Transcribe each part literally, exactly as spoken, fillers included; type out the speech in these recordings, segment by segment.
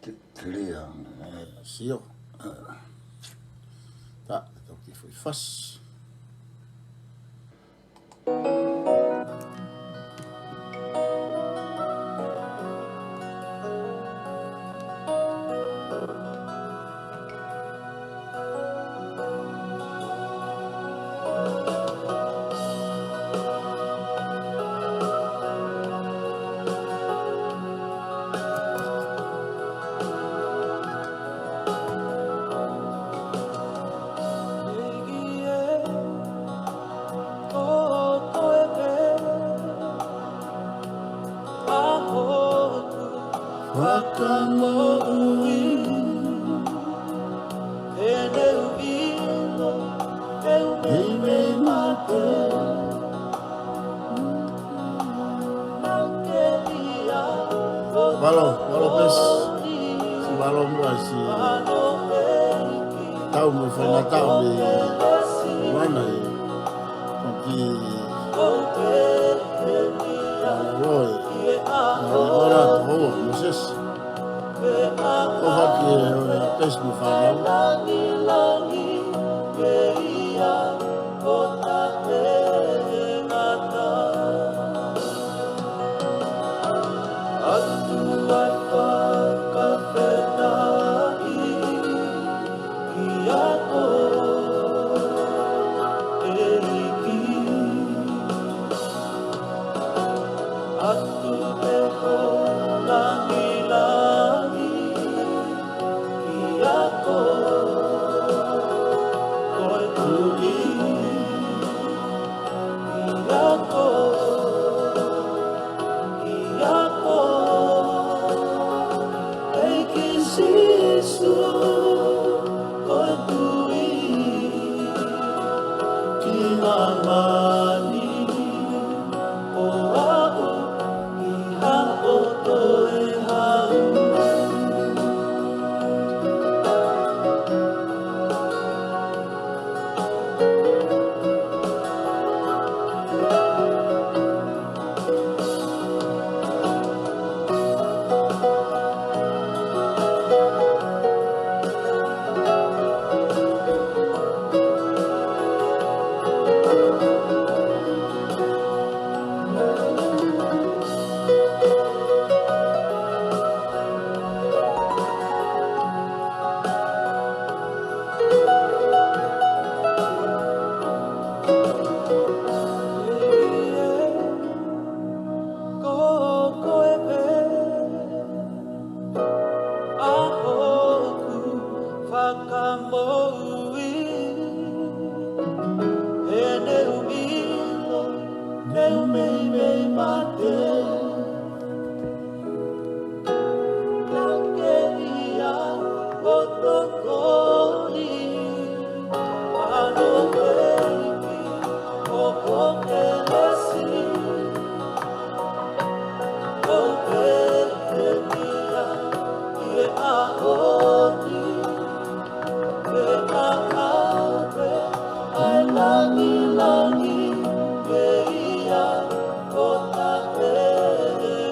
Clear, ē, sio. Ē. Tā, toki foʻi fasi. Fakamoʻui, ʻene ʻilo, ʻene meimei mate. Mālō, mālō Pesi. Mālō muʻa siʻi tau mo e faingataʻa mei Mana ē. Ko ki Mālō ē. Mālō ē, Mōsese. Ko haki e, ʻo e Pesi mo e fānau. ʻEiki Sīsū, ko e tui ki māmani, ʻo aʻu ki haʻo toe haʻu. Ko koe pē ʻa hoku Fakamoʻui, ʻene ʻilo, ʻene meimei mate. Naʻe ʻikai ke tokoni ʻa hoʻo ʻEiki, ʻo hoʻo kelesi, ʻo pehē ia ʻi he ʻaho ni. Ke ʻave ʻa e langilangi ke ia ʻo taʻengata.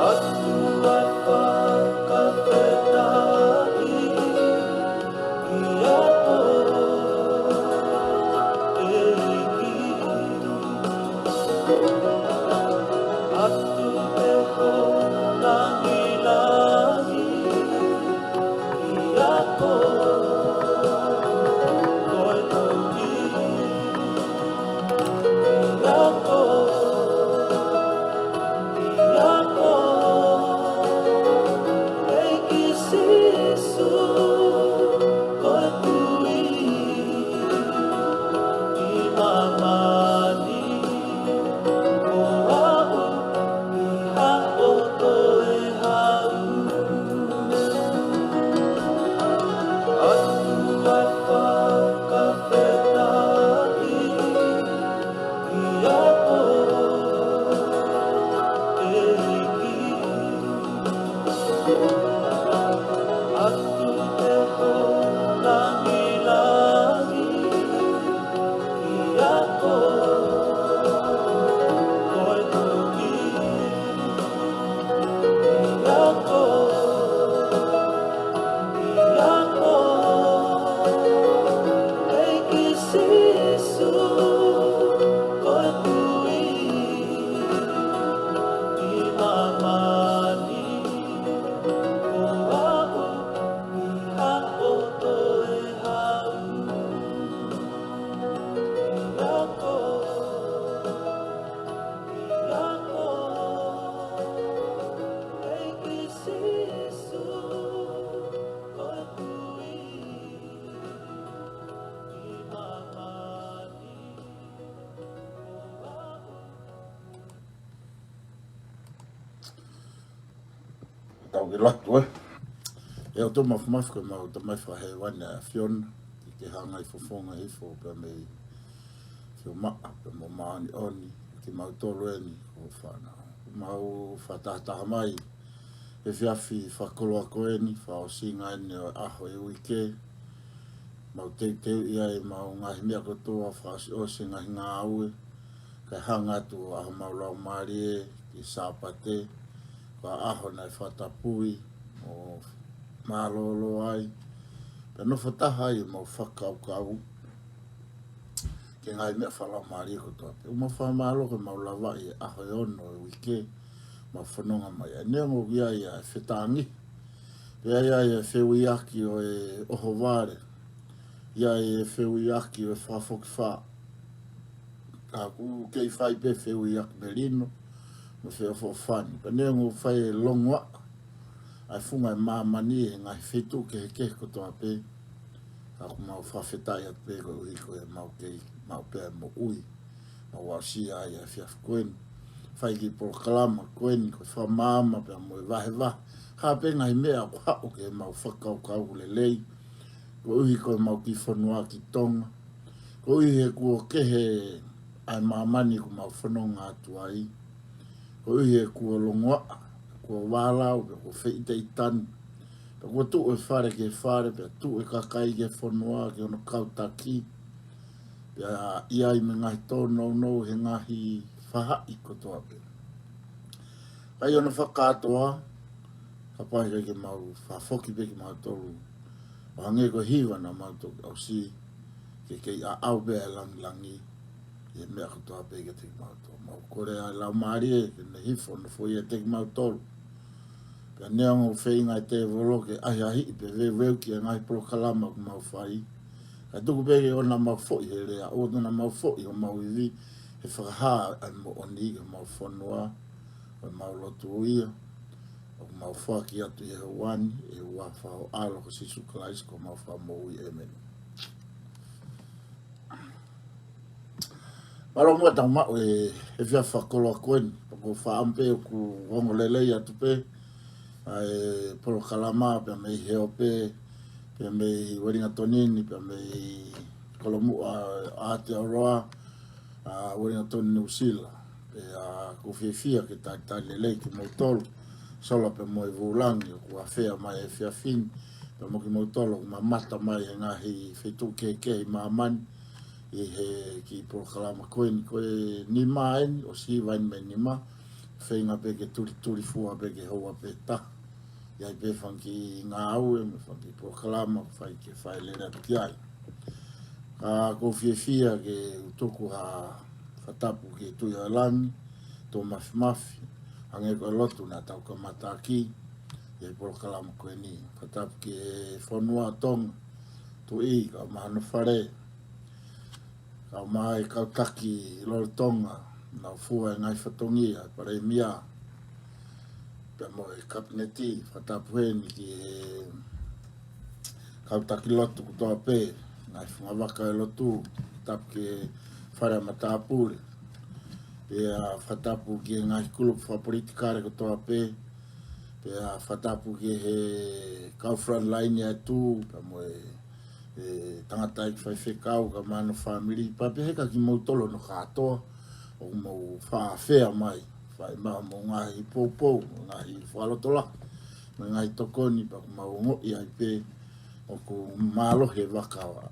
ʻOtua fakafetaʻi ʻi ho ʻEiki. Atu pē ho langilangi ʻi ho ʻEiki. ʻI ho ʻEiki Sīsū, ko e tui ki māmani, ʻo aʻu ki haʻo toe haʻu. ʻOtua fakafetaʻi ʻi ho ʻEiki. Atu pē ho langilangi ʻi ho ʻEiki. Tau ke lotu, ē. ʻE ʻOtua Mafimafi, ko homau Tamai fakahēvani ʻa e ʻAfiona, ke ke hanga ʻo fofonga hifo pea mei he ʻAfio Maʻa pea mo Māʻoniʻoni, kimautolu eni ko hoʻo fānau. Mau fakatahataha mai he efiafi fakakoloa ko eni, fakaʻosinga eni ʻo e ʻaho ʻo e uike. Mau teuteuʻi ai ʻemau ngaahi meʻa kotoa, fakaʻosiʻosi e ngaahi ngāue, kae hanga atu ʻa homau laumālie ki he Sāpate, ko e ʻaho naʻe fakatapui mo mālōlō ai, pea nofo taha ai ʻemau fakakaukau ki he ngaahi meʻa fakalaumālie kotoa pē. ʻOku mau fakamālō ko ʻemau lavaʻi e ʻaho ʻe ono ʻo e uike, mau fononga mai ai. Neongo ʻoku ʻi ai ʻa e fetāngihi, pea ʻi ai ʻa e feuiaki ʻo e ʻohovale, ʻi ai e feuiaki ʻo e fakafokifā, ka ʻoku kei fai pē feuiaki melino mo e feʻofoʻofani. Pea neongo ʻoku fai e longoaʻa ʻa e funga ʻo e māmani he ngaahi feituʻu kehekehe kotoa pē, ka ʻoku mau fakafetaʻi atu pē koeʻuhi ko e mau kei maʻu pē ʻa e moʻui, mau aʻusia ai ʻa e efiafi ko eni. Fai e kiʻi polokalama ko eni, ko e fakamaama pea mo e vahevahe, hā pē ngaahi meʻa ʻoku haʻu ki heʻemau fakakaukau lelei, koeʻuhi ko ʻemau kiʻi fonua ki Tonga. Koeʻuhi he kuo kehe ʻa e māmani ʻoku mau fononga atu ai. Koeʻuhi he kuo longoaʻa, kuo vālau, pea kuo feʻiteʻitani, pea kuo tuʻu e fale ki he fale, pea tuʻu e kakai ki he fonua, ki hono kau taki, pea ʻi ai mo e ngaahi tōnounou he ngaahi faʻahi kotoa pē. Ka ʻi hono fakakātoa, kapau heʻikai ke mau fakafoki pē kimautolu ʻo hangē ko e hiva naʻa mau toki ʻosi, ke kei ʻaʻau pē ʻa e langilangi ʻi he meʻa kotoa pē kiate kimautolu. Mau kole ʻa e Laumālie ke ne hifo ʻo nofoʻia kiate kimautolu. Pea neongo ʻoku feinga e tēvolo ke ʻahiʻahiʻi pe veuveuki e ngaahi polokalama ʻoku mau fai, kae tuku pē ke ʻoua naʻa mau foʻi he lea, ʻoua naʻa mau foʻi homau ivi he fakahā ʻa e moʻoni ki homau fonua. Ko ʻemau lotu ia ʻoku mau foaki atu ʻi he ʻaho ni, ʻi he huafa ho ʻAlo ko Sīsū Kalaisi ko homau Fakamoʻui, ʻēmeni. Mālō muʻa ʻetau maʻu e, e efiafi fakakoloa ko eni, pea ʻoku ou fakaʻamu pē ʻoku ongo lelei atu pē ʻa e polokalama pea mei Heope, pea mei Uelingatoni ni, pea mei Kolomuʻa ʻa Aotearoa, ʻa Uelingatoni, Nuʻusila. Pea ʻoku ou fiefia ke talitali lelei kimoutolu, sola pea mo e vūlangi ʻoku ʻafea mai he efiafi ni, pea mo kimoutolu ʻoku mamata mai he ngaahi feituʻu kehekehe ʻi māmani, ʻi he kiʻi polokalama ko eni. Ko e nima eni, ʻosi hiva eni mei he nima, feinga pē ke tulitulifua pē ke houa pē taha. ʻI ai pē fanga kiʻi ngāue mo e fanga kiʻi polokalama ʻoku fai ke fai lele atu ki ai. Ka ʻoku ou fiefia ke u tuku ha fakatapu ki he Tuʻi ʻo e Langi, Tuʻi Mafimafi, hangē ko e lotu naʻa tau kamataʻaki ʻi he polokalama ko eni. Fakatapu ki he fonua Tonga, Tuʻi, kae ʻumaʻā hono fale, kae ʻumaʻā e kau taki lolotonga, nau fua e ngaahi fatongia, Palēmia, pea mo e Kapineti. Fakatapu heni ki he kau taki lotu kotoa pē, ngaahi fungavaka ʻo e lotu, fakatapu ki he fale ʻa matāpule, pea fakatapu ki he ngaahi kulupu fakapolitikale kotoa pē, pea fakatapu ki he kau frontline ʻa e tuʻi, pea mo e, e tangataʻeiki faifekau kae ʻumaʻā hono fāmili, pea pehē kiate kimoutolu hono kātoa ʻoku mou faʻa ʻafea mai, fai mai hoʻomou ngaahi poupou, ngaahi fakalotolahi, mo e ngaahi tokoni, pea ʻoku mau ongoʻi ai pē ʻoku mālohi e vaka ʻa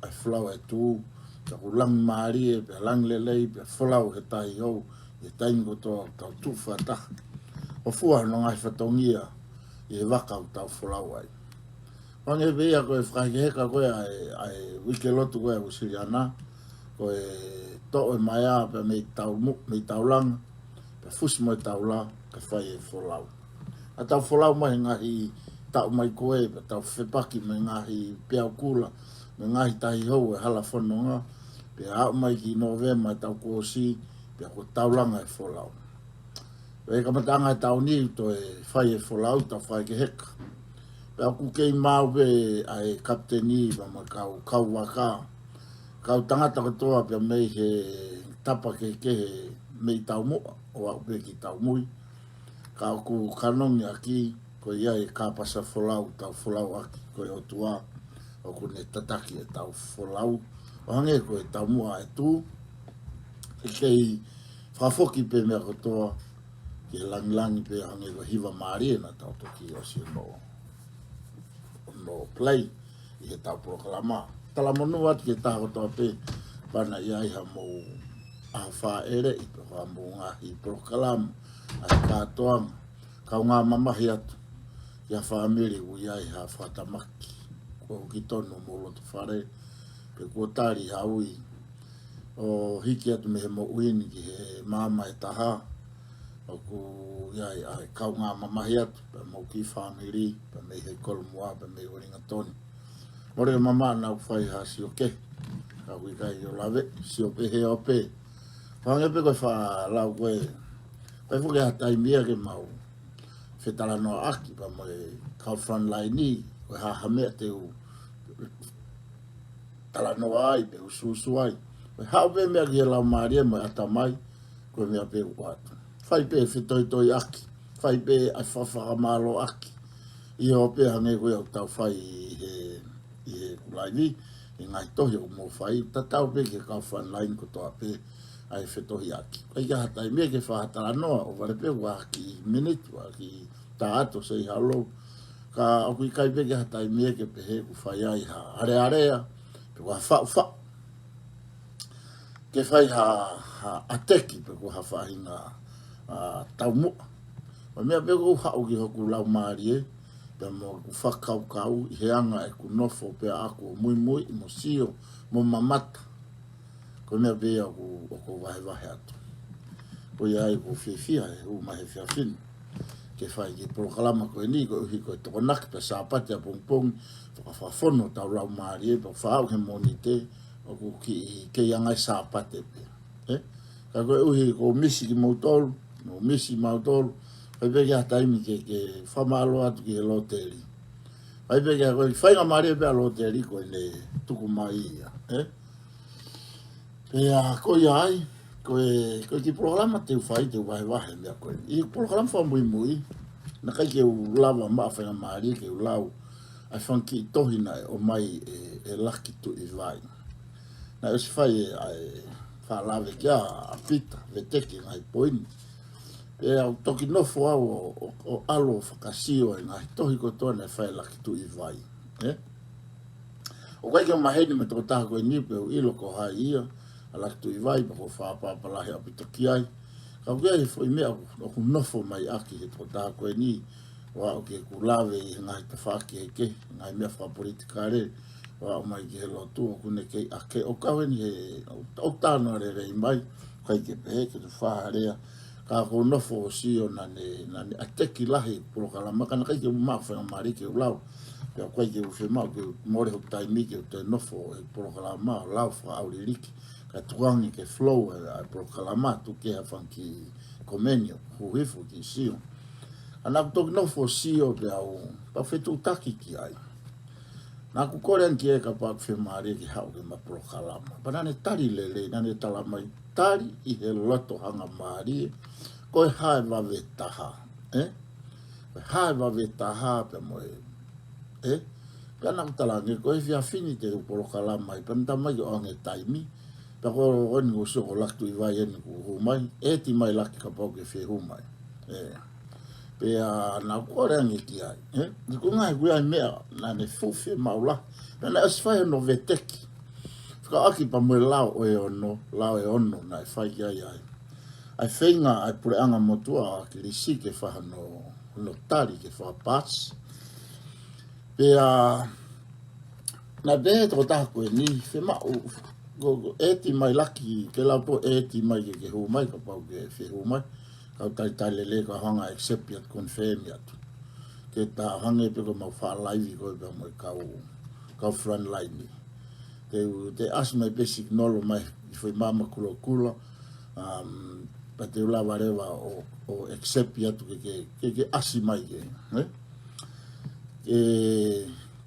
e folau ʻa e tuʻi, pea ʻoku langi mālie, pea langi lelei, pea folau he tahi hou, he taimi kotoa ʻoku tau tuʻu fakataha ʻo fua hono ngaahi fatongia ʻi he vaka ʻoku tau folau ai. Hangē pē ia ko e fakahekeheka ko ē ʻa e, ʻa e uike lotu ko ē ʻa e Uēsiliana, ko e toʻo e maea pea mei tau mu-, mei taulanga, pea fusi mo e taula, kae fai e folau. ʻA ʻetau folau mai he ngaahi taʻu mai ko ē, pea tau fepaki mo e ngaahi peau kula, mo e ngaahi tahi hou ʻo e hala fononga, pea aʻu mai ki Nōvema ʻo e taʻu kuo ʻosi, pea ko e taulanga e folau. Pea ʻi he kamataʻanga e taʻu ni ʻoku toe fai e folau, tau fakahekeheka. Pea ʻoku kei maʻu pē ʻa e kapiteni pea mo e kau, kau vaka, kau tangata kotoa pea mei he tapa kehekehe mei taumuʻa ʻo aʻu pē ki taumui. Ka ʻoku kanongiʻaki Ko ia e kāpasa folau, tau folau ʻaki, ko e ʻOtua ʻoku ne tataki ʻetau folau. ʻO hangē ko e taumuʻa ʻe tū, ʻe kei fakafoki pē meʻa kotoa ki he langilangi pē, hangē ko e hiva mālie naʻa tau toki ʻosi ʻo, ʻo play ʻi heʻetau polokalama. Talamonū atu ki he taha kotoa pē, pea naʻe ʻi ai haʻamou ʻaho fāʻeleʻi, pea ko haʻamou ngaahi polokalama, ʻa e kātoanga, kaungā mamahi atu ki ha fāmili ʻoku ʻi ai ha fakatamaki, kuo ʻosi tonu homou loto fale, pe kuo tali ha ui ʻo hiki atu mei he moʻui ni ki he maama ʻe taha, ʻoku ʻi ai ʻa e kaungā mamahi atu, pea mo e kiʻi fāmili, pea mei he Kolomua, pea mei Uelingatoni. Mole mamaʻo naʻa ku fai ha sio kehe, ka ʻoku ʻikai ʻo lave, sio pē he ʻo pē. Ko e hangē pē ko e faʻa lau ko ē, ʻikai foki ha taimi ia ke mau fetalanoaʻaki pea mo e kau frontline, ko e hā ha meʻa te u talanoa ai, pe usuusu ai. Ko e haʻu pē meʻa ki he laumālie mo e ʻatamai, ko e meʻa pē ʻoku ʻoatu. Fai pē fetohitohiʻaki, fai pē ʻa e fakafakamālōʻaki. ʻI he ʻo pē hangē ko ia ʻoku tau fai ʻi he, ʻi he kulaivi, ʻi he ngaahi tohi ʻoku mou fai, tatau pē ki he kau frontline kotoa pē ʻa e fetohiʻaki. ʻIkai ke ha taimi ia ke fai ha talanoa, ʻo vale pē ʻoku ʻi ai ha kiʻi miniti, ha kiʻi taʻato, say hello. Ka ʻoku ʻikai pē ke ha taimi ia ke pehē ʻoku fai ai ha alealea, pe ko ha faʻufaʻu. Ke fai ha, ha ʻateki pe ko ha faʻahinga, ʻa, taumuʻa. Ko e meʻa pē ʻoku haʻu ki hoku laumālie, pea mo hoku fakakaukau ʻi he anga ʻeku nofo pē ʻaʻaku ʻo muimui mo sio mo mamata. Ko e meʻa pē ia ʻoku, ʻoku vahevahe atu. Ko ia ai ʻoku ou fiefia he hū mai he efiafi ni ke fai e kiʻi polokalama ko eni, koeʻuhi ko e Tokonaki pē Sāpate ʻapongipongi, fakafonu hotau laumālie, pea faʻu he Mōnite, ʻoku kiʻi kei anga e Sāpate pē. ʻE? Ka koeʻuhi ʻoku ou misi kimoutolu, ʻoku ou misi mautolu, ʻikai pē ke ha taimi ke, ke fakamālō atu ki he loteli. ʻIkai pē ke ha, ko e faingamālie pē ʻa e loteli ko ʻene tuku mai ia, ʻe? Pea ko ia ai, ko e, ko e kiʻi polokalama te u fai, te u vahevahe meʻa ko ē. ʻI he polokalama fakamuimui, naʻe ʻikai ke u lava maʻu faingamālie ke u lau ʻa e fanga kiʻi tohi naʻe ʻomai ʻe, ʻe Laki Tuʻivai. Naʻe ʻosi fai ʻa e fakalave kia ʻa Pita, veteki e ngaahi poini. Pea u toki nofo au ʻo, ʻo, ʻo ʻalu ʻo fakasio e ngaahi tohi kotoa naʻe fai ʻe Laki Tuʻivai. ʻE? ʻOku ʻikai ke u maheni mo e tokotaha ko eni pe u ʻilo ko hai ia, ʻa Laki Tuʻivai, pea ʻoku ou fakaʻapaʻapa lahi ʻaupito ki ai. Ka ʻoku ʻi ai e foʻi meʻa ʻoku, ʻoku nofo mai ʻaki he tokotaha ko eni, ʻo aʻu ki heʻeku lave ʻi he ngaahi tafaʻaki kehekehe, ngaahi meʻa fakapolitikale, ʻo aʻu mai ki he lotu, ʻoku ne kei ʻa ke ʻo kau eni he, ʻo, ʻo talanoa lelei mai, ʻikai ke pehē ke u faʻa lea, ka ʻoku ou nofo ʻo sio naʻa ne, naʻa ne ʻateki lahi polokalama, ka naʻe ʻikai ke u maʻu faingamālie ke u lau. Pea ʻoku ʻikai ke u fiemaʻu ke u mole hoku taimi ke u toe nofo he polokalama ʻo lau fakaʻauliliki. Ka tuku ange ke flow ʻa e, ʻa e polokalama, tuku ke ha fanga kiʻi komeni ʻo hū hifo ki sio. Ka naʻa ku toki nofo ʻo sio pea u, pea u fetuʻutaki ki ai. Naʻa ku kole ange ki ai kapau ʻoku fiemālie ke haʻu ke ma polokalama. Pea naʻa ne tali lelei, naʻa ne tala mai tali ʻi he loto hangamālie, ko e hā e vave taha, ʻe? Ko e hā e vave taha pea mo e, ʻe? Pea naʻa ku talaange ko e efiafi ni te u polokalama ai, pea ne tala mai ke ʻoange taimi, pea ko eni ʻoku ou sio ko Laki Tuʻivai eni kuo hū mai, ʻeeti mai Laki kapau ʻoku ke fie hū mai. ʻE. Pea naʻa ku kole ange ki ai, ʻe? Ko e ngaahi, ko e ngaahi meʻa naʻa ne fuʻu fiemaʻu lahi. Pea naʻe ʻosi fai hono veteki. Fekauʻaki pea mo e lao ʻe ono, lao ʻe ono naʻe fai ki ai ai. ʻA e feinga ʻa e puleʻanga motuʻa ʻa ʻAkilisi ke fai hono, hono tali ke fakapaasi. Pea naʻe pehē ʻe he tokotaha ko eni, fiemaʻu, ko, ko ʻeeti mai Laki, ke lau pē ʻeeti mai ke, ke hū mai, kapau ʻoku ke fie hū mai. Kau talitali lelei, kau hanga accept atu, confirm atu. Ke ta hangē pē ko ʻemau fakalaivi ko ē pea mo e kau, kau frontline ni. Te u, te ʻasi mai pē signal mai ʻi he foʻi maama kulokula, um, pea te u lava leva ʻo, ʻo accept atu ke, ke, ke, ke ʻasi mai ke, ʻe? Ke,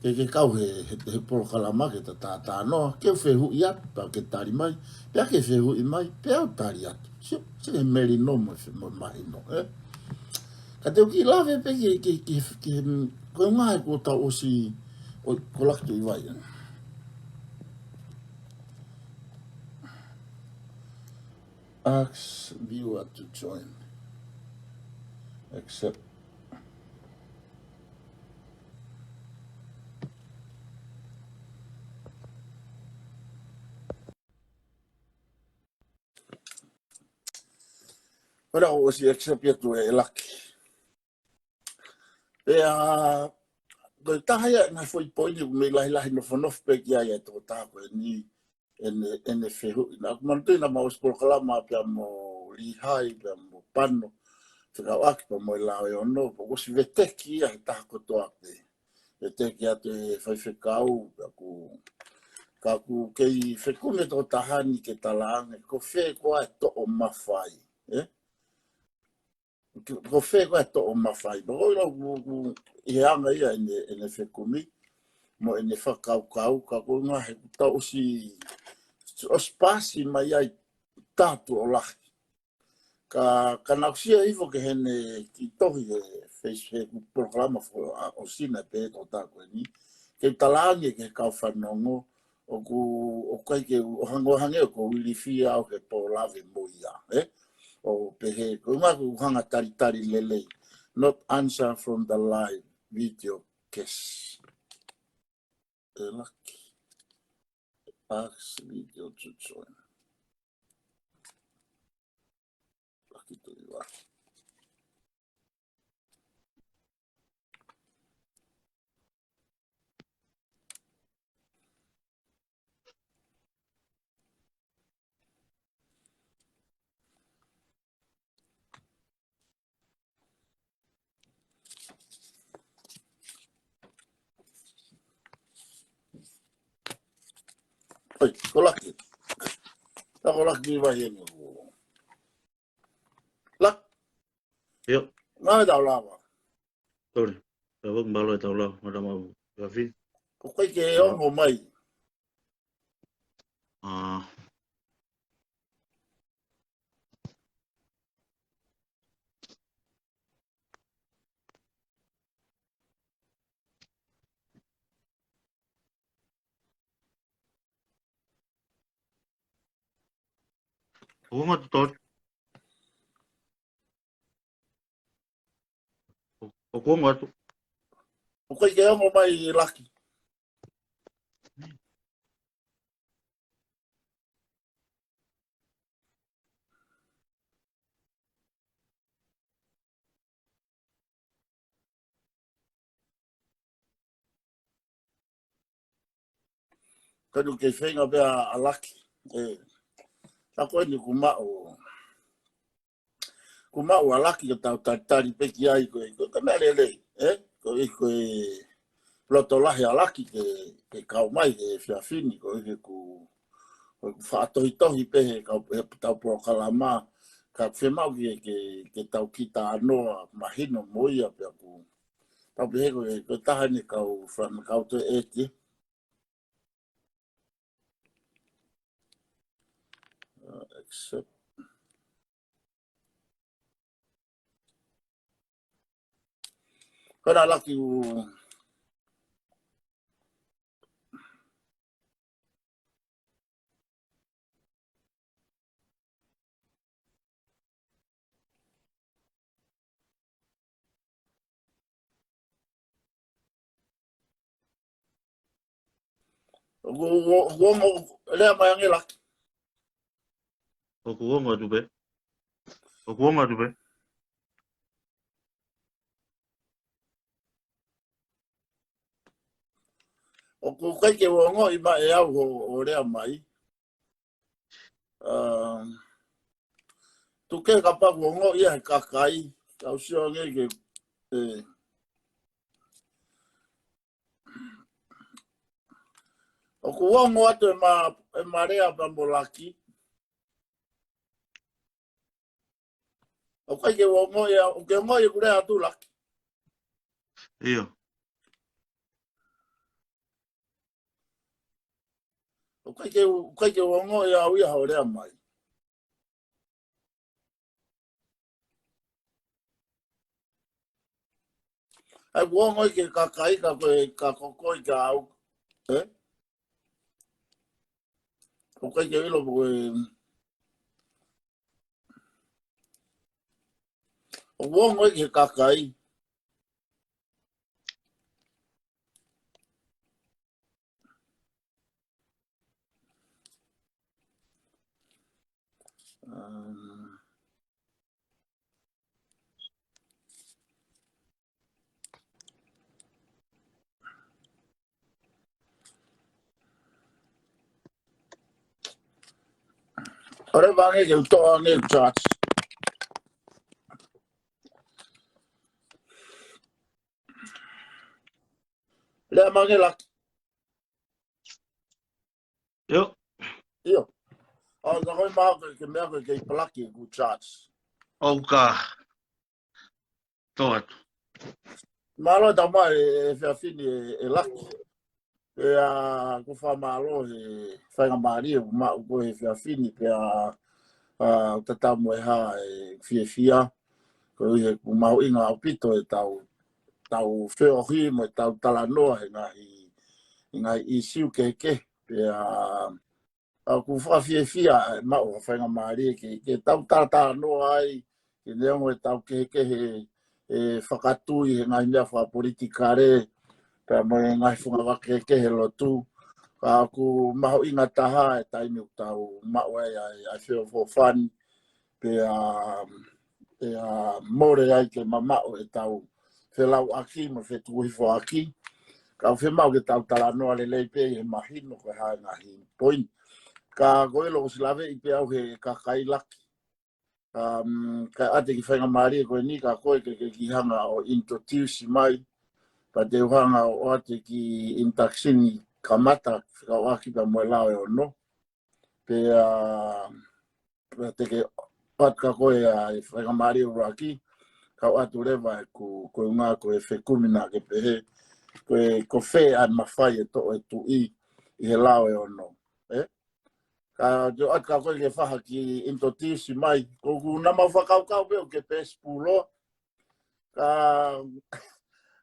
ke, ke kau he, he, he polokalama ke ta, ta, talanoa, ke u fehuʻi atu, pea ke tali mai, pea ke fehuʻi mai, pea u tali atu. Sio, sio ki he melino mo e fe-, mo e mahino, ʻe? Ka te u kiʻi lave pē ke, ke, ke, ke, ko e ngaahi kuo tau ʻosi, ʻo, ko Laki Tuʻivai. Ask viewer to join. Accept. Pea ʻosi accept ia ʻe Laki. Pea, ko e taha ia e ngaahi foʻi poini ʻoku mei lahilahi nofonofo pē ki ai e tokotaha ko eni, ʻene, ʻene fehuʻi. Naʻa ku manatuʻi naʻa mau ʻosi polokalama pea mo Lihai, pea mo Pano, fekauʻaki pea mo e Lao e Ono, pea kuo ʻosi veteki ia he taha kotoa pē. Veteki atu e faifekau, pea ku, ka ku kei fekumi e tokotaha ni ke talaange, ko fē koā e toʻo mafai, ē? Ko fē koā e toʻo mafai. Pea ko e lau ku, ku, ʻi he anga ia ʻene, ʻene fekumi, mo ʻene fakakaukau, ka ko e ngaahi kuo tau ʻosi, ʻosi pasi mai ai taha ʻo Laki. Ka, ka naʻa ku sio hifo ki heʻene kiʻi tohi he Face, he polokalama fo, a, ʻosi na pē tokotaha ko eni. Ke talaange ki he kau fanongo, ʻoku, ʻoku ʻikai ke u, ʻo hangē, ʻo hangē ʻoku ou ilifia au he pō lave mo ia, ē? ʻO pehē, ko e ngaahi kuo u hanga talitali lelei. Not answer from the live video cast. ʻE Laki. Ask video to join. Laki Tuʻivai. ʻOi, ko Laki. Ka ko Laki Tuʻivai eni. Laki. ʻIo. Ngaahi tau lava. Sorry. Ka wak malo e tau lava. Ngata mau. Kafi. Ko kai ke ongo mai. Ah. Ongo atu, Tori. ʻO, ʻoku ongo atu. ʻOku ʻikai ke ongo mai Laki. Ka ʻoku kei feinga pē ʻa Laki. ʻE, ka ko eni kuo maʻu. Kuo maʻu ʻa Laki ke tau talitali pē ki ai ko e, ko e meʻa lelei, ē? Ko e, ko e loto lahi ʻa Laki ke, ke kau mai he efiafi ni, ko e he ku, ko e ku faʻa tohitohi pē he kau, he tau polokalama, ka fiemaʻu ke, ke, ke tau kiʻi talanoa mahino mo ia pea ku. Tau pehē ko e, ko e taha eni kau fana kau toe ʻeti. Uh, accept. Ko ena Laki ʻoku ʻOku, ʻoku, ʻoku, ʻoku lea mai ange Laki. ʻOku ongo atu pē. ʻOku ongo atu pē. ʻOku ʻikai ke u ongoʻi mai ʻe au ʻo, ʻo lea mai. Um, tuku kehe kapau ʻoku ongoʻi ia he kakai, kau sio ange ke, ē. ʻOku ongo atu ʻema, ʻema lea pea mo Laki. ʻOku ʻikai ke u ongoʻi ia, ʻoku ke ongoʻi ʻeku lea atu Laki. ʻIo. ʻOku ʻikai ke u, ʻoku ʻikai ke u ongoʻi au ia hoʻo lea mai. ʻAi, ʻoku ongo ia ki he kakai, ka ko e, ka ko koe ka au. Ē? ʻOku ʻikai ke ʻilo ko e, ʻoku ongo ia ki he kakai. Um, ʻOua ʻe vānge ke u toʻo ange e charts. Lea mai ange Laki. ʻIo. ʻIo. ʻO, ka ko e meʻa ko e, ke meʻa ko e kei palaki ʻeku charts. ʻOka. Tō atu. Mālō e tau mai e, e efiafi ni ē, e Laki. Pea ʻoku ou fakamālō he faingamālie ʻoku maʻu ko e he efiafi ni pea, ʻa, tatau mo e hā e fiefia. Koeʻuhi he ʻoku mahuʻinga ʻaupito e tau, tau feohi mo e tau talanoa he ngaahi, he ngaahi ʻīsiu kehekehe. Pea ʻoku fakafiefia e maʻu ha faingamālie ke, ke tau talatalanoa ai, ke neongo e tau kehekehe e fakatui he ngaahi meʻa fakapolitikale, pea mo e ngaahi fungavaka kehekehe lotu. Ka ʻoku mahuʻinga taha e taimi ʻoku tau maʻu ai ʻa e, ʻa e feʻofoʻofani, pea, pea mole ai ke mamaʻo e tau felauʻaki mo fetukuhifoʻaki. Ka ʻoku fiemaʻu ke tau talanoa lelei pē he mahino ko e hā e ngaahi poini. Ka ko e ʻilo ʻosi laveʻi pē au he kakai Laki. Um, ka ʻoatu e kiʻi faingamālie ko eni ka ko e ke, ke kiʻi hanga ʻo introduce mai. Pea te u hanga ʻo ʻoatu e kiʻi introduction kamata, fekauʻaki pea mo e lao ʻe ono. Pea, pea te ke ʻoatu ka ko e ʻa e faingamālie ʻuluaki, ka u ʻoatu leva e ku, ko e ʻuhinga ko e fekumi naʻa ke pehē, ko e, ko fē ʻa e mafai e toʻo e tuʻi ʻi he lao ʻe ono. Ē? Ka te u ʻoatu ka ko e ke fai ha kiʻi introduce mai, ko ʻeku nā mau fakakaukau pē ʻoku ke pēsi pūloa, ka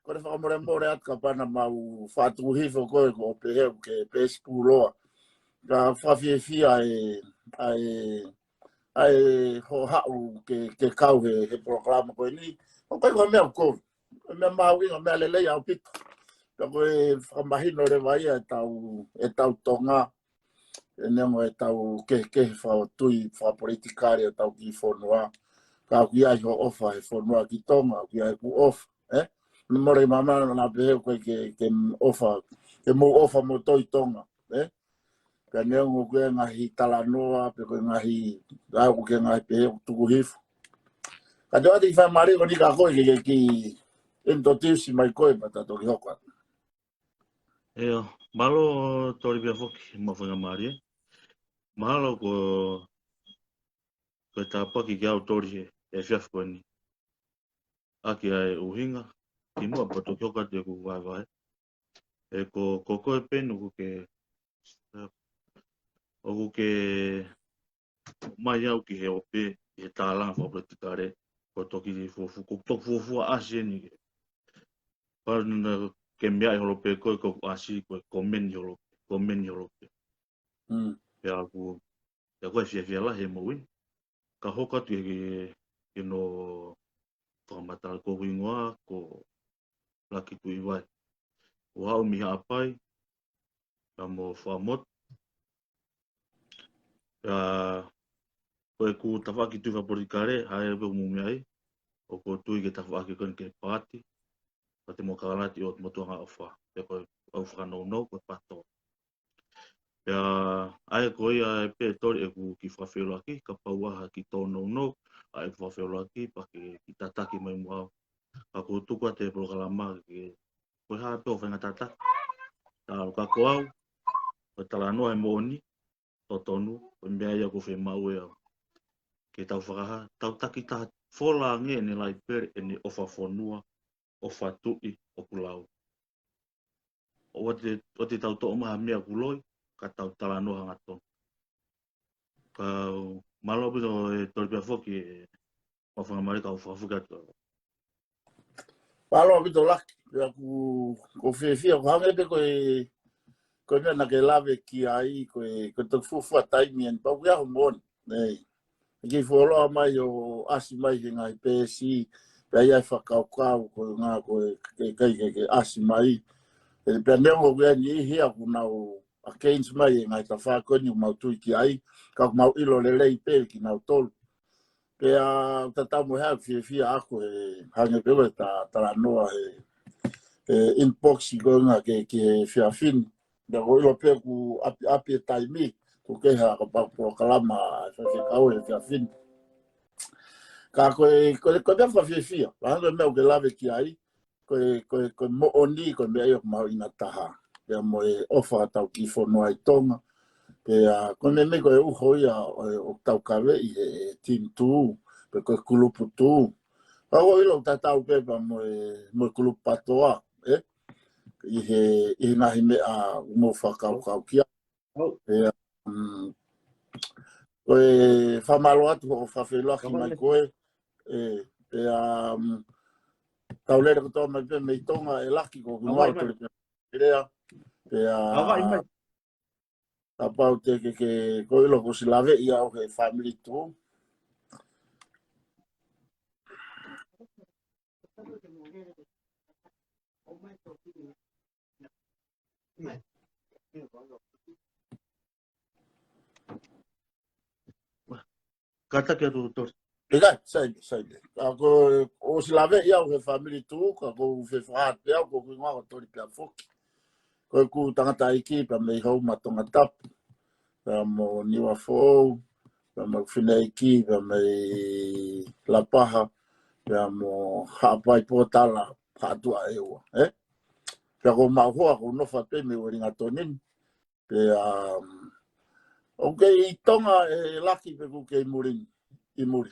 ko e fakamolemole atu kapau naʻa mau fatu hifo ko e ko pehē ʻoku ke pēsi pūloa. Ka fakafiefia e, ʻa e, ʻa e hoʻo haʻu ke, ke kau he, he polokalama ko eni. ʻOku ʻikai ko ha meʻa ʻoku kovi. Ko e meʻa mahuʻinga, meʻa lelei ʻaupito. Ka ko e fakamahino leva ia e tau, e tau Tonga. ʻE neongo e tau kehekehe fakatui, fakapolitikale ʻo e tau kiʻi fonua. Ka ʻoku ʻi ai hoʻo ʻofa he fonua ki Tonga, ʻoku ʻi ai ʻeku ʻofa, ē? Naʻe mole māmā naʻa pehē ʻoku ʻikai ke, ke ʻofa, ke mou ʻofa mo toi Tonga, ē? Ka neongo ko e ngaahi talanoa, pe ko e ngaahi, ʻa ʻoku ke ngaahi pehē ʻoku tuku hifo. Ka te u ʻoatu e kiʻi faingamālie ko eni ka ko e ke, ke kiʻi introduce mai koe, pea ta toki hoko atu. ʻIo, mālō Toli pea foki, mo e faingamālie. Mahalo ko, ko e tāpuaki kia au Toli he, he efiafi ko eni. ʻAki ʻa e ʻuhinga, kimuʻa pea toki hoko atu ʻeku vahevahe. Ē ko, ko koe Peni ʻoku ke, ʻoku ke mai au ki he ope, ʻi he tālanga fakapolitikale, ko e toki fuofua, ko e toki fuofua ʻasi eni ke. Pea naʻa ke meaʻi holo pē ko e ko ʻeku ʻasi, ko e komeni holo pē, komeni holo pē. Mm. Pea ʻoku, pea ko e fiefia lahi he moʻui ni. Ka hoko atu he, he no fakamatala ko e hingoa, ko Laki Tuʻivai. ʻOku ou haʻu mei Haʻapai, pea mo Fuaʻamotu. Pea ko ʻeku tafaʻaki tui fakapolitikale, hā e pē ʻoku mou meaʻi, ʻoku ou tui ki he tafaʻaki ko eni ki he paati, paati mo kalati ʻo mo tuʻunga ʻofa. Pea ko e ʻofa nounou, ko e pato. Pea ʻa ia ko ia ʻe pē Toli ʻeku kiʻi fakafeʻiloaki, kapau ʻoku ʻi ai ha kiʻi tōnounou ʻa ʻeku fakafeʻiloaki, pea ke kiʻi tataki mai muʻa au. Ka ʻoku ou tuku atu e polokalama ke, ko e hā pē hoʻo faʻahinga tataki. Ka ʻoku ou ka ko au, ko e talanoa he moʻoni, totonu, ko e meʻa ia ʻoku fiemaʻu ʻe au. Ke tau fakahā, tau taki taha fola ange ʻene laipele, ʻene ʻofa fonua, ʻofa tuʻi, ʻoku lau. ʻOua te, ʻoua te tau toʻo mai ha meʻa ʻoku loi, ka tau talanoa hangatonu. Ka mālō ʻaupito ʻe Toli pea foki ʻe mo e faingamālie ka u fakafoki atu. Mālō ʻaupito Laki. Pea ʻoku, ʻoku fiefia, ʻoku hangē pē ko e, ko e meʻa naʻa ke lave ki ai, ko e, ko e toki fuofua taimi eni, pea ʻoku ʻi ai hoʻo moʻoni. Nei. Ke fuoloa mai ʻo ʻasi mai he ngaahi peesi, pea ʻi ai e fakakaukau, ko e ngaahi ko e ke, ke, ke, ke ʻasi mai. ʻE, pea neongo ʻoku ʻi ai e niʻihi ia ʻoku nau against mai e ngaahi tafaʻaki ko eni ʻoku mau tui ki ai, ka ʻoku mau ʻilo lelei pē kinautolu. Pea ʻoku tatau mo e hā ʻoku fiefia ʻaʻaku he hangē pē ko e ta, talanoa he, he inbox ko ena ke, ke he efiafi ni. Pea ʻoku ou ʻilo pē ʻoku ʻapi, ʻapi e taimi, ʻoku kehe ha kapau polokalama, faifekau he efiafi ni. Ka ko e, ko e, ko e meʻa fakafiefia, hangē ko e meʻa ʻoku ke lave ki ai, ko e, ko e, ko e moʻoni, ko e meʻa ia ʻoku mahuʻinga taha. Pea mo e ʻofa ʻa hotau kiʻi fonua ʻi Tonga. Pea ko e meimei ko e uho ia ʻo, ʻo taukaveʻi he, he team two, pe ko e kulupu two. Ka ʻoku ou ʻilo ʻoku tatau pē pea mo e, mo e kulupu PATOA, ē? ʻI he, ʻi he ngaahi meʻa ʻoku mou fakakaukau ki ai. ʻOu. Pea, mm, ko e fakamālō atu hoʻo fakafeʻiloaki mai ko ē. ʻE, pea, mm, tau lele kotoa mai pē mei Tonga ʻElaki ko ʻeku ʻAuvaʻi mai. Tole pē lea. Pea, ʻAuvaʻi mai. Kapau te ke, ke, ʻoku ou ʻilo kuo ʻosi laveʻi au he family two. Kātaki atu Toli. ʻIkai, sai, sai. Ka kuo ʻosi laveʻi au he family two, ka ʻoku ou fie fakahā pē au, ko ʻeku hingoa ko Toli Piafoki. Ko ʻeku tangataʻeiki pea mei Houma Tongatapu. Pea mo Niuafoʻou, pea mo ʻeku fineʻeiki, pea mei Lapaha, pea mo Haʻapai Pōtala, Haʻatuʻaʻeua, ē? Pea ko ʻemau hoa, ʻoku ou nofo pē mei Uelingatoni ni. Pea, um, ʻoku ke ʻi Tonga ʻElaki pe ʻoku ke ʻi muli, ʻi muli.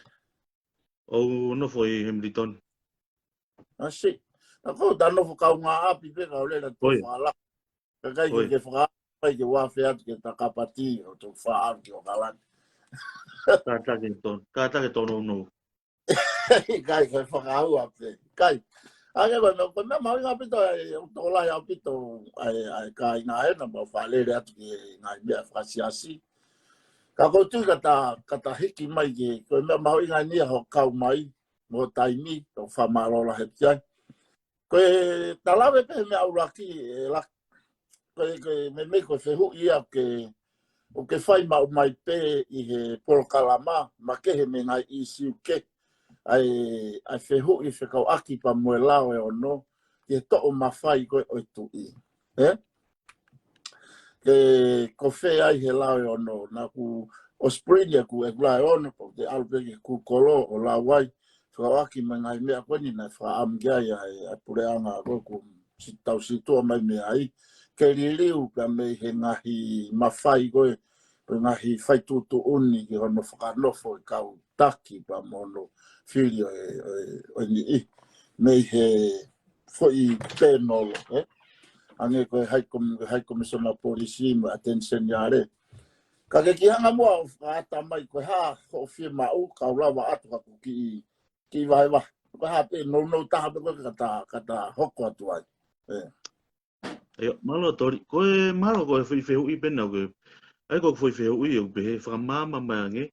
ʻOku ou nofo ʻi Hamilton. I see. Naʻa ko ʻeta nofo kaungāʻapi pē ka ʻoku lele atu ʻOi. Fakalaka. Ka ʻikai ke ʻOi. Ke faka-, ʻikai ke u afe atu ke ta kapati ʻo toki faʻa ʻalu ki ʻAokalani. Kātaki Toni, kātaki Toni nou. ʻIkai, ʻikai fakaua pē. ʻIkai. ʻA ia ko e meʻa, ko e meʻa mahuʻinga ʻaupito, ʻe, ʻoku tokolahi ʻaupito, ʻa e, ʻa e kāinga ena, mau fakalele atu ki he ngaahi meʻa fakasiasi. Ka ʻoku ou tui ka ta, ka ta hiki mai ki he, ko e meʻa mahuʻinga eni ia hoʻo kau mai, mo e taimi, ʻoku fakamālō lahi atu ki ai. Ko e ta lave pē he meʻa ʻuluaki, ʻElaki, ko e, ko e meimei ko e fehuʻi ia ʻoku ke, ʻoku ke fai maʻu mai pē ʻi he polokalama, makehe mei he ngaahi ʻīsiu kehe, ʻa e, ʻa e fehuʻi fekauʻaki pea mo e lao ʻe ono, ki he toʻo mafai ko ē ʻo e tuʻi. Ē? Ke ko fē ai he lao ʻe ono, naʻa ku ʻosi print ia ʻeku, ʻeku lao ʻe ono, pea te ʻalu pē ki he Kūkolo ʻo lau ai, fekauʻaki mo e ngaahi meʻa ko eni naʻe fakaʻamu ki ai ʻa e, ʻa e puleʻanga ko ē ʻoku si-, tau situʻa mai mei ai, ke liliu pea mei he ngaahi mafai ko ē, pe ngaahi faituʻutuʻuni ki hono fakanofo e kau taki pea mo hono fili ʻo e, ʻo e, ʻo e niʻihi. Mei he foʻi panel, ē? Hangē ko e High Com-, High Commissioner Polisi mo e Attorney General. Ka ke kiʻi hanga muʻa ʻo fakaʻata mai ko e hā hoʻo fiemaʻu, kau lava atu haku kiʻi, kiʻi vahevahe. Ko e hā pē, nounou taha pē ko ē ka ta, ka ta hoko atu ai. Ē. ʻIo, mālō Toli. Ko e mālō ko e foʻi fehuʻi pē naʻa ku, ʻa ia ko e foʻi fehuʻi ʻoku pehē fakamaama mai ange,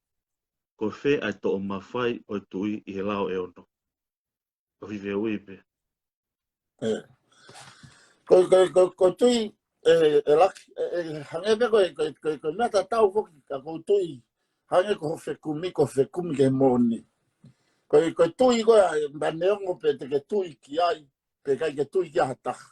ko fē ʻa e toʻo mafai ʻo e tuʻi ʻi he lao ʻe ono. Ko e foʻi fehuʻi pē. Ē. Ko, ko, ko, ko e tui, ē, ʻElaki, ē, ē, hangē pē ko e, ko e, ko e, ko e meʻa tatau foki, ka ʻoku ou tui, hangē ko hoʻo fekumi, ko hoʻo fekumi ki he moʻoni. Ko e, ko e tui ko ē, ʻa e, naʻa neongo pē te ke tui ki ai, pe ʻikai ke tui ki ai ha taha.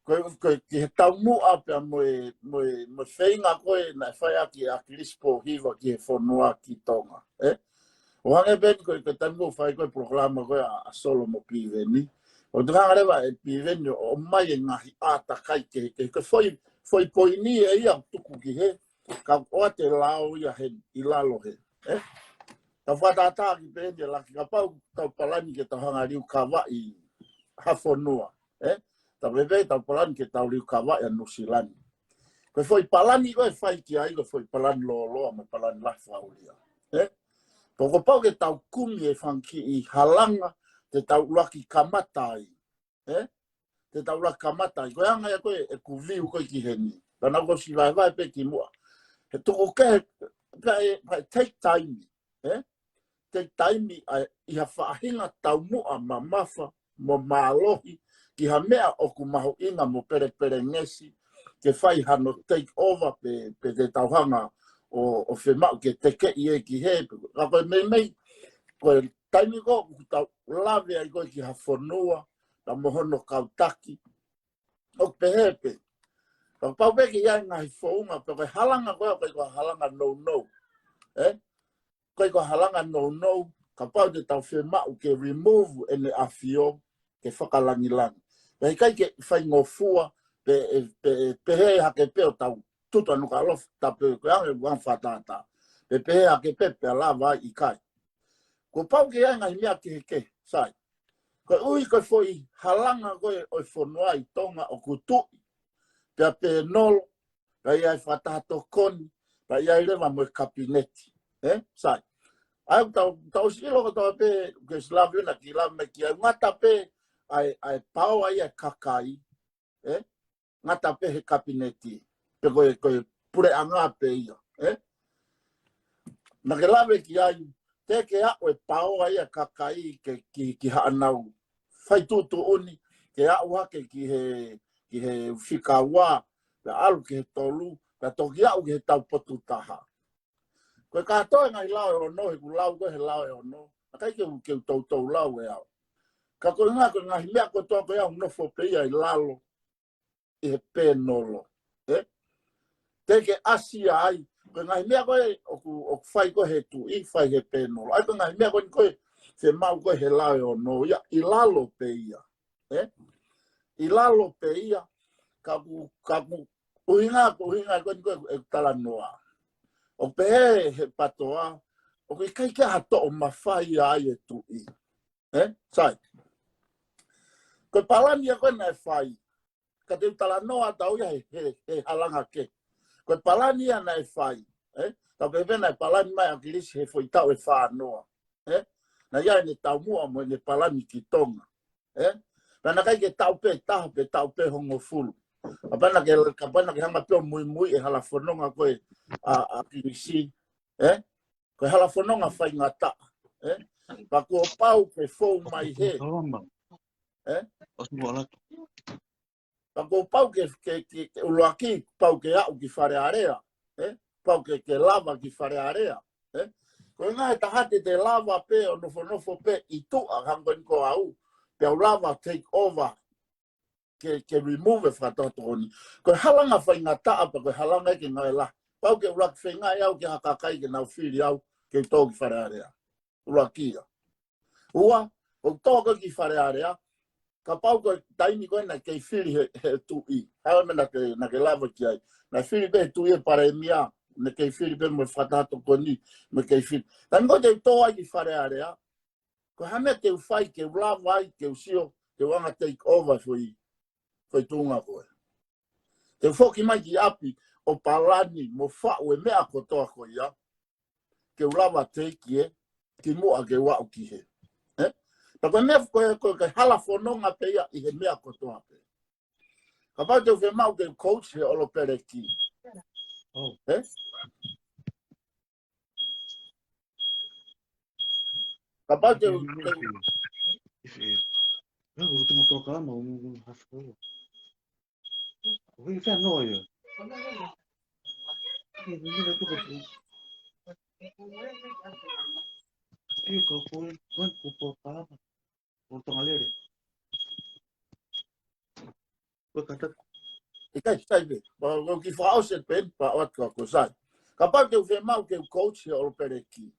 Ko e, ko e, ki he taumuʻa pea mo e, mo e, mo e feinga ko ē naʻe fai ʻaki ʻe ʻAkilisi Pōhiva ki he fonua ki Tonga, ē? ʻO hangē pē ko e, ko e taimi ʻoku fai ko ē polokalama ko ē ʻa, ʻa Solo mo Piveni. ʻOku tokanga leva ʻe Piveni ʻo ʻomai e ngaahi ʻātakai ke, ke, ke foʻi, foʻi poini ʻe ia tuku ki hē, ka ʻoua te lao ia heni, ʻi lalo hē, ē? Ka fakatātā ki pē eni ʻElaki kapau tau palani ke tau hanga liukavaʻi ha fonua, ē? Tau veve, tau palani ke tau liukavaʻi ʻa Nuʻusila ni. Ko e foʻi palani ko ē ʻe fai ki ai, ko e foʻi palani lōloa mo e palani lahi fakaʻulia. Ē? Pea kuo pau ke tau kumi e fanga kiʻi halanga te tau ʻuluaki kamata ai. ē? Te tau laka kamata ai. Ko e anga ia ko ē ʻeku view ko ē ki heni. Pea naʻá ku ʻosi vaevae pē ki muʻa. He tuku kehe, pea ʻe, pea ʻe take time, ē? Take time ʻa e, ʻi ha faʻahinga taumuʻa mamafa, mo mālohi, ki ha meʻa ʻoku mahuʻinga mo pelepelengesi, ke fai hano take over pe, pe te tau hanga ʻo, ʻo fiemaʻu ke tekeʻi ʻe ki hē. Ka ko e meimei, ko e taimi ko ē ʻoku tau lave ai ko ē ki ha fonua, pea mo hono kau taki. ʻOku pehē pē. Ka pau pē ke ʻi ai e ngaahi founga, pe ko e halanga ko ē, ko e ko e halanga nounou. Ē? Ko e ko e halanga nounou, kapau te tau fiemaʻu ke remove ʻene ʻafio, ke fakalangilangi. Pea ʻikai ke faingofua, pe, pe, pehē hake pē ʻo tau tutu ʻa Nukuʻalofa, tā pē ko e anga e uang fatātā. Pe pehē hake pē, pea lava ai ʻikai. Kuo pau ke ʻi ai e ngaahi meʻa kehekehe, sai. Koeʻuhi ko e foʻi halanga ko ē ʻo e fonua ʻi Tonga ʻoku tuʻi. Pea pēnolo, pea ʻi ai e fakataha tokoni, pea ʻi ai leva mo e kapineti. Ē? Sai. ʻA ia ʻoku tau, tau ʻosi ʻilo kotoa pē, ke ʻosi lave ʻena ki lave mai ki ai, ngata pē ʻa e, ʻa e paoa ia ʻa e kakai, ē? Ngata pē he kapineti, pe ko e, ko e puleʻanga pē ia, ē? Naʻá ke lave ki ai, teʻeki ke aʻu e paoa ia ʻa e kakai ke, ki, ki haʻanau fai tuʻutuʻuni, ke aʻu hake ki he, ki he fika ua, pea ʻalu ki he tolu, pea toki aʻu ki he taupotu taha. Ko e kātoa e ngaahi lao ʻe ono, he ʻoku lau ko ē he lao ʻe ono, naʻe ʻikai ke u, ke u toutou lau ʻe au. Ka ko e ngaahi, ko e ngaahi meʻa kotoa ko ia ʻoku nofo pē ia ʻi lalo, ʻi he pēnolo. Ē? Teʻeki ke ʻasi ai, ko e ngaahi meʻa ko ē ʻoku, ʻoku fai ko ē he tuʻi, fai he pēnolo. ʻA ia ko e ngaahi meʻa ko eni ko ē, fiemaʻu ko ē he lao ʻe ono, ia ʻi lalo pē ia. Ē? ʻI lalo pē ia, ka ʻoku, ka ʻoku ʻuhinga, ko e ʻuhinga ko eni ko ē ʻeku talanoa. ʻOku pehē he PTOA, ʻoku ʻikai ke ʻi ai ha toʻo mafai ai e tuʻi. Ē? Sai. Ko e palani ia ko ē naʻe fai. Ka te u talanoa atu au ia he, he, he halanga kehe. Ko e palani ia naʻe fai. Ē? Tau pehē pē naʻe palani mai ʻa ʻAkilisi he foʻi taʻu ʻe fā noa. Ē? Naʻe ʻi ai ʻene taumuʻa mo ʻene palani ki Tonga. Ē? Pea naʻe ʻikai ke taʻu pē taha pe taʻu pē hongofulu. Kapau naʻá ke, kapau naʻá ke hanga pē ʻo muimui e hala fononga ko ē ʻa, ʻa ʻAkilisi. Ē? Ko e hala fononga faingataʻa. Ē? Pea kuo pau ke fou mai hē. Ē? Pea kuo pau ke, ke, ke, ke ʻuluaki, pau ke aʻu ki Fale Alea. Ē? Pau ke, ke lava ki Fale Alea. Ē? Ko e ngaahi taha te te lava pē ʻo nofonofo pē ʻi tuʻa hangē ko au. Pea u lava take over ke, ke remove e fakataha tokoni. Ko e halanga faingataʻa pea ko e halanga ia ke ngāue lahi. Pau ke ʻuluaki feingaʻi au ke ha kakai ke nau fili au ke u tō ki Fale Alea. ʻUluaki ia. Ua, ʻo tō ko ē ki Fale Alea, kapau ko e taimi ko ē naʻe kei fili he, he tuʻi. Haʻu e meʻa naʻá ke, naʻá ke lave ki ai. Naʻe fili pē he tuʻi e palēmia, naʻe kei fili pē mo e fakataha tokoni, naʻe kei fili. Taimi ko ē te u tō ai ki Fale Alea, ko e hā e meʻa te u fai ke u lava ai, ke u sio, ke u anga take over foʻi, foʻi tuʻunga ko ē. Te u foki mai ki ʻapi ʻo palani mo faʻu e meʻa kotoa ko ia, ke u lava take ē, kimuʻa ke u aʻu ki hē. Ē? Pea ko e meʻa ko ē, ko e hala fononga pē ia ʻi he meʻa kotoa pē. Kapau te u fiemaʻu ke u coach he ʻolopeleki. Ē? Kapau te u, te u, If, if, no, ʻoku tō mai polokalama, ʻo, ʻo, half hour. ʻOku ʻi fē noa ia? ʻOku ʻi fē noa ia? ʻIo, ka ko e, ko e polokalama. ʻO Tonga Lele. Ko e kata. ʻIkai, sai pē. Pea, pea kiʻi fakaʻosi atu pē, pea ʻoatu ʻa ko sai. Kapau te u fiemaʻu ke u coach he ʻolopeleki.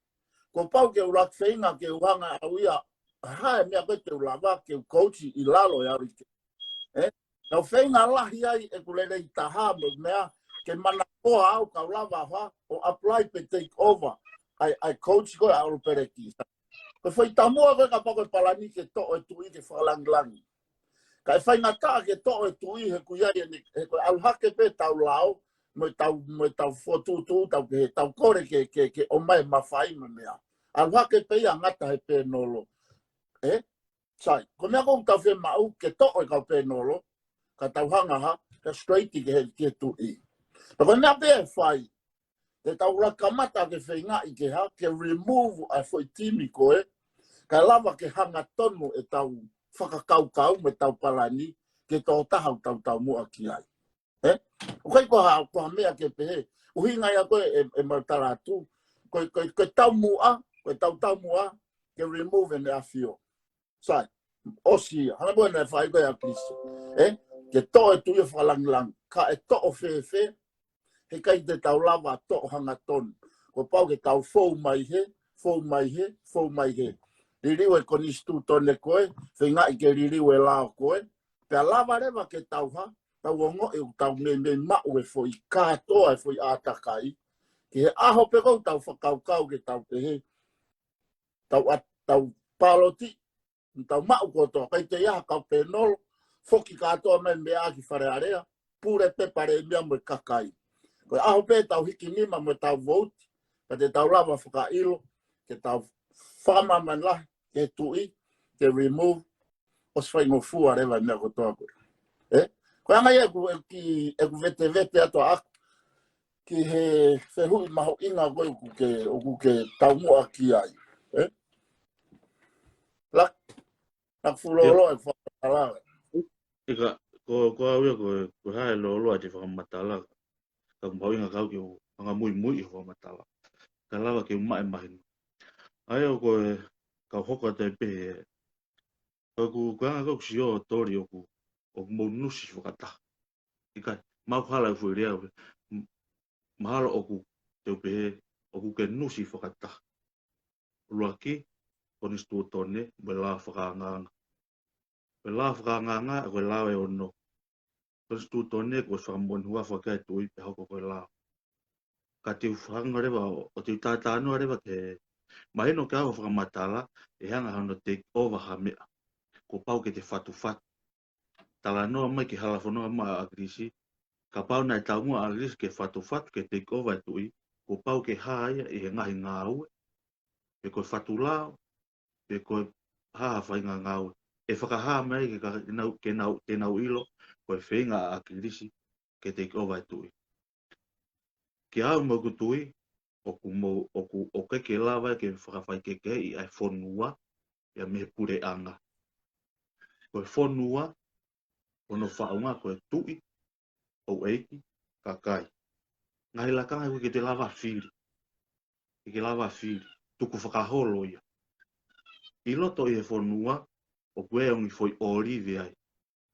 Kuo pau ke u ʻuluaki feinga ke u hanga au ia, ha meʻa ko ē te u lava ke u coach ʻi lalo ʻi ʻAmelika. Ē? Ka u feinga lahi ai ʻeku lelei taha mo e meʻa, ke manakoa au ka u lava ha, ʻo apply pe take over ʻa e, ʻa e coach ko ē ʻa ʻolopeleki. Ko e foʻi taumuʻa ko ē kapau ko e palani ke toʻo e tuʻi ke fakalangilangi. Ka ʻe faingataʻa ke toʻo e tuʻi he ʻoku ʻi ai ʻene, he ko e ʻalu hake pē ʻetau lao, mo ʻetau, mo ʻetau fokotuʻutuʻu, tau pehē, tau kole ke, ke, ke ʻomai e mafai mo e meʻa. ʻAlu hake pē ia ngata he pēnolo. Ē? Sai, ko e meʻa ʻoku tau fiemaʻu ke toʻo e kau pēnolo, ka tau hanga ha, ke straight ki he, ki he tuʻi. Pea ko e meʻa pē ʻe fai, te tau lava kamata ke feingaʻi ke ha, ke remove ʻa e foʻi timi ko ē, kae lava ke hangatonu ʻetau fakakaukau mo ʻetau palani, ke tō taha ʻoku tau taumuʻa ki ai. Ē? ʻOku ʻikai ko ha, ko ha meʻa ke pehē. ʻUhinga ia ko ē, ʻe, ʻe mau tala atu. Ko, ko, ko e taumuʻa, ko ʻetau taumuʻa, ke remove ʻEne ʻAfio. Sai, ʻosi ia. Hangē ko ʻene fai ko ē ʻa Kilisi. Ē? Ke toʻo e tuʻi ʻo fakalangilangi. Ka ʻe toʻo fēfē, heʻikai te tau lava toʻo hangatonu. Kuo pau ke tau fou mai hē, fou mai hē, fou mai hē. Liliu e konisitūtone ko ē, feingaʻi ke liliu e lao ko ē. Pea lava leva ke tau ha, tau ongoʻi ʻoku tau meimei maʻu e foʻi kātoa e foʻi ʻātakai. Ki he ʻaho pē ʻoku tau fakakaukau ke tau pehē, tau ʻa, tau pāloti, tau maʻu kotoa, ʻikai toe ʻi ai ha kau pēnolo, foki kātoa mai meʻa ki Fale Alea, pule pē Palēmia mo e kakai. Ko e ʻaho pē tau hiki nima mo tau vouti, ka te tau lava fakaʻilo, ke tau fakamāmani lahi, ke tuʻi, ke remove, ʻosi faingofua leva e meʻa kotoa ko ē. Ē? Ko e anga ia ʻeku, ʻeku ki, ʻeku vetevete atu ʻaʻaku, ki he fehuʻi mahuʻinga ko ē ʻoku ke, ʻoku ke taumuʻa ki ai. Ē? Lak, lak fulo Ia. Loa e fakamatala. ʻIkai, ko, ko au ia ko, ko e hā e lōloa ʻete fakamatala. Ka ʻoku mahuʻinga kau ke u anga muimui ʻi he fakamatala. Ka lava ke u maʻu e mahino. ʻA ia ʻoku ou kau hoko atu ai pē he, ʻoku, ko e anga ʻoku ou sio ʻo toli ʻoku, ʻoku mou nusi fakataha. ʻIkai, mau hala e fuʻu lea, m-, mahalo ʻoku, te u pehē, ʻoku ke nusi fakataha. ʻUluaki, konisitūtone, mo e lao fakaangaanga. Ko e lao fakaangaanga, ko e lao ʻe ono. Konisitūtone, ko e fakamoʻoni huafa ki ai e tuʻi pea hoko ko e lao. Ka te u fakahanga leva ʻo, ʻo te u tātānoa leva ke mahino ke au fakamatala, ʻe hanga hano take over ha meʻa. Kuo pau ke te fatufatu. Talanoa mai ki he hala fononga mai ʻa ʻAkilisi. Kapau naʻe taumuʻa ʻa ʻAkilisi ke fatufatu ke take over e tuʻi, kuo pau ke hā ia ʻi he ngaahi ngāue. Pe ko e fatulao, pe ko e hā ha faʻahinga ngāue. ʻE fakahā mai ke ka, ke nau, ke nau, ke nau ʻilo, ko e feinga ʻa ʻAkilisi ke take over e tuʻi. Ki au mo ʻeku tui, ʻoku mou, ʻoku, ʻoku ʻikai ke lava ke fakafaikehekeheʻi ʻa e fonua, ia mei he puleʻanga. Ko e fonua, ko hono faʻunga ko e tuʻi, houʻeiki, kakai. Ngaahi lakanga ʻoku ʻikai ke te lava fili. ʻIkai ke lava fili. Tukufakaholo ia. ʻI loto ʻi he fonua, ʻoku ʻi ai e ongo foʻi ʻōlive ai.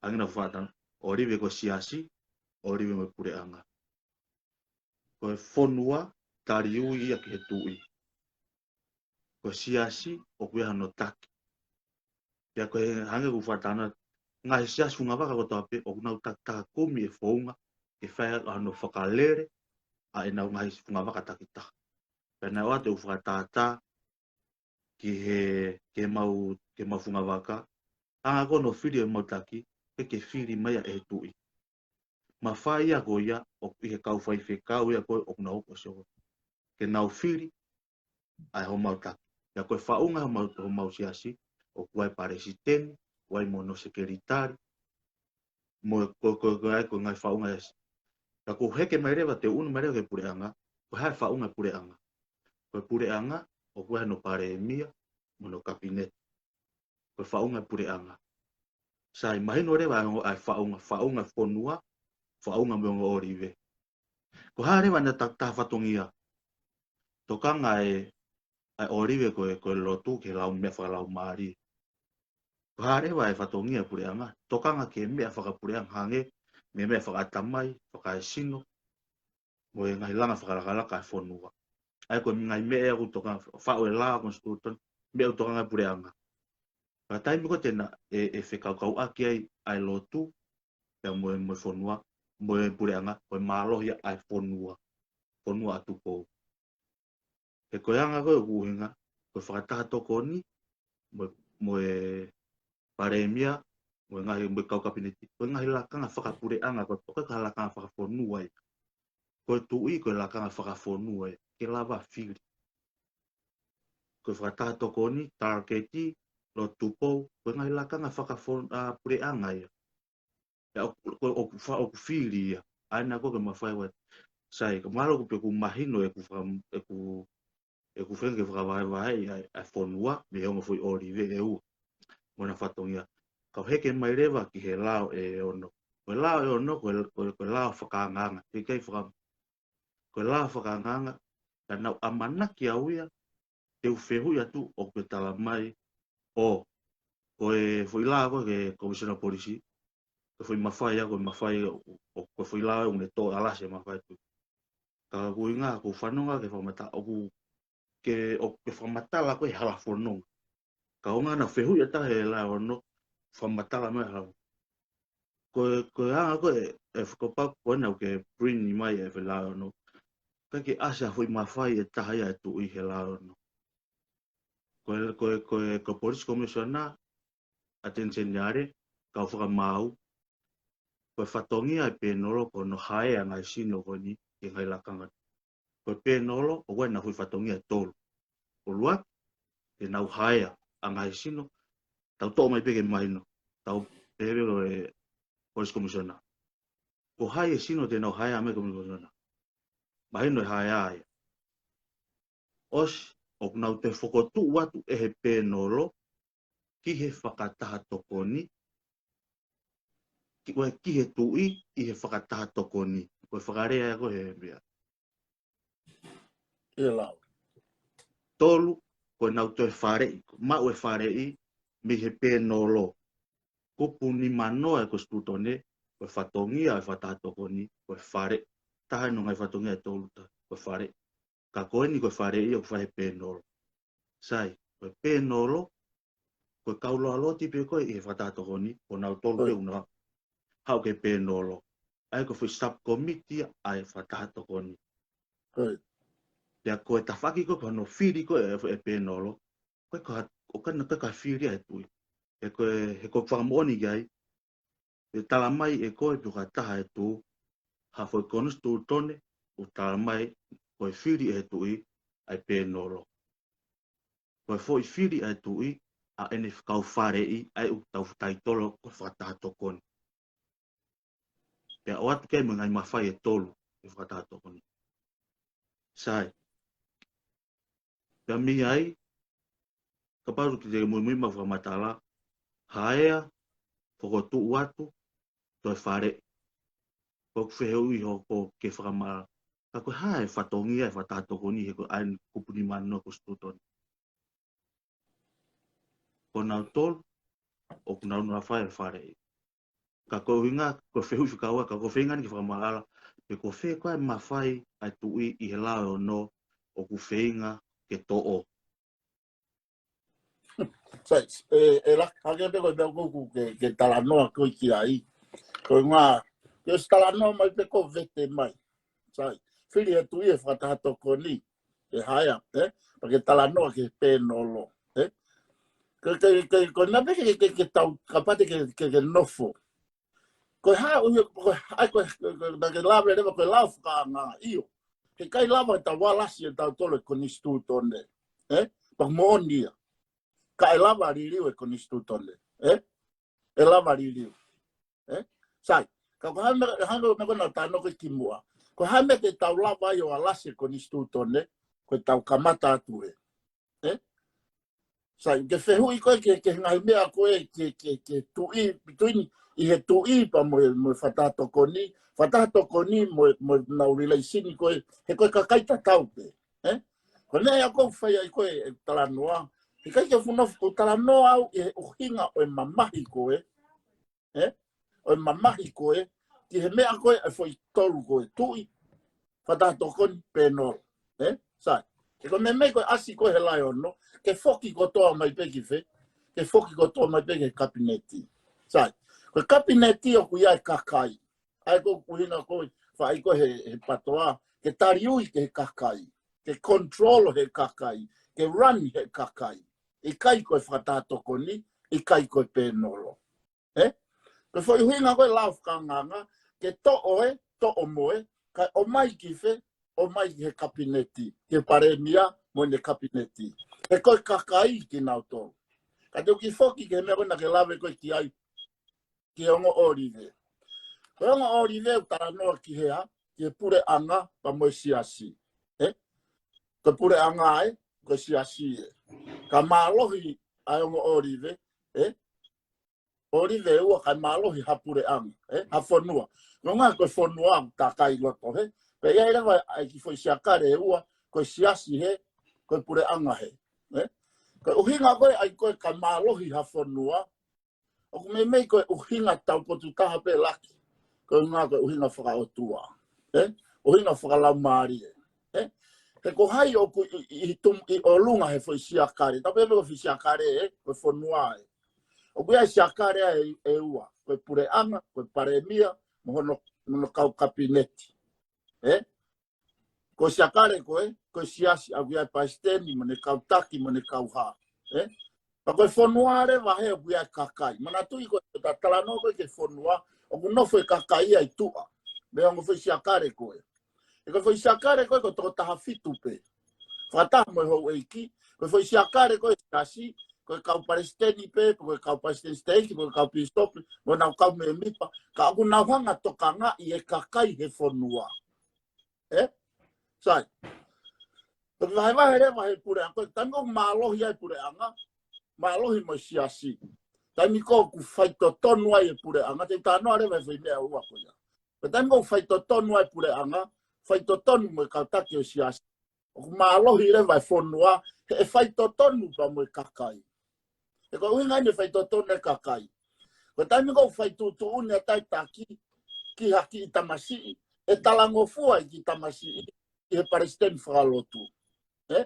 Hangē naʻa ku faʻa talanoa, ʻōlive ko e siasi, ʻōlive mo e puleʻanga. Ko e fonua, taliui ia ki he tuʻi. Ko e siasi, ʻoku ʻi ai hano taki. Pea ko e hangē ko ʻeku faʻa talanoa, ngaahi siasi fungavaka kotoa pē, ʻoku nau takitaha kumi e founga, ke fai hano fakalele, ʻa ʻenau ngaahi fungavaka takitaha. Pea naʻe ʻoatu ʻeku fakatātā, ki he, ki he mau, ki he mau fungavaka, hanga ko ē ʻo fili e mau taki, ke ke fili mai ia ʻe he tuʻi. Mafai ia ko ia, ʻoku ʻi he kau faifekau ia ko ē, ʻoku nau ʻosi ʻo. Ke nau fili, ʻa e homau taki. Ia ko e faʻunga homau, homau siasi, ʻoku ʻi ai e palesiteni, ʻoku ʻi ai mo hono sekelitali, mo e ko, ko, ko e ʻai ko e ngaahi faʻunga ʻi he siasi. Ia ko e heke mai leva te u ʻunu mai leva ki he puleʻanga, ko e hā e faʻunga e puleʻanga. Ko e puleʻanga, ʻoku ʻi ai hono palēmia, mo hono kapineti. Ko e faʻunga e puleʻanga. Sai, mahino leva ʻa e, ʻa e faʻunga, faʻunga fonua, faʻunga mo e ongo ʻōlive. Ko e hā leva ʻena takitaha fatongia. Tokanga e, ʻa e ʻōlive ko e, ko e lotu ki he lau meʻa fakalaumālie. Ko e hā leva e fatongia puleʻanga. Tokanga ki he meʻa fakapuleʻanga hangē, mo e meʻa fakaʻatamai, fakaesino, mo e ngaahi langa fakalakalaka e fonua. ʻA ia ko e ngaahi meʻa ia ʻoku tokanga, faʻu e lao, konisitūtone, meʻa ʻoku tokanga e puleʻanga. Ka taimi ko ē te na, ʻe, ʻe fekaukauʻaki ai, ʻa e lotu, pea mo e, mo e fonua, mo e puleʻanga, ko e mālohi ʻa e fonua. Fonua ʻa Tupou. He ko e anga ko ē ʻoku ʻuhinga, ko e fakataha tokoni, mo, mo e palēmia, mo e ngaahi, mo e kau kapineti, ko e ngaahi lakanga fakapuleʻanga, ko e toka ka lakanga fakafonua ia. Ko e tuʻi, ko e lakanga fakafonua ia, ke lava fili. Ko e fakataha tokoni, taraketi, Lord Tupou, ko e ngaahi lakanga fakafon-, ʻa, puleʻanga ia. Pea ʻoku, ʻoku, ʻoku fa-, ʻoku fili ia. ʻA ena ko ē ke mafai ʻa e, sai, ka mahalo ʻoku pē ʻoku mahino ʻeku faka-, ʻeku, ʻeku feinga ke fakavahevaheʻi ʻa e, ʻa e fonua, mei he ongo foʻi ʻōlive ʻe ua. Mo ʻena fatongia. Kau heke mai leva ki he lao ʻe ono. Ko e lao ʻe ono, ko e, ko e, ko e lao fakaangaanga. Ke kai faka-, ko e lao fakaangaanga, ka naʻá ku ʻamanaki au ia, te u fehuʻi atu ʻoku ke tala mai, ʻo, ko e foʻi lao ko ē ki he Komisiona Polisi, ko e foʻi mafai ia, ko e mafai ʻo, ʻo, ko e foʻi lao ʻoku ne tō ʻalasi e mafai ʻa e tuʻi. Ka ko e ʻuhinga, ʻoku ou fanongo ki he fakamatala, ʻoku ke, ʻoku ke fakamatala ko ē he hala fononga. Ka ʻoku ou ngaahi fehuʻi atu he lao ʻe ono, fakamatala mai hala. Ko e, ko e anga ko ē, ʻe fakapapau ko ena ʻoku ke print mai e foʻi lao ʻe ono. ʻIkai ke ʻasi ha foʻi mafai ʻe taha ia ʻa e tuʻi he lao ʻe ono. Ko e, ko e, ko e, ko e Police Commissioner, Attorney General, kau fakamaau, ko e fatongia ʻa e pēnolo ko hono haea ʻa e ngaahi sino ko eni ki he ngaahi lakanga. Ko e pēnolo, ʻoku ʻi ai ʻena foʻi fatongia ʻe tolu. ʻUluaki, te nau haea ʻa e ngaahi sino, tau toʻo mai pē ke mahino, tau pehē ko e Police Commissioner. Ko hai e sino te nau haea mai Police Commissioner. Mahino e haea ia. ʻOsi, ʻoku nau toe fokotuʻu atu ʻe he pēnolo, ki he fakataha tokoni, ki, ʻo, ki he tuʻi, ʻi he fakataha tokoni. Ko e fakalea ia ko ē he meʻa. ʻIo lau. Tolu, ko ʻenau toe faleʻi, ko e maʻu e faleʻi, mei he pēnolo. Kupu nimanoa ʻo e Konisitūtone, ko e fatongia ʻo e fakataha tokoni, ko e faleʻi. Taha ʻi hono ngaahi fatongia ʻe tolu taha, ko e faleʻi. Ka ko eni ko e faleʻi ʻoku fai he pēnolo. Sai, ko e pēnolo, ko e kau loaloa ʻi pē ko ē ʻi he fakataha tokoni, ko nautolu pē ʻoku nau haʻu ki he pēnolo. ʻA ia ko e foʻi subcommittee ʻa e fakataha tokoni. Pea ko e tafaʻaki ko ē ko hono fili ko ē ʻe he pēnolo, ko e ko ha, ʻoku ʻikai ko ha fili ʻa e tuʻi. He ko e, he ko e fakamoʻoni ki ai, ʻe tala mai ʻe koe pe ko ha taha ʻe tuʻu, ha foʻi Konisitūtone, ʻoku tala mai ko e fili ʻe he tuʻi ʻa e pēnolo. Ko e foʻi fili ʻa e tuʻi, ʻa ʻene kau faleʻi, ʻa ia ʻoku tau taitolo ko e fakataha tokoni. Pea ʻoatu ki ai mo e ngaahi mafai ʻe tolu ʻo e fakataha tokoni. Sai. Pea mei ai, kapau ʻoku te muimui mai fakamatala, haea, fokotuʻu atu, toe faleʻi. Ko ʻeku fehuʻi hoko ke fakamala. Ka ko e hā e fatongia ʻo e fakataha tokoni he ko e ʻa eni kupu nimanoa ʻo e Konisitūtone. Ko nautolu, ʻoku nau nofo ʻo faleʻi. Ka ko e ʻuhinga, ko e fehuʻi fika ua, ka ko e feinga ni ke fakamatala, pe ko fē koā e mafai ʻa e tuʻi ʻi he lao ʻe ono ʻoku feinga ke toʻo. Sai, ʻe, ʻe la, hake pē ko e meʻa ʻoku ke, ke talanoa ko ē ki ai. Ko e ngaahi, ke ʻosi talanoa mai pē ko e vete mai. Sai, fili ʻe he tuʻi e fakataha tokoni, ʻe haea, ē? Pea ke talanoa ki he pēnolo, ē? Ke, ke, ke, ko e meʻa pē ke, ke, ke tau, kapau te ke, ke, ke nofo. Ko e hā, ʻo ia, ko e hā, ko e, ko e, ko e, naʻa ke lave leva, ko e lao fakaangaanga, ʻio. Heʻikai lava ʻe tau alasi ʻe tautolu e Konisitūtone, ē? Pea moʻoni ia. Ka ʻe lava liliu e Konisitūtone, ē? ʻE lava liliu. Ē? Sai, ka ko e hā e meʻa, hā e meʻa ko ē naʻa tau talanoa ko ē kimuʻa. Ko e hā e meʻa te tau lava ai ʻo alasi e Konisitūtone, ko ʻetau kamata atu ē. Ē? Sai, ke fehuʻi ko ē ki he, ki he ngaahi meʻa ko ē, ki he, ki he, ki he tuʻi, between, ʻi he tuʻi pea mo e, mo e fakataha tokoni, fakataha tokoni mo e, mo ʻenau relation ko ē, he ko e kakai tatau pē. Ē? Ko e meʻa ia ʻoku ou fai ai ko ē e talanoa. Heʻikai ke fuʻu nofo ʻo talanoa au ʻi he ʻuhinga ʻo e mamahi ko ē. Ē? ʻO e mamahi ko ē. Ki he meʻa ko ē ʻa e foʻi tolu ko ē tuʻi. Fakataha tokoni pēnolo. Ē? Sai. He ko e meʻa mai ko ē ʻasi ko ē he lao ʻe ono. Ke foki kotoa mai pē ki fē. Ke foki kotoa mai pē ki he kapineti. Sai. Ko e kapineti ʻoku ʻi ai e kakai. ʻA ia ko ʻeku ʻuhinga ko ē, fai ko ē he, he patoa, ke taliui ki he kakai, ke control he kakai, ke run he kakai. ʻIkai ko e fakataha tokoni, ʻikai ko e pēnolo. Ē? Ko e foʻi ʻuhinga ko ē lao fakaangaanga, ke toʻo ē, toʻo mo ē, kae ʻomai ki fē, ʻomai ki he kapineti, ki he palēmia mo ʻene kapineti. He ko e kakai kinautolu. Ka te u kiʻi foki ki he meʻa ko ē naʻa ke lave ko ē ki ai, ki he ongo ʻōlive. Ko e ongo ʻōlive ʻoku talanoa ki he hā, ki he puleʻanga pea mo e siasi. Ē? Ko e puleʻanga ē, ko e siasi ē. Ka mālohi ʻa e ongo ʻōlive, ē? ʻŌlive ʻe ua kae mālohi ha puleʻanga, ē? Ha fonua. Ko e ʻuhinga ko e fonua ʻoku takai loto hē. Pea ʻi ai leva ʻa e kiʻi foʻi siakale ʻe ua, ko e siasi hē, ko e puleʻanga hē. Ē? Ko e ʻuhinga ko ē ʻa e ko ē kae mālohi ha fonua, ʻoku meimei ko e ʻuhinga taupotu taha pē laki. Ko e ʻuhinga ko e ʻuhinga fakaʻotua. Ē? ʻUhinga fakalaumālie. Ē? He ko hai ʻoku ʻi, ʻi, ʻi, tum, ʻi ʻolunga he foʻi siakale. Tapu pē ko e foʻi siakale, ē? Ko e fonua ē. ʻOku ʻi ai siakale ʻe, ʻe ua. Ko e puleʻanga, ko e palēmia, mo hono, mo hono kau kapineti. Ē? Ko e siakale ko ē, ko e siasi ʻoku ʻi ai palesiteni, mo ʻene kau taki, mo ʻene kau hā. Ē? Pea ko e fonua leva hē ʻoku ʻi ai kakai. Manatuʻi ko e ta talanoa ko ē ki he fonua, ʻoku nofo e kakai ia ʻi tuʻa. Mei he ongo foʻi siakale ko ē. Ē ko e foʻi siakale ko ē ko e toko taha fitu pē. Fakataha mo e houʻeiki, ko e foʻi siakale ko ē siasi, ko e kau palesiteni pē, ko e kau palesiteni siteiki, ko e kau pīsope, mo ʻenau kau mēmipa, ka ʻoku nau hanga tokangaʻi e kakai he fonua. Ē? Sai. Ko e vahevahe leva he puleʻanga, ko e taimi ʻoku mālohi ai puleʻanga, mālohi mo e siasi. Taimi ko ē ʻoku faitotonu ai e puleʻanga, te u talanoa leva he foʻi meʻa ʻe ua ko ia. Ko e taimi ko ē ʻoku faitotonu ai puleʻanga, faitotonu mo e kau taki ʻo e siasi. ʻOku mālohi leva e fonua, he ʻe faitotonu pea mo e kakai. Ē ko e ʻuhinga ʻene faitotonu e kakai. Ko e taimi ko ē ʻoku fai tuʻutuʻuni ʻa e taki, ki ha kiʻi tamasiʻi, ʻe talangofua e kiʻi tamasiʻi, ki he palesiteni fakalotu. Ē?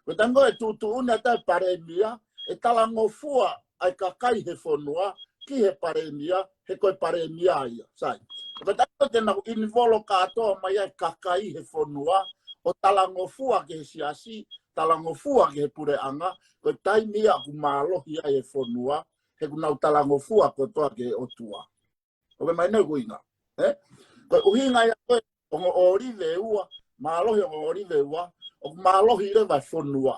Ko e taimi ko ē ʻe tuʻutuʻuni ʻa e palēmia, ʻe talangofua ʻa e kakai he fonua, ki he palēmia, he ko e palēmia ia. Sai. Ko e taimi ko ē te nau involve kātoa mai ʻa e kakai he fonua, ʻo talangofua ki he siasi, talangofua ki he puleʻanga, ko e taimi ia ʻoku mālohi ai e fonua, he ʻoku nau talangofua kotoa ki he ʻOtua. ʻOku mahino e ʻuhinga. Ē? Ko e ʻuhinga ia ko ē, ongo ʻōlive ʻe ua, mālohi ongo ʻōlive ʻe ua, ʻoku mālohi leva e fonua.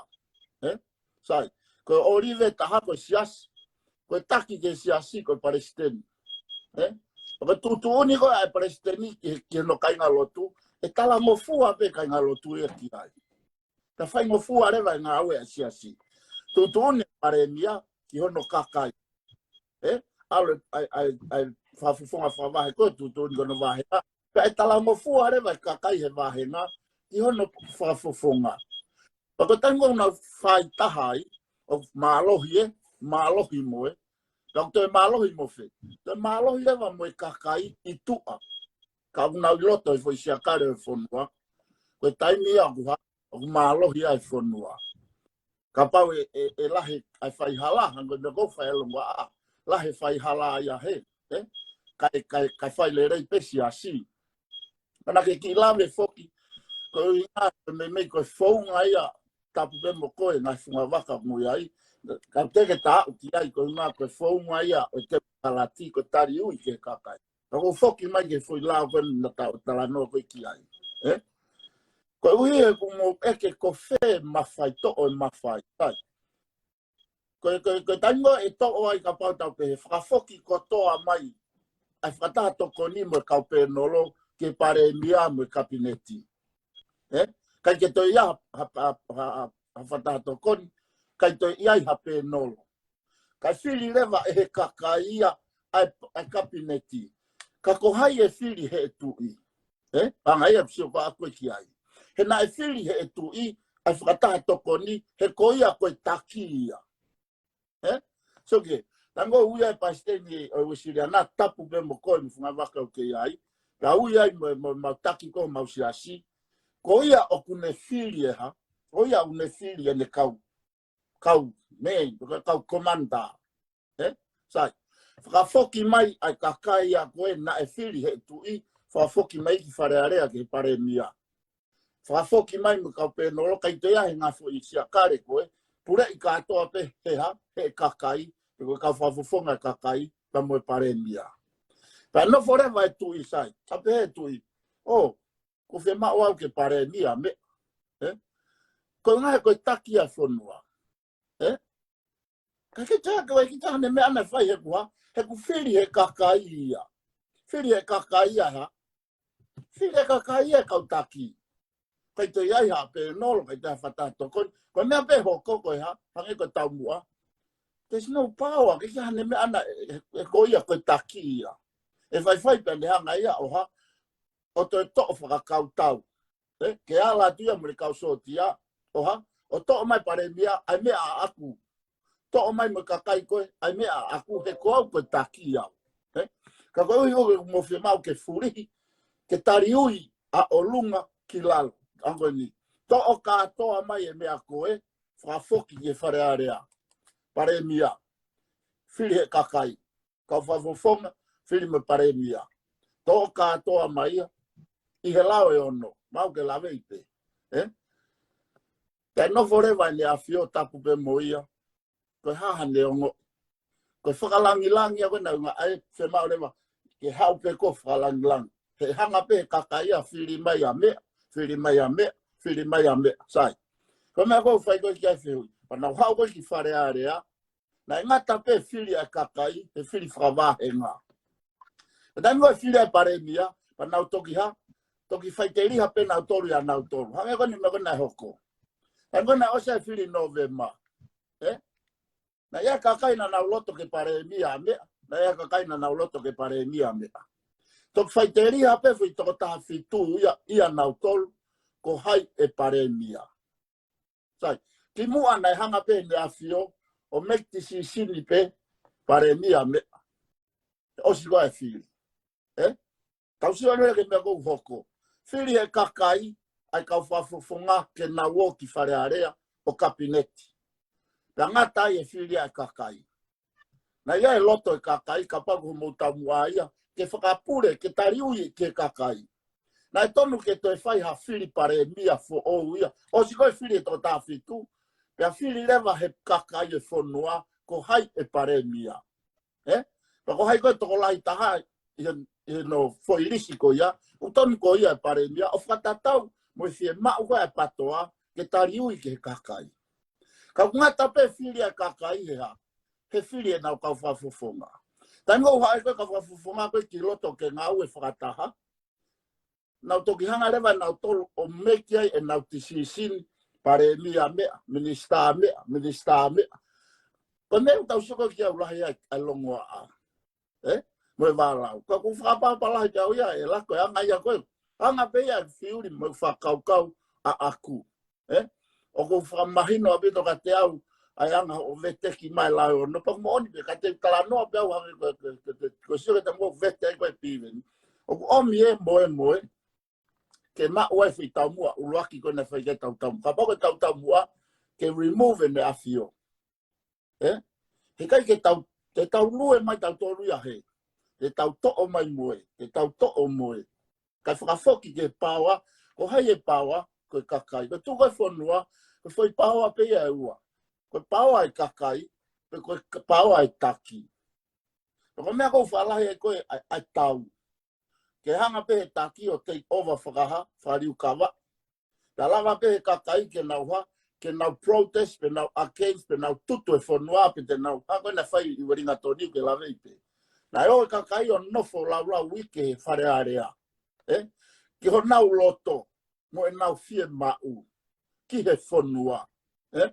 Ē? Sai. Ko e ʻōlive ʻe taha ko e siasi, ko e taki ki he siasi, ko e palesiteni. Ē? Ko e tuʻutuʻuni ko ē ʻa e palesiteni ki, ki hono kāingalotu, ʻe talangofua pē kāingalotu ia ki ai. Pea faingofua leva e ngāue ʻa e siasi. Tuʻutuʻuni e palēmia ki hono kakai. Ē? ʻAlu ʻa e, ʻa e, ʻa e fakafofonga fakavahe ko ē tuʻutuʻuni ki hono vāhenga. Pea ʻe talangofua leva e kakai he vāhenga ki hono fakafofonga. Pea ko e taimi ko ē ʻoku nau fai taha ai, ʻoku mālohi ē, mālohi mo ē. Pea ʻoku toe mālohi mo fē. Toe mālohi leva mo e kakai ʻi tuʻa. Ka ʻoku nau ʻi loto he foʻi siakale ʻo e fonua. Ko e taimi ia ʻoku hā, ʻoku mālohi ai e fonua. Kapau ʻe, ʻe, ʻe lahi ʻa e faihala, hangē ko e meʻa ko ē ʻoku fai ʻi Tonga ʻa, lahi e faihala ia hē, ē? Kae, kae, kae fai lelei pē siasi. Ka naʻa ke kiʻi lave foki, ko e ʻuhinga, ko e meimei ko e founga ia, tapu pē mo koe, ngaahi fungavaka ʻoku ʻi ai. Ka te ke taʻu ki ai, ko e ʻuhinga, ko e founga ia, ʻo e temokalati, ko e tali ui ki he kakai. Ka ʻoku ou foki mai ki he foʻi lao ko ē naʻa ta talanoa ko ē ki ai. Ē? Koeʻuhi he ʻoku mou ʻeke ko fē mafai toʻo e mafai. Sai. Ko e, ko e, ko e taimi ko ē ʻe toʻo ai kapau tau pehē fakafoki kotoa mai ʻa e fakataha tokoni mo e kau pēnolo ki he palēmia mo e kapineti. Ē? ʻIkai ke toe ʻi ai ha, ha, ha, ha, ha fakataha tokoni, ʻikai toe ʻi ai ha pēnolo. Kae fili leva ʻe he kakai ia ʻa e, ʻa e kapineti. Ka ko hai ʻe fili heʻe tuʻi. Ē? Anga ia ʻeku sio ko ē ʻaʻaku ki ai. He naʻe fili heʻe tuʻi ʻa e fakataha tokoni, he ko ia ko e taki ia. Ē? So ke, tango ui ai palesiteni ʻo e Uēsiliana, tapu pē mo koe mo e fungavaka ʻoku ke ʻi ai. Ka ui ai mo, mo, mau taki ko ē mau siasi. Ko ia ʻoku ne fili ʻe hā. Ko ia ʻoku ne fili ʻene kau kau, mei, kau komanda. Ē? Sai. Fakafoki mai ʻa e kakai ia ko ē naʻe fili heʻe tuʻi, fakafoki mai ki Fale Alea ki he palēmia. Fakafoki mai mo e kau pēnolo, ʻikai toe ʻi ai ha ngaahi foʻi siakale ko ē, puleʻi kātoa pē he hā, heʻe kakai, pe ko e kau fakafofonga e kakai, pea mo e palēmia. Pea nofo leva e tuʻi sai, tapu pē he tuʻi. ʻŌ, ʻoku fiemaʻu au ke palēmia mei, ē? Ko e ʻuhinga he ko e taki ʻa e fonua. Ē? Ka ke te ake wai ki taha ne meʻa naʻe fai he kuha, he ku fili he kakai ia. Fili he kakai ia ha. Fili he kakai ia e kau taki. Kai te iai ha pē nolo, kai te ha fata tokoni. Ko e meʻa pē hoko ko e ha, hangē ko e taumuʻa. There's no power, ke ke hane meʻa ana e, e, e ko ia ko e taki ia. E faifai pea ne hanga ia ʻo ha, ʻo toe toʻo fakakautau. Ē, ke ala atu ia mo e kau sōtia, ʻo ha, ʻo toʻo mai palēmia, ʻai meʻa ʻaʻaku. Toʻo mai mo e kakai ko ē, ʻai meʻa ʻaʻaku he ko au ko e taki au. Ē? Ka ko e ʻuhi ʻoku mo fiemaʻu ke fulihi, ke taliui ʻa ʻolunga ki lalo. Ango ni, toʻo kātoa mai e meʻa ko ē, fakafoki ki he Fale Alea. Palēmia. Fili he kakai. Kau fakafofonga, fili mo e palēmia. Toʻo kātoa mai ia, ʻi he lao ʻe ono, mau ke lave ʻi pē. Ē? Te nofo leva ʻEne ʻAfio tapu pē mo ia, ko e hā haʻane ongo. Ko e fakalangilangi ʻa ko e naunga ai, fiemaʻu leva, ke haʻu pē ko e fakalangilangi. He hanga pē he kakai ia fili mai ʻa meʻa, fili mai ʻa meʻa, fili mai ʻa meʻa. Sai. Ko e meʻa ko ē fai ko ē ki ai fehuʻi. Pea nau haʻu ko ē ki Fale Alea, naʻe ngata pē fili ʻa e kakai, he fili fakavahenga. Ka taimi ko ē fili ʻa e palēmia, pea nau toki ha, toki faiteliha pē nautolu ia nautolu. Hangē ko eni meʻa ko ē naʻe hoko. Taimi ko ē naʻe ʻosi ʻa e fili Nōvema. Ē? Naʻe ʻi ai e kakai naʻa nau loto ke palēmia meʻa, naʻe ʻi ai e kakai naʻa nau loto ke palēmia meʻa. Toki faiteliha pē foʻi tokotaha fitu ia, ia nautolu, ko hai ʻe palēmia. Sai, kimuʻa naʻe hanga pē ʻEne ʻAfio, ʻo make decision pē, palēmia meʻa. ʻOsi ko ē fili. Ē? Tau sio ʻanue ke meʻa ko ē hoko. Fili he kakai, ʻa e kau fakafofonga ke nau ō ki Fale Alea, ʻo kapineti. Pea ngata ai e fili ʻa e kakai. Naʻe ʻi ai e loto e kakai, kapau ko homou taumuʻa ia, ke fakapule, ke taliui ki he kakai. Naʻe tonu ke toe fai ha fili palēmia foʻou ia. ʻOsi ko ē fili e tokotaha fitu, pea fili leva he kakai e fonua, ko hai ʻe palēmia. Ē? Pea ko hai ko e tokolahi taha, ʻi he, ʻi he no foʻi lisi ko ia, ʻoku tonu ko ia e palēmia, ʻo fakatatau, mo e fiemaʻu ko ē ʻa e PATOA, ke taliui ki he kakai. Ka ʻoku ngata pē fili ʻa e kakai he ha, he fili ʻenau kau fakafofonga. Taimi ʻoku haʻu ko ē kau fakafofonga ko ē ki loto ke ngāue fakataha, nau toki hanga leva nautolu ʻo make ai ʻenau decision, palēmia meʻa, minisitā meʻa, minisitā meʻa. Ko e meʻa ʻoku tau sio ko ē ki ai ʻoku lahi ai ʻa e longoaʻa. Ē? Mo e vālau. Ka ʻoku ou fakapapalahi pē au ia, ʻe lako e anga ia ko ē. Anga pē ia e fiuli mo e fakakaukau ʻaʻaku. Ē? ʻOku ou fakamahino ʻaupito kiate au, ʻa e anga hoʻo veteki mai e lao ʻe ono, pea moʻoni pē, ka te u talanoa pē au hangē ko e, ko e, ko e, ko e sio ke ta mo vete ai ko e piveni. ʻOku ʻomi e moemoe, ke maʻu ai foʻi taumuʻa ʻuluaki ko ē naʻe fai ki ai e tautaumuʻa. Kapau ko e tautaumuʻa, ke remove ʻEne ʻAfio. Ē? He ʻikai ke tau, te tau lue mai tautolu ia he. Te tau toʻo mai mo e, te tau toʻo mo e. Kae fakafoki ki he paoa, ko hai e paoa, ko e kakai. Ko e tuʻu ko ē fonua, ko e foʻi paoa pē ia ʻe ua. Ko e paoa e kakai, pe ko e ka-, paoa e taki. Ko e meʻa ʻoku ou fakalahi ai ko ē ʻa e, ʻa e tau. Ke hanga pē he taki ʻo take over fakahā, fakaliukava. Pea lava pē he kakai ke nau hā, ke nau protest, pe nau against, pe nau tutu e fonua, pe te nau hā ko ē naʻe fai ʻi Uelingatoni ke lave ai pē. Naʻe ō e kakai ʻo nofo laulau uike he Fale Alea. Ē? Ki honau loto, mo ʻenau fiemaʻu ki he fonua. Ē?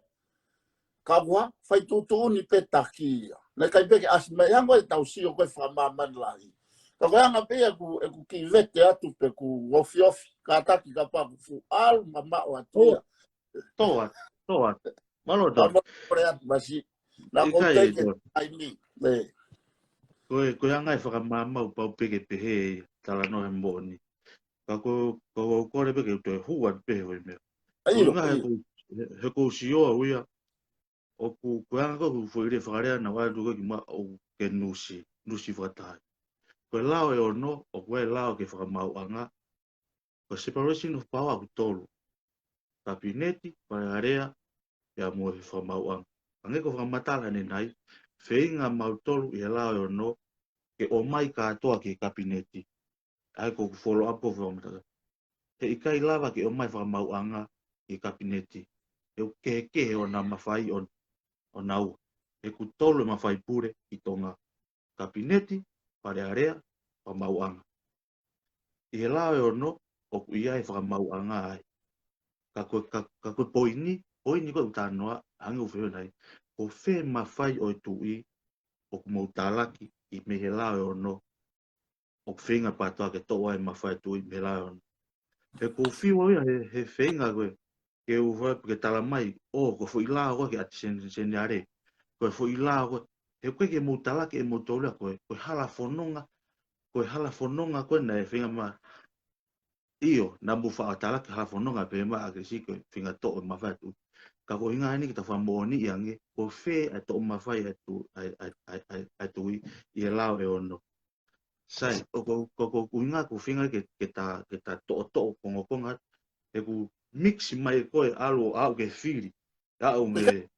Ka ua, fai tuʻutuʻuni pē taki ia. Naʻe ʻikai pē ke ʻasi mai, hangē ko e tau sio ko ē fakamāmani lahi. Ka ko e anga pē ia ʻeku, ʻeku kiʻi vete atu pe ʻeku ofiofi, kātaki kapau ʻoku fuʻu ʻalu mamaʻo atu ia. Toa, toa. Mālō, Tau Tony. Mole atu masi. Naʻa ʻoku ou ʻikai, teke Tony. Taimi. Ē. Ko e, ko e anga e fakamaama ʻoku pau pē ke pehē, talanoa he moʻoni. Ka ko, ko, ko, ko e kole pē ke u toe hū atu pē he foʻi meʻa. ʻAi, ko e ʻilo, ngaahi ʻaio. He ko, he ko u sio au ia, ʻoku, ko e anga ko ē ʻoku foʻi lea fakalea naʻa ku ʻai atu ko ē kimuʻa ʻoku ke nusi, nusi fakataha. Ko e lao ʻe ono, ʻoku ʻi ai e lao ki he fakamaauʻanga, ko e separation of power ʻoku tolu. Kapineti, Fale Alea, pea mo e fakamaauʻanga. Hangē ko e fakamatala ʻanenai, feinga mautolu ʻi he lao ʻe ono, ke ʻomai kātoa ki he kapineti. ʻA ia ko ʻeku follow up ko e fakamatala. He ʻikai lava ke ʻomai fakamaauʻanga ki he kapineti. He ʻoku kehekehe ʻona mafai ʻo, ʻo naua. He ʻoku tolu e mafai pule ʻi Tonga: Kapineti, Fale Alea, Fakamaauʻanga. ʻI he lao ʻe ono, ʻoku ʻi ai e fakamaauʻanga ai. Ka ko e, ka, ka ko e poini, poini ko ē ʻoku talanoa, hangē ʻoku fehuʻi ai, ko fē mafai ʻo e tuʻi ʻoku mou talaki ʻi mei he lao ʻe ono, ʻoku feinga PATOA ke toʻo ai e mafai ʻa e tuʻi mei he lao ʻe ono. He ʻoku ou fiu au ia he, he feinga ko ē ke u fai ke tala mai, ʻo, ko e foʻi lao ko ē ki he ʻAteni Seni-, Seniale. Ko e foʻi lao ko ē, he ʻoku ʻikai ke mou talaki ʻe moutolu ia ko e, ko e hala fononga, ko e hala fononga ko ē naʻe feinga mai. ʻIo, naʻa mou faʻa talaki hala fononga pē maʻa ke si ko e feinga toʻo e mafai ʻa e tuʻi. Ka ko e ʻuhinga eni ke ta fakamoʻoniʻi ange, ko fē ʻa e toʻo mafai ʻa e tu-, ʻa e, ʻa e, ʻa e, ʻa e, ʻa e tuʻi ʻi he lao ʻe ono. Sai, ʻoku, ʻoku, ʻoku, ʻoku ʻuhinga ʻoku feinga ke, ke ta, ke ta toʻotoʻo kongokonga, he ʻoku mix mai ko ē ʻalu ʻo aʻu ki he fili, aʻu mei, ʻe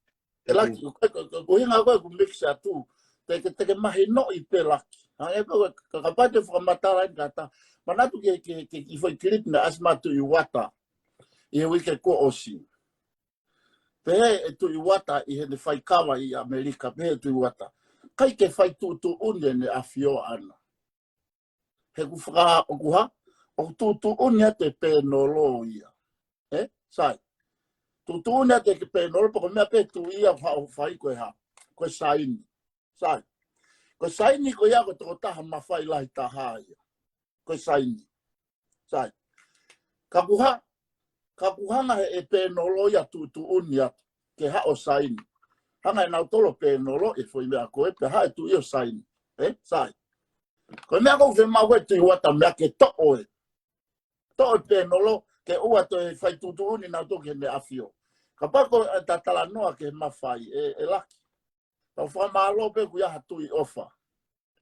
he ʻoku laki, ko, ko, ko, ko e ʻuhinga ko ē ʻoku mix atu, te ke, te ke mahinoʻi pē laki. Ha, ʻe ko, ka, kapau te u fakamatala eni kātaki, manatu ki he, ki he, ki he foʻi clip naʻe ʻasi mai ʻa Tuʻi Uata ʻi he uike kuo ʻosi. Pehē ʻe Tuʻi Uata ʻi heʻene faikava ʻi ʻAmelika, pehē ʻe Tuʻi Uata, ʻikai ke fai tuʻutuʻuni ʻEne ʻAfio ʻaʻana. He ʻoku faka-, ʻoku hā, ʻoku tuʻutuʻuni atu e pēnolo ia. Ē? Sai. Tuʻutuʻuni atu e pēnolo, pea ko e meʻa pē tuʻi ia ʻoku haʻu ʻo fai ko e hā. Ko e saini. Sai. Ko e saini ko ia ko e tokotaha mafai lahi taha ia. Ko e saini. Sai. Ka ʻoku hā, ka ʻoku hanga he ʻe pēnolo ia tuʻutuʻuni atu ke haʻu ʻo saini. Hanga ʻe nautolu ʻo pēnolo e foʻi meʻa ko ē, pea haʻu e tuʻi ʻo saini. Ē? Sai. Ko e meʻa ko ē ʻoku fiemaʻu ko ē ʻe Tuʻi Uata meʻa ke toʻo e, toʻo e pēnolo, ke ʻoua toe fai tuʻutuʻuni nautolu ki heʻene ʻAfio. Kapau ko e ta talanoa ki he mafai, ʻe, ʻe laki. Tau fakamālō pē ʻoku ʻi ai ha tuʻi ʻofa.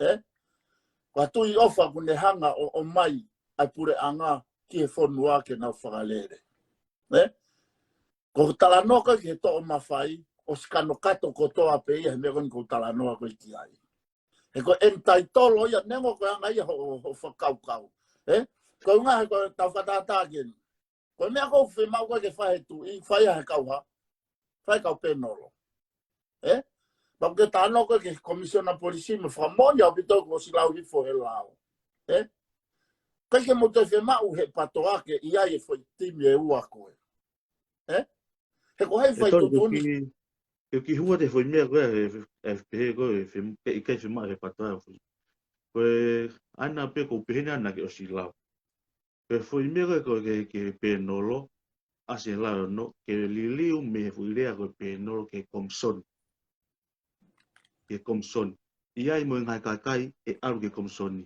Ē? Ko ha tuʻi ʻofa ʻoku ne hanga ʻo, ʻomai ʻa e puleʻanga ki he fonua ke nau fakalele. Ē? Ko e talanoa ko ē ki he toʻo mafai, ʻosi kanokato kotoa pē ia he meʻa ko eni ʻoku ou talanoa ko ē ki ai. He ko e entitle ia, neongo ko e anga ia hoʻo, hoʻo fakakaukau. Ē? Ko e ʻuhinga he ko e tau fakatātā ki heni. Ko e meʻa ko ē ʻoku fiemaʻu ko ē ke fai he tuʻi, fai ia he kau hā, fai kau pēnolo. Ē? Pea ʻoku ke talanoa ko ē ki he Komisiona Polisi mo e fakamoʻoni ʻaupito kuo ʻosi lau hifo he lao. Ē? ʻIkai ke mou toe fiemaʻu he PATOA ke ʻi ai e foʻi timi ʻe ua ko ē. Ē? He ko hai ʻe fai tolu, tuʻutuʻuni? Ke ki, ke ki hua te foʻi meʻa ko ē, ʻe, ʻe pehē ko ē, ʻe fiem-, ke ʻikai fiemaʻu he PATOA foʻi. Ko e ʻana pē ʻoku ou pehē ni ʻana ke ʻosi lau. Ko e foʻi meʻa ko ē ko e ke, ke pēnolo, ʻasi he lao ʻe ono, ke liliu mei he foʻi lea ko e pēnolo ki he komisoni. Ki he komisoni. ʻI ai mo e ngaahi kakai ʻe ʻalu ki he komisoni.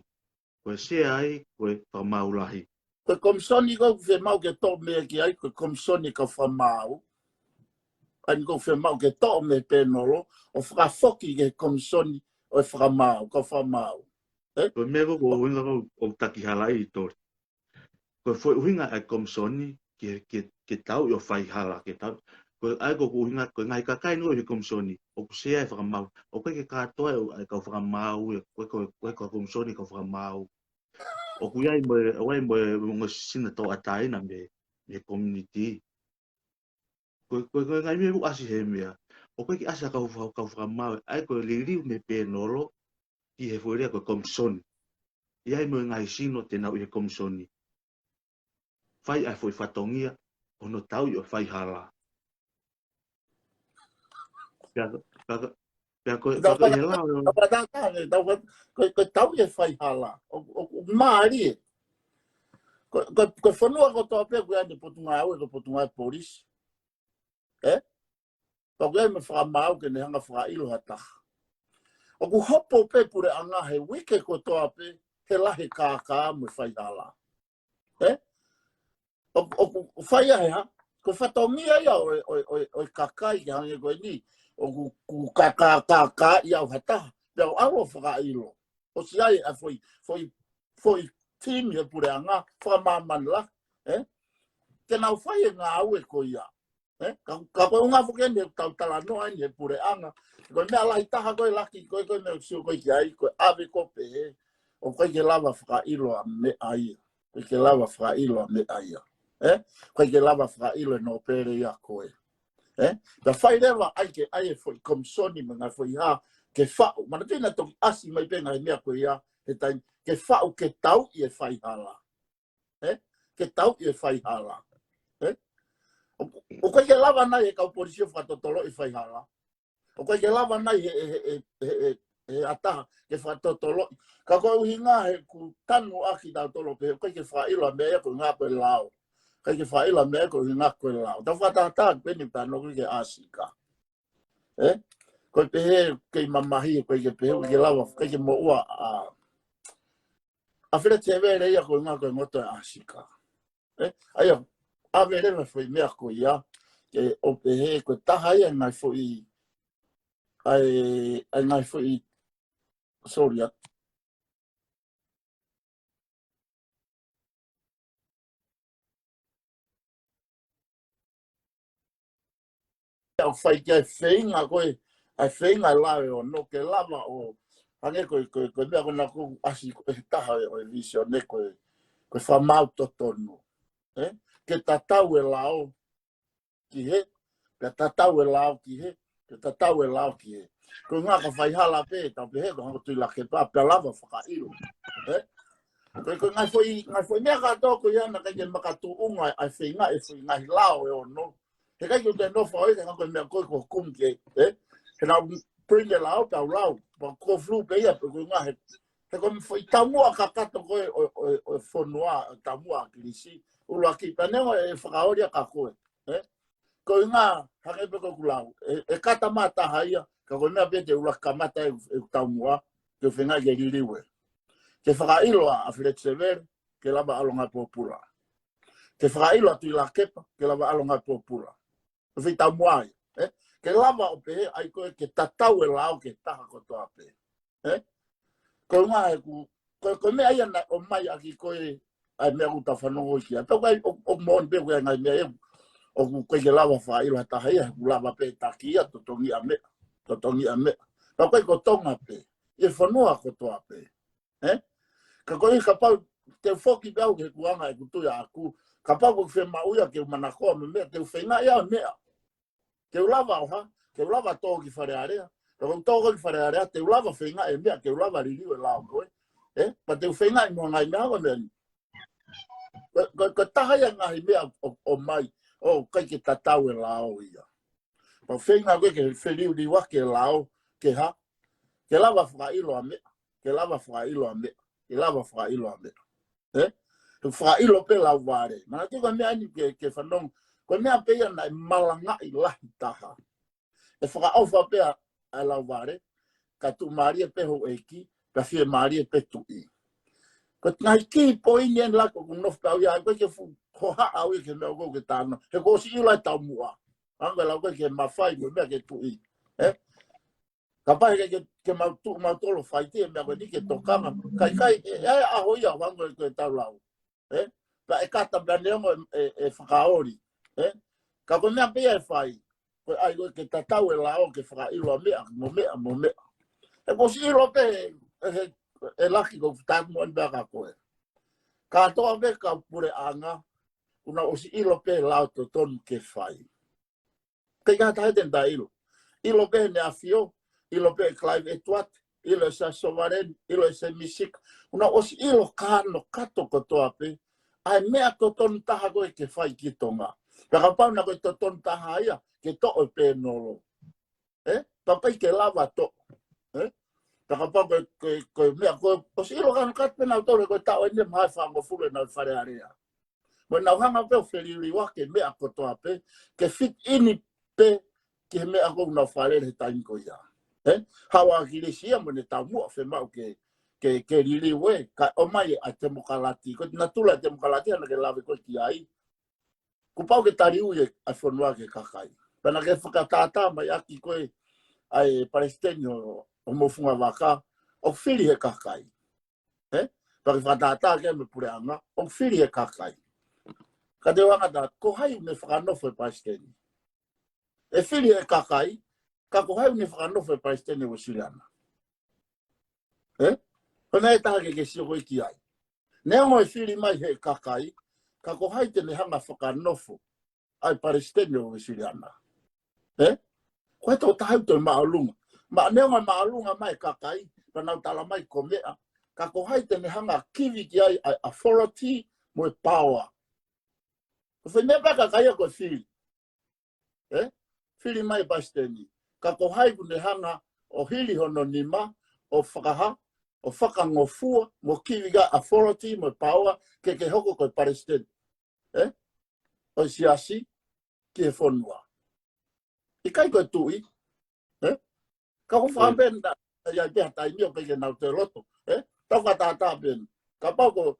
Ko e sea ai, ko e fakamaau lahi. Ko e komisoni ko ē ʻoku fiemaʻu ke toʻo meʻa ki ai, ko e komisoni kau fakamaau. ʻA eni ʻoku fiemaʻu ke toʻo mei he pēnolo, ʻo fakafoki ki he komisoni ʻo e fakamaau, kau fakamaau. Ē? Ko e meʻa ko ē ʻoku ou ʻuhinga ko ē ʻoku takihalaʻi ʻi Toli. Ko e foʻi ʻuhinga ʻa e komisoni ke, ke, ke tauʻi ʻo faihala, ke tau. Ko e ʻai ko ē ʻoku ʻuhinga, ko e ngaahi kakai ʻoku ʻi he komisoni, ʻoku sea e fakamaau. ʻOku ʻikai ke kātoa e, e kau fakamaau, ʻe, ko e, ko e, ko e kau komisoni kau fakamaau. ʻOku ʻi ai mo e, ʻoku ʻi ai mo e, mo e sina tōʻatāina mei, mei he community. Ko e, ko e, ko e ngaahi meʻa ʻoku ʻasi he meʻa. ʻOku ʻikai ke ʻasi ha kau fa-, kau fakamaau, ʻa ia ko e liliu mei he pēnolo ki he foʻi lea ko e komisoni. ʻI ai mo e ngaahi sino te nau ʻi he komisoni. Fai ʻa e foʻi fatongia, ʻo nau tauʻi ʻo faihala. Pea, pea, pea ko, pea ko e he lao, tau fata-, tau fata-, ko, ko e tauʻi e faihala. ʻO, ʻo, ʻo mālie. Ko, ko, ko e fonua kotoa pē ʻoku ʻi ai ʻene potungāue, ko e potungāue polisi. Ē? Pea ʻoku ʻi ai mo e fakamaau ke ne hanga fakaʻilo ha taha. ʻOku hopo pē puleʻanga he uike kotoa pē, he lahi e kākā mo e faihala. Ē? ʻOku, ʻoku fai ia he hā? Ko e fatongia ia ʻo e, ʻo e, ʻo e, ʻo e kakai ke hangē ko eni. ʻOku, ʻoku kākā, kākā ia ʻo ha taha. Pea ʻoku ʻalu ʻo fakaʻilo. ʻOsi ʻi ai ʻa e foʻi, foʻi, foʻi timi he puleʻanga, fakamāmani lahi, ē? Ke nau fai e ngāue ko ia. Ē? Ka, ka ko e ʻuhinga foki eni ʻoku tau talanoa eni he puleʻanga. Ko e meʻa lahi taha ko e laki, ko e, ko e meʻa sio ko ē ki ai, ko e ʻave ko ē pē, ē. ʻOku ʻikai ke lava fakaʻilo ʻa e meʻa ia. ʻIkai ke lava fakaʻilo ʻa e meʻa ia. Ē? ʻIkai ke lava fakaʻilo e nōpele ia ko ē. Ē? Pea fai leva ai ke ʻai e foʻi komisoni mo e ngaahi foʻi hā ke faʻu. Manatuʻi naʻe toki ʻasi mai pē ngaahi meʻa ko ia he taimi ke faʻu ke tauʻi e faihala. Ē? Ke tauʻi e faihala. Ē? ʻOku ʻikai ke lava nai he kau polisi ʻo fakatotoloʻi e faihala? ʻOku ʻikai ke lava nai he, he, he, he, he, he ʻataha ke fakatotoloʻi? Ka ko e ʻuhinga he ʻoku tanu ʻaki tautolu pē, ʻoku ʻikai ke fakaʻilo ʻa e meʻa ia ko e ʻuhinga ko e lao. ʻIkai ke fakaʻilo ʻa e meʻa ia ko e ʻuhinga ko e lao. Tau fakatātā pē eni pea nofo ki he ʻāsika. Ē? Ko e pehē kei mamahi, ʻoku ʻikai ke pehē, ʻoku ʻikai ke lava, ʻikai ke moʻua ʻa, ʻa Feleti Sevele ia ko e ʻuhinga ko e ngoto e ʻāsika. Ē? ʻA ia, ʻave leva e foʻi meʻa ko ia, ke ʻo pehē ko e taha ia e ngaahi foʻi, ʻa e, ʻa e ngaahi foʻi, sorry, ʻa ʻo fai ki ai e feinga ko ē, ʻa e feinga e lao ʻe ono ke lava ʻo, hangē ko e, ko e, ko e meʻa ko ena ʻoku ʻasi ko e taha ʻo e, ʻo e vīsone ko e, ko e fakamaau totonu. Ē? Ke tatau e lao ki hē, pea tatau e lao ki hē, pea tatau e lao ki hē. Ko e ʻuhinga ka faihala pē, tau pehē ko hangē ko Tuʻilakepa, pea lava fakaʻilo. Ē? Ko e, ko e ngaahi foʻi, ngaahi foʻi meʻa kātoa ko ia naʻe ʻikai ke makatuʻunga ʻa e feinga e foʻi ngaahi lao ʻe ono. He ʻikai ke u toe nofo au ia ke ngako e meʻa ko ē ko e kumi ke, ē? He naʻa ku bring e lao, pea u lau, pea ko e flu pē ia, pea ko e ʻuhinga he, he ko e foʻi taumuʻa kakato ko ē ʻo, ʻo, ʻo e fonua, taumuʻa ʻa ʻAkilisi, ʻuluaki, pea neongo e fakaoli ia ka ko e, ē? Ko e ʻuhinga, hangē pē ko ʻeku lau, ʻe, ʻe kata mai taha ia, ka ko e meʻa pē te u ʻuluaki kamata e, e taumuʻa, ke u feinga ke liliu ē. Ke fakaʻilo ʻa, ʻa Feleti Sevele, ke lava ʻalu ʻo ngāue pōpula. Ke fakaʻilo ʻa Tuʻilakepa, ke lava ʻalu ʻo ngāue pōpula. Ko e foʻi taumuʻa ia, ē? Ke lava ʻo pehē ai ko ē ke tatau e lao ki he taha kotoa pē. Ē? Ko e ʻuhinga he ʻoku, ko e, ko e meʻa ia naʻe ʻomai ʻaki ko ē, ʻa e meʻa ʻoku tau fanongo ki ai. Pea ʻoku ʻikai, ʻo, ʻoku moʻoni pē ʻoku ʻi ai e ngaahi meʻa ia, ʻoku ʻikai ke lava fakaʻilo ha taha ia, he ʻoku lava pē taki ia, totongi ʻa e meʻa, totongi ʻa e meʻa. Pea ʻoku ʻikai ko Tonga pē, ʻi he fonua kotoa pē. Ē? Ka ko e kapau te u foki pē au ki he kuonga ʻeku tui ʻaʻaku, kapau ʻoku fiemaʻu ia ke u manakoa mo e meʻa, te u feinga ia ʻo meʻa. Ke u lava ʻo hā, ke u lava tō ki Fale Alea. Ka ko e tō ko ē ki Fale Alea, te u lava feinga e meʻa, ke u lava liliu e lao ko ē. Ē? Pea te u feinga ʻi muʻa ngaahi meʻa ko e meʻa ni. Ko, ko, ko e taha ia e ngaahi meʻa ʻo, ʻomai, ʻoku ʻikai ke tatau e lao ia. Pea feinga ko ē ke feliuliuaki e lao, ke hā, ke lava fakaʻilo ʻa e meʻa, ke lava fakaʻilo ʻa e meʻa, ke lava fakaʻilo ʻa e meʻa. Ē? Ke fakaʻilo pē lauvale. Manatuʻi ko e meʻa ni ke, ke fanongo. Ko e meʻa pē ia naʻe malangaʻi lahi taha. ʻE fakaʻofa pē ʻa, ʻa e lauvale, ka tuʻumālie pē houʻeiki, ka fiemālie pē tuʻi. Ko e ngaahi key point eni laka ʻoku nofo pē au ia, ʻikai ke fuʻu hohaʻa au ia ki he meʻa ʻoku ou ke talanoa. He kuo u ʻosi ʻilo e taumuʻa. Hangē ko e lau ko ē ki he mafai mo e meʻa ki he tuʻi. Ē? Kapau he ke, ke mau tuʻu mautolu ʻo faiti e meʻa ko eni ke tokanga. Ka ʻikai, ē, ʻe ʻi ai e ʻaho ia hangē ko e tau lau. Ē? Pea ʻe kata pea neongo e, e, e fakaoli. Ē? Ka ko e meʻa pē ia ʻe fai. Ko e ʻai ko ē ke tatau e lao ke fakaʻilo ʻa e meʻa, mo e meʻa, mo e meʻa. He kuo u ʻosi ʻilo pē, ē, he, ʻe laki ko e taumuʻa eni pea ka ko ē. Kātoa pē kau puleʻanga, kuo nau ʻosi ʻilo pē e lao totonu ke fai. ʻIkai ke ʻi ai ha taha ia te ne taʻeʻilo. ʻIlo pē ʻe he ʻAfio, ʻilo pē ʻe Clive Edward, ʻilo ʻe Siaosi Sovaleni, ʻilo ʻe Sēmisi Sika. Kuo nau ʻosi ʻilo kānokato kotoa pē ʻa e meʻa totonu taha ko ē ke fai ki Tonga. Pea kapau naʻe ʻikai ko e totonu taha ia, ke toʻo e pēnolo. Ē? Pea ʻikai ke lava toʻo. Ē? Pea kapau ko e, ko e, ko e meʻa ko ē, ʻosi ʻilo kānokato pē nautolu he ko e taʻu eni ʻe maha ʻe fāngofulu ʻenau ʻi Fale Alea. Mo nau hanga pē ʻo feliuliuaki e meʻa kotoa pē, ke fit in pē ki he meʻa ʻoku nau fālele he taimi ko ia. Ē? Haʻu ʻa ʻAkilisi ia mo ʻene taumuʻa fiemaʻu ke, ke, ke liliu ē, kae ʻomai ʻa e temokalati. Ko e natula e temokalati ʻa ia naʻa ke lave ko ē ki ai. Kuo pau ke taliui e, ʻa e fonua ki he kakai. Pea naʻa ke fakatātā mai ʻaki ko ē ʻa e palesiteni ʻo, ʻo Mofugavaka, ʻoku fili he kakai. Ē? Pea ke fakatātā ki ai mo e puleʻanga, ʻoku fili he kakai. Ka te u hanga atu, ko hai ʻoku ne fakanofo e palesiteni? ʻE fili he kakai, ka ko hai ʻoku ne fakanofo e palesiteni ʻo Uēsiliana? Ē? Ko e meʻa ʻe taha ke ke sio ko ē ki ai. Neongo e fili mai he kakai, ka ko hai te ne hanga fakanofo ʻa e palesiteni ʻo Uēsiliana? Ē? Ko e tō taha ʻoku toe māʻolunga. Ma neongo māʻolunga mai e kakai, pea nau tala mai ko e meʻa. Ka ko hai te ne hanga kivi ki ai ʻa e authority mo e power. Ko e fai meʻa pē ʻa e kakai ia ko e fili. Ē? Fili mai e palesiteni. Ka ko hai ʻoku ne hanga ʻo hili hono nima, ʻo fakahā, ʻo fakangofua, mo kivi ki ai authority mo e power, ke ke hoko ko e palesiteni. Ē? ʻO e siasi, ki he fonua. ʻIkai ko e tuʻi. Ē? Ka ko e fakaʻamu pē ʻeni, ʻa ia pē ha taimi ʻoku ʻikai ke nau toe loto. Ē? Tau fakatātā pē ʻeni. Kapau ko,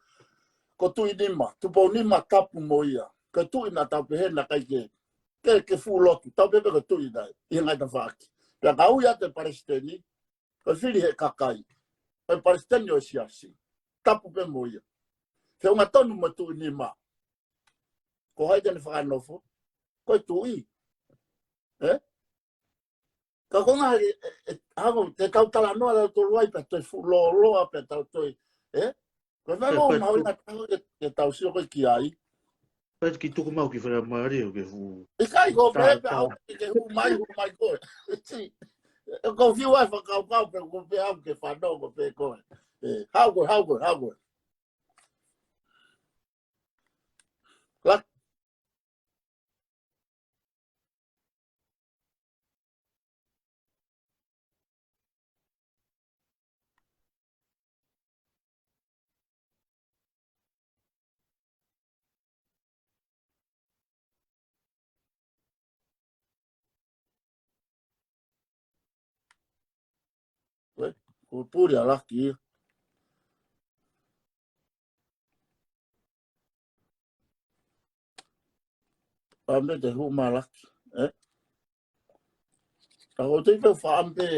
ko Tuʻinima, Tupou Nima tapu mo ia. Ko e tuʻi naʻa tau pehē naʻe ʻikai ke, ke, ke fuʻu lotu. Tau pehē pē ko e tuʻi naʻe, ʻi he ngaahi tafaʻaki. Pea ka ui atu e palesiteni, ko e fili he kakai. Ko e palesiteni ʻo e siasi. Tapu pē mo ia. Feʻunga tonu mo Tuʻinima. Ko hai te ne fakanofo? Ko e tuʻi. Ē? Ka ko e ngaahi, ē, ē, ē, hako, te tau talanoa ʻa tautolu ai, pea toe fuʻu lōloa, pea tau toe, ē? Ko e fai Ē, mo ko e mahuʻinga taha ke, ke tau sio ko ē ki ai. Pea ki tuku mau ki fai a Mario ke fuʻu. ʻIkai ko pē, tā, pea tā. Au ke, ke hū mai, hū mai ko ē. Si, ē, ko fiu ai fakakaukau, pea ko pē au ke fanongo pē ko ē. Ē, hau ko ē, hau ko ē, hau ko ē. Lak. Ko e, ko e puli ʻa Laki. Pea mei te hū mai ʻa Laki, ē? Ka ko te ke fakaʻamu pē,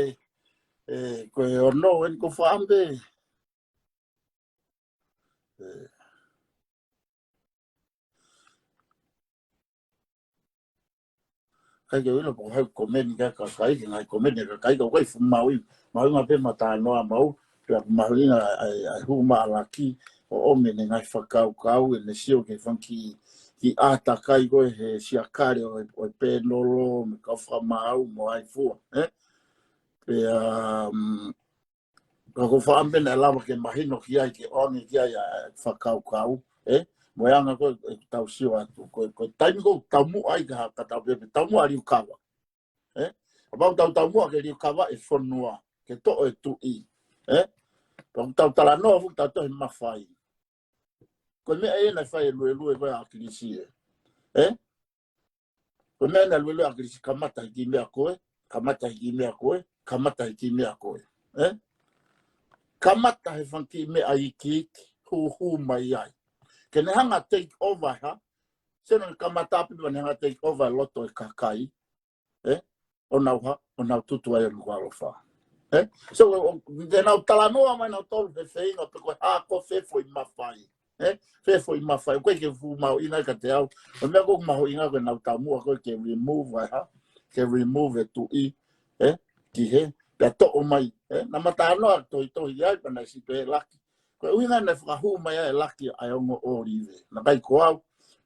ē, ko e ono, ʻeni ko e fakaʻamu pē. Ē. ʻIkai ke u ʻilo pe ko hai ʻoku komeni ki ai e kakai, ki he ngaahi komeni ʻa e kakai, ka ʻoku ʻikai fuʻu mahuʻi, mahuʻinga pē ʻema talanoa mau, pea mahuʻinga ʻa e, ʻa e hū mai ʻa Laki, ʻo ʻomi ʻene ngaahi fakakaukau, ʻene sio ki he fanga kiʻi, kiʻi ʻātakai ko ē he siakale ʻo e, ʻo e pēnolo, mo e kau fakamaau, mo e hā fua, ē? Pea, um, ka ko e fakaʻamu pē naʻe lava ke mahino ki ai, ke ʻoange ki ai ʻa e fakakaukau, ē? Mo e anga ko ē ʻetau sio atu. Ko e, ko e taimi ko ē ʻoku taumuʻa ai ka, ka tau pehē pē taumuʻa liukava. Ē? Kapau ʻoku tau taumuʻa ke liukava e fonua, ke toʻo e tuʻi. Ē? Pea ʻoku tau talanoa, ʻoku tau tohi mafai. Ko e meʻa ē naʻe fai e luelue ko ē ʻa ʻAkilisi ē. Ē? Ko e meʻa naʻe luelue ʻa ʻAkilisi, kamata he kiʻi meʻa ko ē, kamata he kiʻi meʻa ko ē, kamata he kiʻi meʻa ko ē. Ē? Kamata he fanga kiʻi meʻa iiki, hū, hū mai ai. Ke ne hanga take over ha, sio naʻa ne kamata pē pea ne hanga take over e loto e kakai. Ē? ʻO nau hā, ʻo nau tutu ai ʻa Nukuʻalofa. Ē? So, ʻo, ʻo, te nau talanoa mai nautolu he feinga pe ko e hā ko e fē foʻi mafai. Ē? Fē foʻi mafai. ʻOku ʻikai ke fuʻu mahuʻinga kiate au. Ko e meʻa ʻoku mahuʻinga ko ʻenau taumuʻa ko ē ke remove ai ha. Ke remove e tuʻi. Ē? Ki he. Pea toʻo mai. Ē? Naʻa ma talanoa tohitohi ai, pea naʻe siʻi pehē ʻe Laki. Ko e ʻuhinga naʻe fakahū mai ai ʻe Laki ʻa e ongo ʻōlive. Naʻe ʻikai ko au,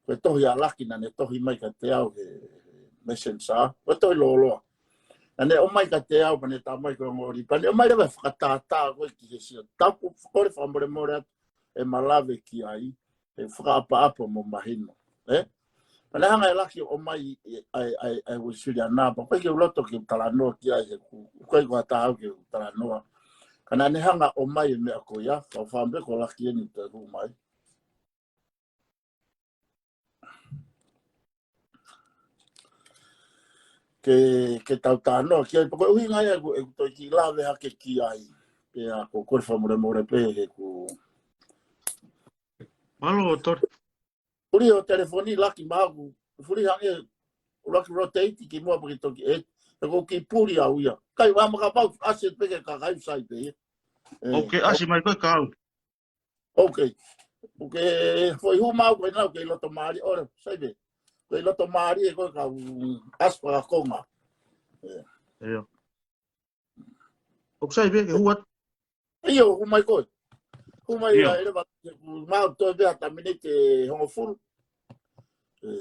ko e tohi ʻa Laki naʻa ne tohi mai kiate au he messenger, ko e tohi lōloa. Naʻa ne ʻomai kiate au, pea ne tā mai ko e ongo ʻōlive. Pea ne ʻomai leva e fakatātā ko ē ki he sio. Tapu, kole fakamolemole atu, ʻe ma lave ki ai, he fakaʻapaʻapa mo mahino. Ē? Pea ne hanga ʻe Laki ʻo ʻomai ʻa e, ʻa e, ʻa e uesiliana, pea ʻoku ʻikai ke u loto ke u talanoa ki ai he ʻoku, ʻoku ʻikai ko ha taha au ke u talanoa. Ka naʻa ne hanga ʻo ʻomai e meʻa ko ia, ka ʻoku ou fakaʻamu pē ko Laki eni te u hū mai. Ke, ke tau talanoa ki ai, pea ko e ʻuhinga ia ʻeku, ʻeku toe kiʻi lave hake ki ai. Pea ʻoku ou kole fakamolemole pē he ʻoku. Mālō, Tore. Fuli hoʻo telefoni Laki maʻaku. Fuli hangē ʻuluaki rotate ki muʻa pea ke toki ʻai. He ʻoku ou kiʻi puli au ia. Kai wa makapau ʻasi pē ki he kakai sai pē ia. Ē, ʻOku ke ʻasi mai ko ē kau. ʻOku ke, ʻoku ke foʻi hū mai ko ē naʻa ke ʻi loto mālie, ʻo le, sai pē. Ke ʻi loto mālie ē ko ē kau ʻasi fakakonga. Ē. ʻIo. ʻOku sai pē ke hū atu. ʻIo, hū mai ko ē. Hū mai ʻIo. ʻA e leva ke ku mau toe pē ha miniti ʻe hongofulu. Ē.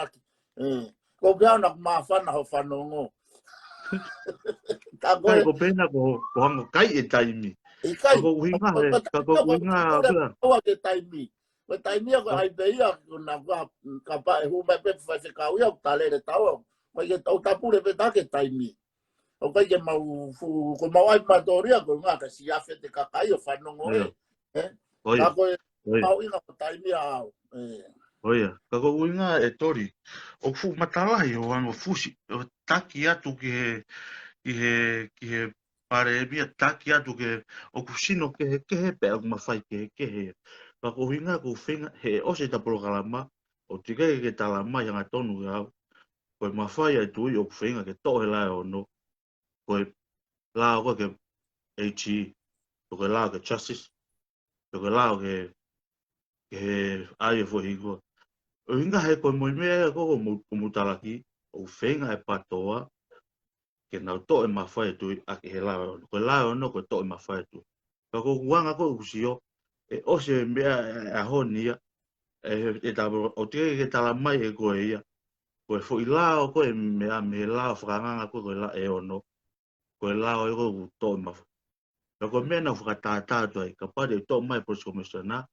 ʻamanaki. ʻE, ko pea ona māfana hoʻo fanongo. Ka ko ʻIkai, e ko pena ko, ko hanga kai e taimi. ʻIkai. Ka ko ʻuhinga he, ka ko ʻuhinga, pea. Ua ke taimi. Ko e taimi ia ko ʻai pē ia, ko na kua, kapau ʻe hū mai pē faifekau ia, ʻoku talele tau. Ko e ke tau tapule pē ta ke taimi. ʻOku ʻikai ke mau fu-, ko mau ʻai matoria, ko ngā ka siafe te kakai ʻo fanongo ʻe. ʻE? ʻOia. Ka ko e mau inga ko taimi au. ʻE. ʻOia. Ka ko ʻuhinga e Toli. ʻOku fuʻu matalahi ʻo anga fusi, ʻo taki atu ki he, ki he, ki he Palēmia, taki atu ki he, ʻoku sino kehekehe pea ʻoku mafai kehekehe. Ka ko ʻuhinga ko fenga, he ʻosi ta polokalama, ʻoku teʻeki ke tala mai hangatonu ke au. Ko e mafai ʻa e tuʻi ʻoku fenga ke toʻo he lao ʻe ono. Ko e lao ko ke H E, ko e lao ke Justice, ko e lao ke, ke he ai e foʻi hingoa. ʻUhinga he ko e moʻi meʻa ko ko mu-, ko mutalaki, ʻoku fenga e patoa, ke nau toʻo e mafai ʻa e tuʻi ʻaki he lao ʻe ono. Ko e lao ʻe ono ko e toʻo e mafai ʻa e tuʻi. Ka ko ʻeku anga ko ʻeku sio, ʻe ʻosi e meʻa e, e ʻaho ni ia, ʻe, ʻe tala, ʻoku teʻeki ke tala mai ʻe koe ia. Ko e foʻi lao ko e meʻa mei he lao fakaangaanga ko e, ko e lao ʻe ono. Ko e lao ʻe ko ʻeku toʻo e mafai. Ka ko e meʻa naʻa ku fakatātā atu ai, kapau te u toʻo mai Police Commissioner,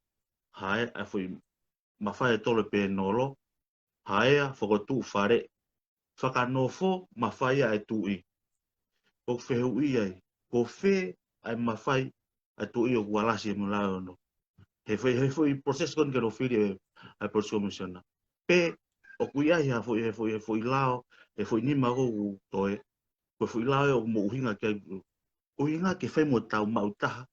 hae ʻa e foʻi mafai ʻe tolu ʻa e pēnolo, haea, fokotuʻu fale, fakanofo mafai ʻa e tuʻi. ʻOku fehuʻi ai, ko fē ʻa e mafai ʻa e tuʻi ʻoku alasi ʻe mo e lao ʻe ono. He foʻi, he foʻi process ko eni ke nau fili e, ʻa e Police Commissioner. Pe, ʻoku ʻi ai ha foʻi, he foʻi, he foʻi lao, he foʻi nima ʻoku toe, ko e foʻi lao ʻe ʻoku mo ʻuhinga ki ai, ʻuhinga ke fai mo tau maʻu taha,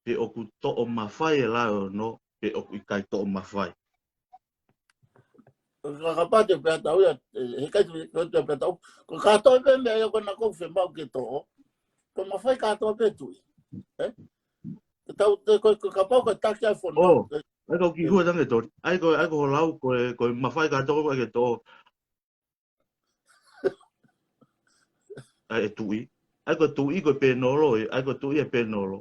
pe ʻoku toʻo mafai e lao ʻe ono, pe ʻoku ʻikai toʻo mafai. Ka kapau te pea tau ia, ʻe, he kai te pea tau. Ko kātoa pē meʻa ia ko na ko fe mau ke toʻo. Ko mafai kātoa pē tuʻi. ʻE? Te tau, te ko, ko kapau ko taki ai fono. ʻO, ʻai kau ki hua tange Toli. ʻAi ko, ʻai ko ho lau, ko e, ko e mafai kātoa ko e ke toʻo. ʻAi e tuʻi. ʻAi ko e tuʻi ko e pēnolo, ʻe, ʻai ko e tuʻi e pēnolo.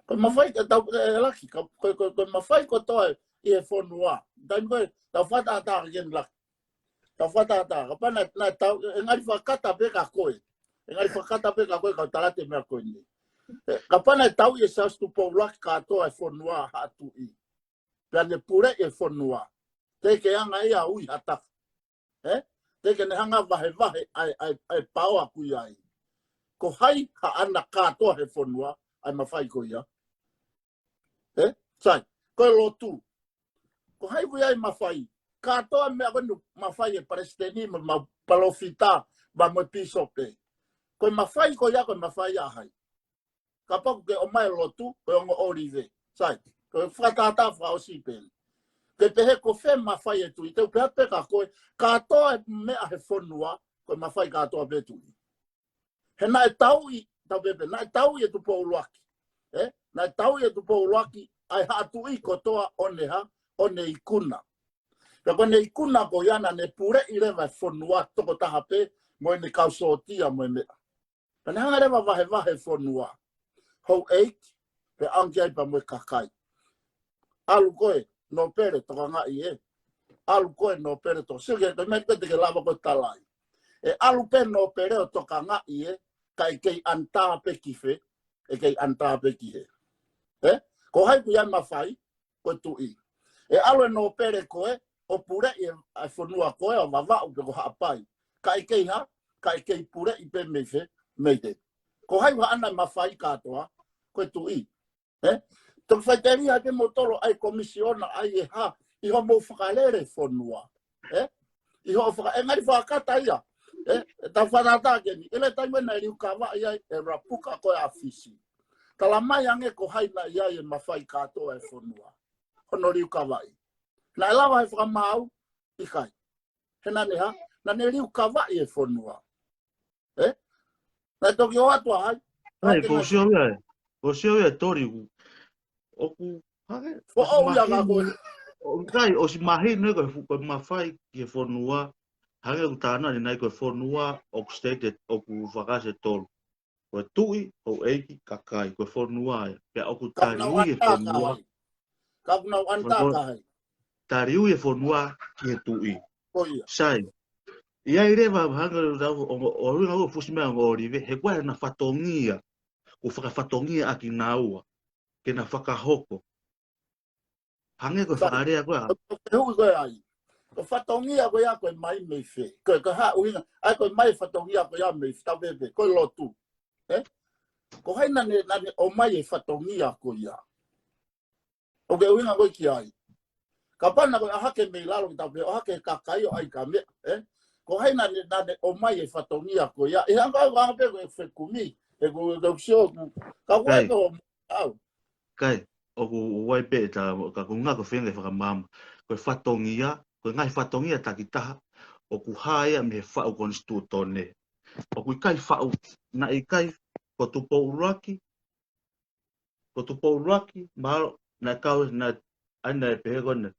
Ko e mafai ke tau, ʻe, ʻe laki, ka, ko, ko, ko e mafai kotoa ʻi he fonua. Taimi ko ē, tau fakatātā ke ni laki. Tau fakatātā, kapau naʻe, naʻe tau, ʻe ngali fakakata pē kia koe. ʻE ngali fakakata pē kia koe, kau talate meʻa ko eni. ʻE, kapau naʻe tauʻi ʻe Siaosi Tupou Uluaki kātoa e fonua ha tuʻi. Pea ne puleʻi e fonua. Teʻeki ke anga ia ui ha taha. ʻE? Teʻeki ke ne hanga vahevahe ʻa e, ʻa e, ʻa e paoa ʻoku ʻi ai. Ko hai haʻana kātoa he fonua, ʻa e mafai ko ia. ʻE? Sai, ko e lotu. Ko hai ʻoku ʻi ai e mafai. Kātoa meʻa ko eni mafai e palesiteni, mo e palōfita, mo e pīsope. Ko e mafai ko ia, ko e mafai ʻa hai. Kapau ke ʻomai e lotu, ko e ongo ʻōlive. Sai, ko e fakatātā fakaʻosi pē eni. Ke pehē ko fē mafai e tuʻi, te u pehē pē kia koe, kātoa e meʻa he fonua, ko e mafai kātoa pē tuʻi. He naʻe tauʻi, tau pehē pē, naʻe tauʻi ʻe Tupou Uluaki. ʻE? Naʻe tauʻi ʻe Tupou Uluaki, ʻa e haʻa tuʻi kotoa ʻo ne hā, ʻo ne ikuna. Pea ko ʻene ikuna ko ia naʻa ne puleʻi leva e fonua tokotaha pē, mo ʻene kau sōtia mo e meʻa. Pea ne hanga leva vahevahe e fonua. Houʻeiki, pea ʻange ai pea mo e kakai. ʻAlu koe, nōpele tokangaʻi ē. ʻAlu koe, nōpele to-, sio ke, ko e meʻa ko ē te ke lava ko e talaʻi. ʻE ʻalu pē nōpele ʻo tokangaʻi ē, kae kei ʻanitā pē ki fē, ʻe kei ʻanitā pē ki hē. ʻE? Ko hai ʻoku ʻi ai e mafai, ko e tuʻi. ʻE ʻalu e nōpele ko ē, ʻo puleʻi e, ʻa e fonua ko ē, ʻo Vavaʻu pe ko Haʻapai. Kae kei hā, kae kei puleʻi pē mei fē, mei hē. Ko hai ʻoku haʻana e mafai kātoa, ko e tuʻi. ʻE? Toki faʻiteliha ke mo tolo ʻai komisiona ʻai e hā, ʻi hoʻomou fakalele fonua. ʻE? ʻI hoʻo faka-, ʻe ngali fakakata ia. ʻE? ʻE tau fakatātā ke ni. ʻI he taimi naʻe liukavaʻi ai, ʻe Rapuka ko e ʻa Fisi. Tala mai ange ko hai naʻe ʻi ai e mafai kātoa e fonua. Hono liukavaʻi. Naʻe lava he fakamaau, ʻikai. He naʻa ne hā, naʻa ne liukavaʻi e fonua. ʻE? Naʻe toki ō atu ʻa hai. ʻAi, ko sio ia ē. Ko sio ia ē Toli ʻoku. ʻOku, hake, foʻou ia mahino, ka ko e. ʻOku ʻikai, ʻosi mahino ko e fu-, ko e mafai ki he fonua. Hangē ʻoku talanoa ʻanenai ko e fonua ʻoku stated ʻoku fakaʻosi ʻe tolu. Ko e tuʻi, houʻeiki, kakai, ko e fonua ia. Pea ʻoku taliui e fonua. Ka ʻoku nau ʻanitā ka hai. Taliui e fonua ki he tuʻi. Ko ia. Sai. ʻI ai leva hangē ʻoku tau, ʻo, ʻo, ʻo, ʻo fusi mai ʻo ʻOlive, he ko e hā ʻena fatongia, ʻoku fakafatongia ʻaki naua, ke na fakahoko. Hangē ko e fakalea ko ē. Ko e hui ko ē ai. Ko e fatongia ko ia ko e mai mei fē. Ko e ka hā ʻuhinga. ʻAi ko e mai fatongia ko ia mei fē tau pēpē. Ko e lotu. Ē? Ko hai naʻa ne, naʻa ne ʻomai e fatongia ko ia. ʻOku ke ʻuhinga ko ē ki ai. Kapau naʻa ko e ʻohake mei lalo ki tau pē, ʻohake kakai ʻo ʻai ka meʻa, ē? Ko hai naʻa ne, naʻa ne ʻomai e fatongia ko ia. ʻE hanga au anga pē ko e fekumi. ʻE ku, ʻe ku sio, ka ko e ko au. Kai, ʻoku ʻuai pē ʻeta, ka ko e ngaahi ko e feinga ke fakamaama. Ko e fatongia, ko e ngaahi fatongia takitaha, ʻoku hā ia mei he faʻu konisitūtone. ʻOku ʻikai faʻu, naʻe ʻikai, ko Tupou ʻUluaki, ko Tupou ʻUluaki, mahalo, naʻe kau, naʻe, ʻai naʻe pehē ko ena,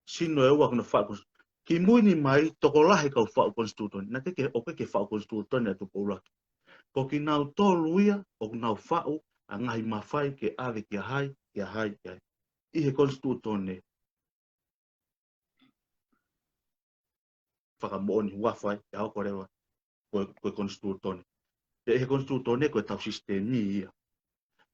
sino ʻe ua ko ena faʻu konisitūtone. Kimui ni mai, tokolahi kau faʻu konisitūtone. Naʻe ʻikai ke, ʻoku ʻikai ke faʻu konisitūtone ʻa Tupou ʻUluaki. Ko kinautolu ia, ʻoku nau faʻu, ʻa e ngaahi mafai ke ʻave kia hai, kia hai, kia hai. ʻI he konisitūtone. Fakamoʻoni huafa ia, ʻa ʻoku leva, ko e, ko e konisitūtone. Pea ʻi he konisitūtone, ko e tau sisitemi ia.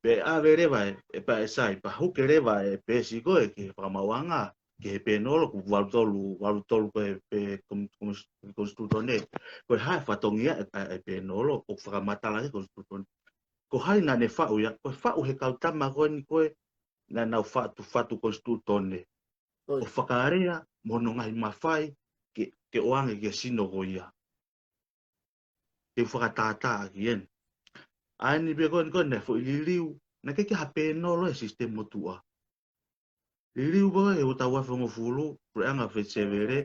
Pea ʻave leva ē, ʻe pea ʻe sai, pea huke leva e peesi ko ē ki he fakamaauʻanga, ki he pēnolo, ʻoku valu tolu, valu tolu ko e pē kom-, kom-, konisitūtone. Ko e hā e fatongia ʻe, ʻe, ʻe pēnolo, ʻoku fakamatala ki he konisitūtone. Ko hai naʻa ne faʻu ia, ko e faʻu he kau tama ko eni ko ē, naʻa nau fatu, fatu konisitūtone. ʻO fakalea, mo hono ngaahi mafai, ke, ke ʻoange ki he sino ko ia. Te u fakatātā ʻaki eni. ʻA eni pē ko eni ko ē naʻe foʻi liliu, naʻe ʻikai ke ha pēnolo he sisitemi motuʻa. Liliu ko ē he ua afe hongofulu, puleʻanga Feti Sevele,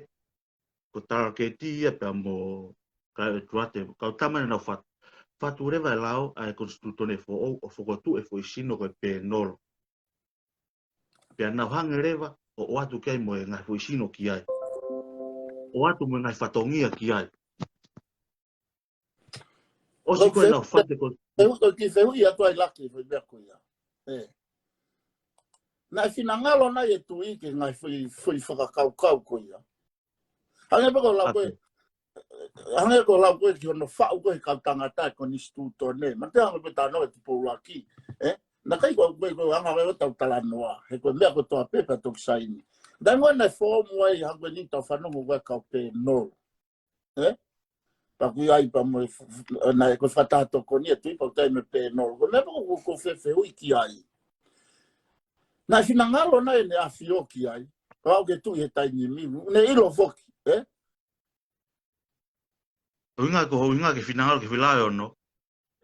ko Talaketi ia pea mo Kalaetuate, kau tama naʻa nau fatu. Fatu leva e lao, ʻa e konisitūtone foʻou, ʻo fokotuʻu e foʻi sino ko e pēnolo. Pea nau hanga leva, ʻo, ʻoatu ki ai mo e ngaahi foʻi sino ki ai. ʻOatu mo e ngaahi fatongia ki ai. ʻOsi ko ē naʻa nau fatu ko. Fehuʻi, ko e kiʻi fehuʻi atu ai Laki, foʻi meʻa ko ia. Ē. Naʻe finangalo nai e tuʻi ki he ngaahi foʻi, foʻi fakakaukau ko ia. Hangē pē ko e lau ko ē, hangē ko e lau ko ē ki hono faʻu ko ē he kau tangata e konisitūtone. Ma te hanga pē tano e Tupou ʻUluaki. Ē? Naʻe ʻikai ko ē, ko e anga ko ē ʻo tau talanoa. He ko e meʻa ko ē toa pē pea toki saini. Naʻe ngoi naʻe foomu ai hangē ko eni tau fanongo ko ē kau pēnolo. Ē? Pea ʻoku ʻi ai pea mo e f-, f-, naʻe ko e fakataha tokoni e tuʻi pea ʻoku ʻi ai mo e pēnolo. Ko e meʻa pē ʻoku, ʻoku ou fefehuʻi ki ai. Naʻe finangalo nai ʻEne ʻAfio ki ai. Pea ʻoku ke tuʻi he taimi ni. Ne ʻilo foki, ē? ʻUhinga ko, ʻuhinga ke finangalo ke foʻi lao ʻe ono.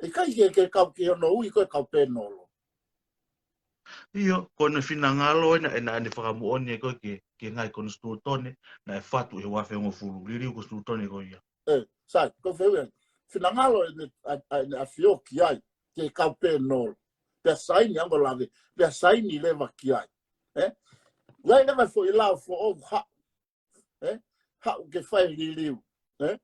ʻIkai ke, ke kau ke ono ui ko e kau pēnolo. ʻIo, ko ʻene finangalo ena, ena, ʻene fakamoʻoni ē ko ē ke, ke ngaahi konisitūtone, naʻe fatu he ua afe hongofulu, liliu konisitūtone ko ia. Ē, sai, ko e fehuʻi ē. Finangalo ʻEne, ʻa, ʻa, ʻEne ʻAfio ki ai, ke kau pēnolo. Pea saini ango lave, pea saini leva ki ai. Ē? Lai leva foʻi lao foʻou ha, ē? Haʻu ke fai liliu. Ē?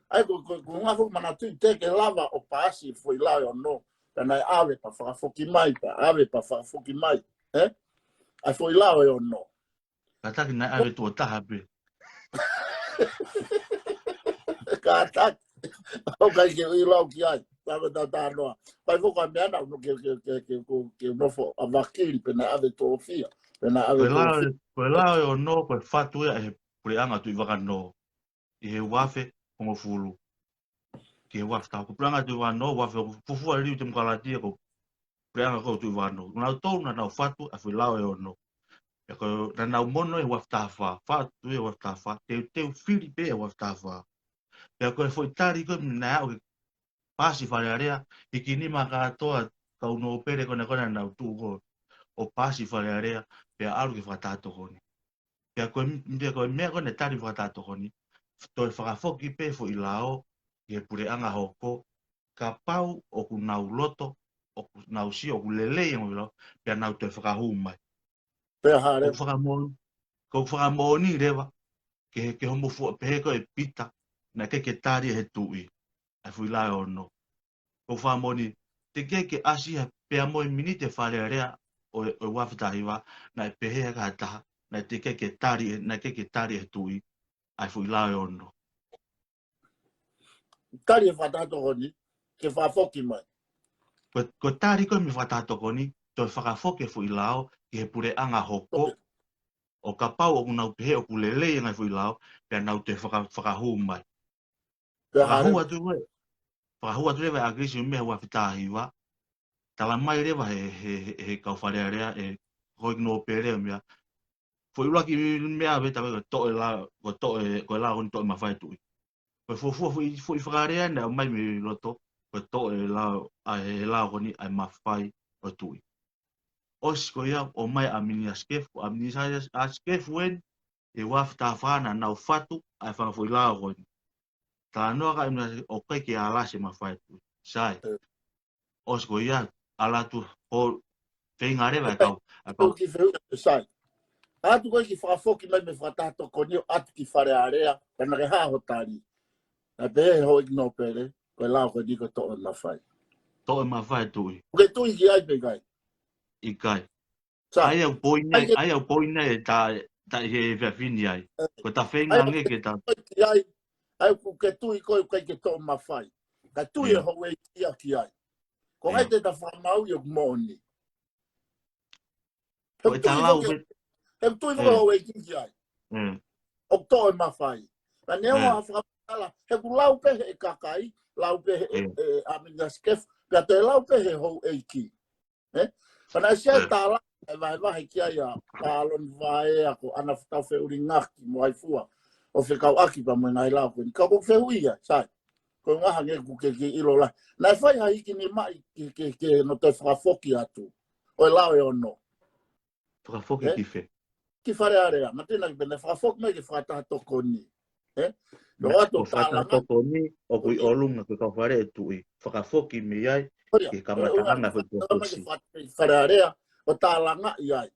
ʻAi ko, ko, ko ngā foʻi manatu te ke lava ʻo paasi foʻi lao ʻe ono. Pea naʻe ʻave pea fakafoki mai, pea ʻave pea fakafoki mai. Ē? ʻAi foʻi lao ʻe ono. Kātaki naʻe ʻave tuʻo taha pē. Kātaki. ʻOku ʻikai ke ʻilo au ki ai. Tama tā tā noa. Pai foko a meʻa na, ʻoku ke, ke, ke, ke, ke, ke nofo ʻa vakili, pea naʻe ʻave tuʻo fiha. Pea naʻe ʻave tuʻo fiha. Ko e lao ʻe ono, ko e fatu ia ʻe he puleʻanga Tuʻivakanō. ʻI he ua afe hongofulu. Ki he ua afe taha, ko e puleʻanga Tuʻivakanō, ua afe hongofulu, fuofua liliu temokalati ia ko e puleʻanga ko Tuʻivakanō. Naʻa nau tolu naʻa nau fatu ʻa e foʻi lao ʻe ono. Pea ko e naʻa nau mono ʻi he ua afe taha fā, fatu ʻi he ua afe taha fā, teuteu fili pē ʻi he ua afe taha fā. Pea ko e foʻi tali ko ē naʻe aʻu ke paasi Fale Alea, hiki nima kātoa kau nōpele ko ena ko ena naʻa nau tuʻu ko ē ʻo paasi Fale Alea, pea ʻalu ke fakataha tokoni. Pea ko e, pea ko e meʻa ko ē naʻe tali fakataha tokoni, toe fakafoki pē foʻi lao ki he puleʻanga hoko, kapau ʻoku nau loto, ʻoku nau sio, ʻoku lelei ango ʻilo, pea nau toe fakahū mai. Pea hā leva. ʻOku fakamoʻoni, ʻoku fakamoʻoni leva, ke, ke homo fua pehē ko ē Pita, naʻe ʻikai ke tali ʻe he tuʻi ʻa e foʻi lao ʻe ono. Ko e fakamoʻoni, teʻeki ke ʻasi ha pea mo e miniti ʻa e Fale Alea ʻo e, ʻo e ua afe taha hiva, naʻe pehē ʻe ha taha, naʻe teʻeki ke tali, naʻe ʻikai ke tali ʻe he tuʻi ʻa e foʻi lao ʻe ono. Tali e fakataha tokoni, ke fakafoki mai. Ko, ko e tali ko ē mei he fakataha tokoni, toe fakafoki e foʻi lao ki he puleʻanga hoko, ʻo kapau ʻoku nau pehē ʻoku lelei e ngaahi foʻi lao, pea nau toe faka-, fakahū mai. Pea Fakahū hare- atu ē, fakahū atu leva ʻe ʻAkilisi ʻa e meʻa ua afe taha hiva, tala mai leva he, he, he, he kau Fale Alea, ʻe Hoiki Nōpele ʻa e meʻa, foʻi ʻuluaki meʻa ʻave tawe ko e toʻo e lao, ko e toʻo e, ko e lao ko eni toʻo e mafai ʻa e tuʻi. Ko e fuofua foʻi, foʻi fakalea naʻe ʻomai mei loto, ko e toʻo e lao, ʻa e lao ko eni ʻa e mafai ʻo e tuʻi. ʻOsi ko ia, ʻomai ʻa Mini Asikefu, ʻa Mini Asikefu eni, ʻi he ua afe taha fā naʻa nau fatu ʻa e fanga foʻi lao ko eni. Talanoa ka ʻi mea ʻoku ʻikai ke ala se mafai ʻa e tuʻi. Sai. ʻOsi ko ia, ala atu ho feinga leva e kau, ʻa e kau. Ki feu, sai. Atu ko ē ki fakafoki mai mei he fakataha tokoni ʻo atu ki Fale Alea, ka naʻe ʻikai ke hā ho tali. Naʻe pehē ʻe Hoiki Nōpele, ko e lao ko eni ko e toʻo e mafai. Toʻo e mafai ʻa e tuʻi. ʻOku ke tui ki ai pe ʻikai? ʻIkai. Sai. ʻAi au poini ai, ʻai au poini ai ʻe ta, ta he fefini ai. Ko ta feinga ange ke ta. Ki ai, ʻai ʻoku ke tui ko ē ʻoku ʻikai ke toʻo e mafai. Ka tui ʻe houʻeiki ia ki ai. Ko hai te ta fakamaau ʻoku moʻoni. Ko e talau ke, he tui ko ē houʻeiki ki ai. ʻOku toʻo e mafai. Ka neongo ha fakamatala, he ʻoku lau pē he kakai, lau pē he, ʻe, ʻa Mini Asikefu, pea toe lau pē he houʻeiki. ʻE? Ka naʻe sia e tala, ʻe vahevahe ki ai ʻa Paloni Vaea ko ʻAna Tau Feʻulingaki mo Aifua, ʻo fekauʻaki pea mo e ngaahi lao ko eni. Ka ʻoku fehuʻia, sai. Ko e ngaha nge ʻoku ke ke ʻilo lahi. Naʻe fai ha hiki ni mai ke, ke, ke no toe fakafoki atu. ʻO e lao ʻe ono. Fakafoki ki fē? Ki Fale Alea, ma tena ki pena fakafoki mai ki he fakataha tokoni. ʻE? Ko e fakataha tokoni, ʻoku ʻi ʻolunga ko e kau fale ʻa e tuʻi. Fakafoki mei ai, ki he kamataʻanga ko e fakafoki. Fale Alea, ʻo tālangaʻi ai.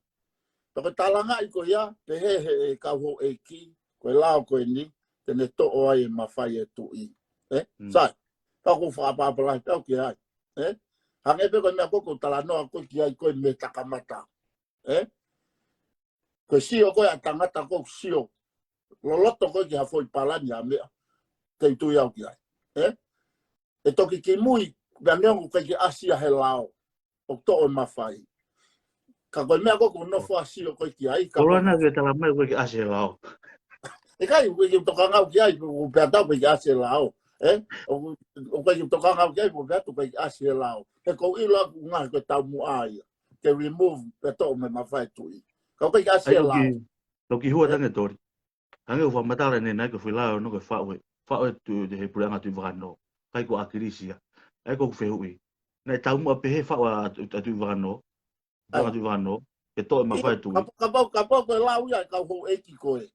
Pea ko e tālangaʻi ko ia, pehē ʻe he kau houʻeiki, ko e lao ko eni, te ne toʻo ai e mafai ʻa e tuʻi. ʻE? Sai, pea ʻoku fakapapalahi pē au ki ai. ʻE? Hangē pē ko e meʻa ko ē ʻoku talanoa ko ē ki ai ko ē mei he takamata. ʻE? Ko e sio ko ē ʻa e tangata ʻoku sio loloto ko ē ki ha foʻi palani ʻa e meʻa. Te u tui au ki ai. ʻE? ʻE toki kimui, pea neongo ʻoku ʻikai ke ʻasi ʻa e lao. ʻOku toʻo e mafai. Ka ko e meʻa ko ē ʻoku nofo ʻo sio ko ē ki ai, ka ko e meʻa ke tala mai ʻoku ʻikai ke ʻasi ʻa e lao. ʻIkai, ʻoku ʻikai ke u tokanga au ki ai, ʻoku pea tau ʻikai ke ʻasi ʻa e lao. ʻE? ʻOku, ʻoku ʻikai ke u tokanga au ki ai, ʻoku pea tau ʻikai ke ʻasi ʻa e lao. He ʻoku ou ʻilo ʻoku ngaohi ko e taumuʻa ia. Ke remove, pea toʻo mei he mafai ʻa e tuʻi. Ka ʻoku ʻikai ke ʻasi ʻa e lao. Toki hua tange tori. Hangē ʻoku fakamatala ʻanenai ko e foʻi lao ʻe ono ko e faʻu ʻe, faʻu ʻe he tuʻi, he puleʻanga Tuʻi Vakanō. ʻIkai ko ʻAkilisi ia. ʻAi ko ʻeku fehuʻi. Naʻe taumuʻa pehē faʻu ʻa, ʻa Tuʻi Vakanō. Puleʻanga Tuʻi Vakanō. Ke toʻo e mafai ʻa e tuʻi. Kapau, kapau, kapau ko e lau ia ʻa e kau houʻeiki ko ē.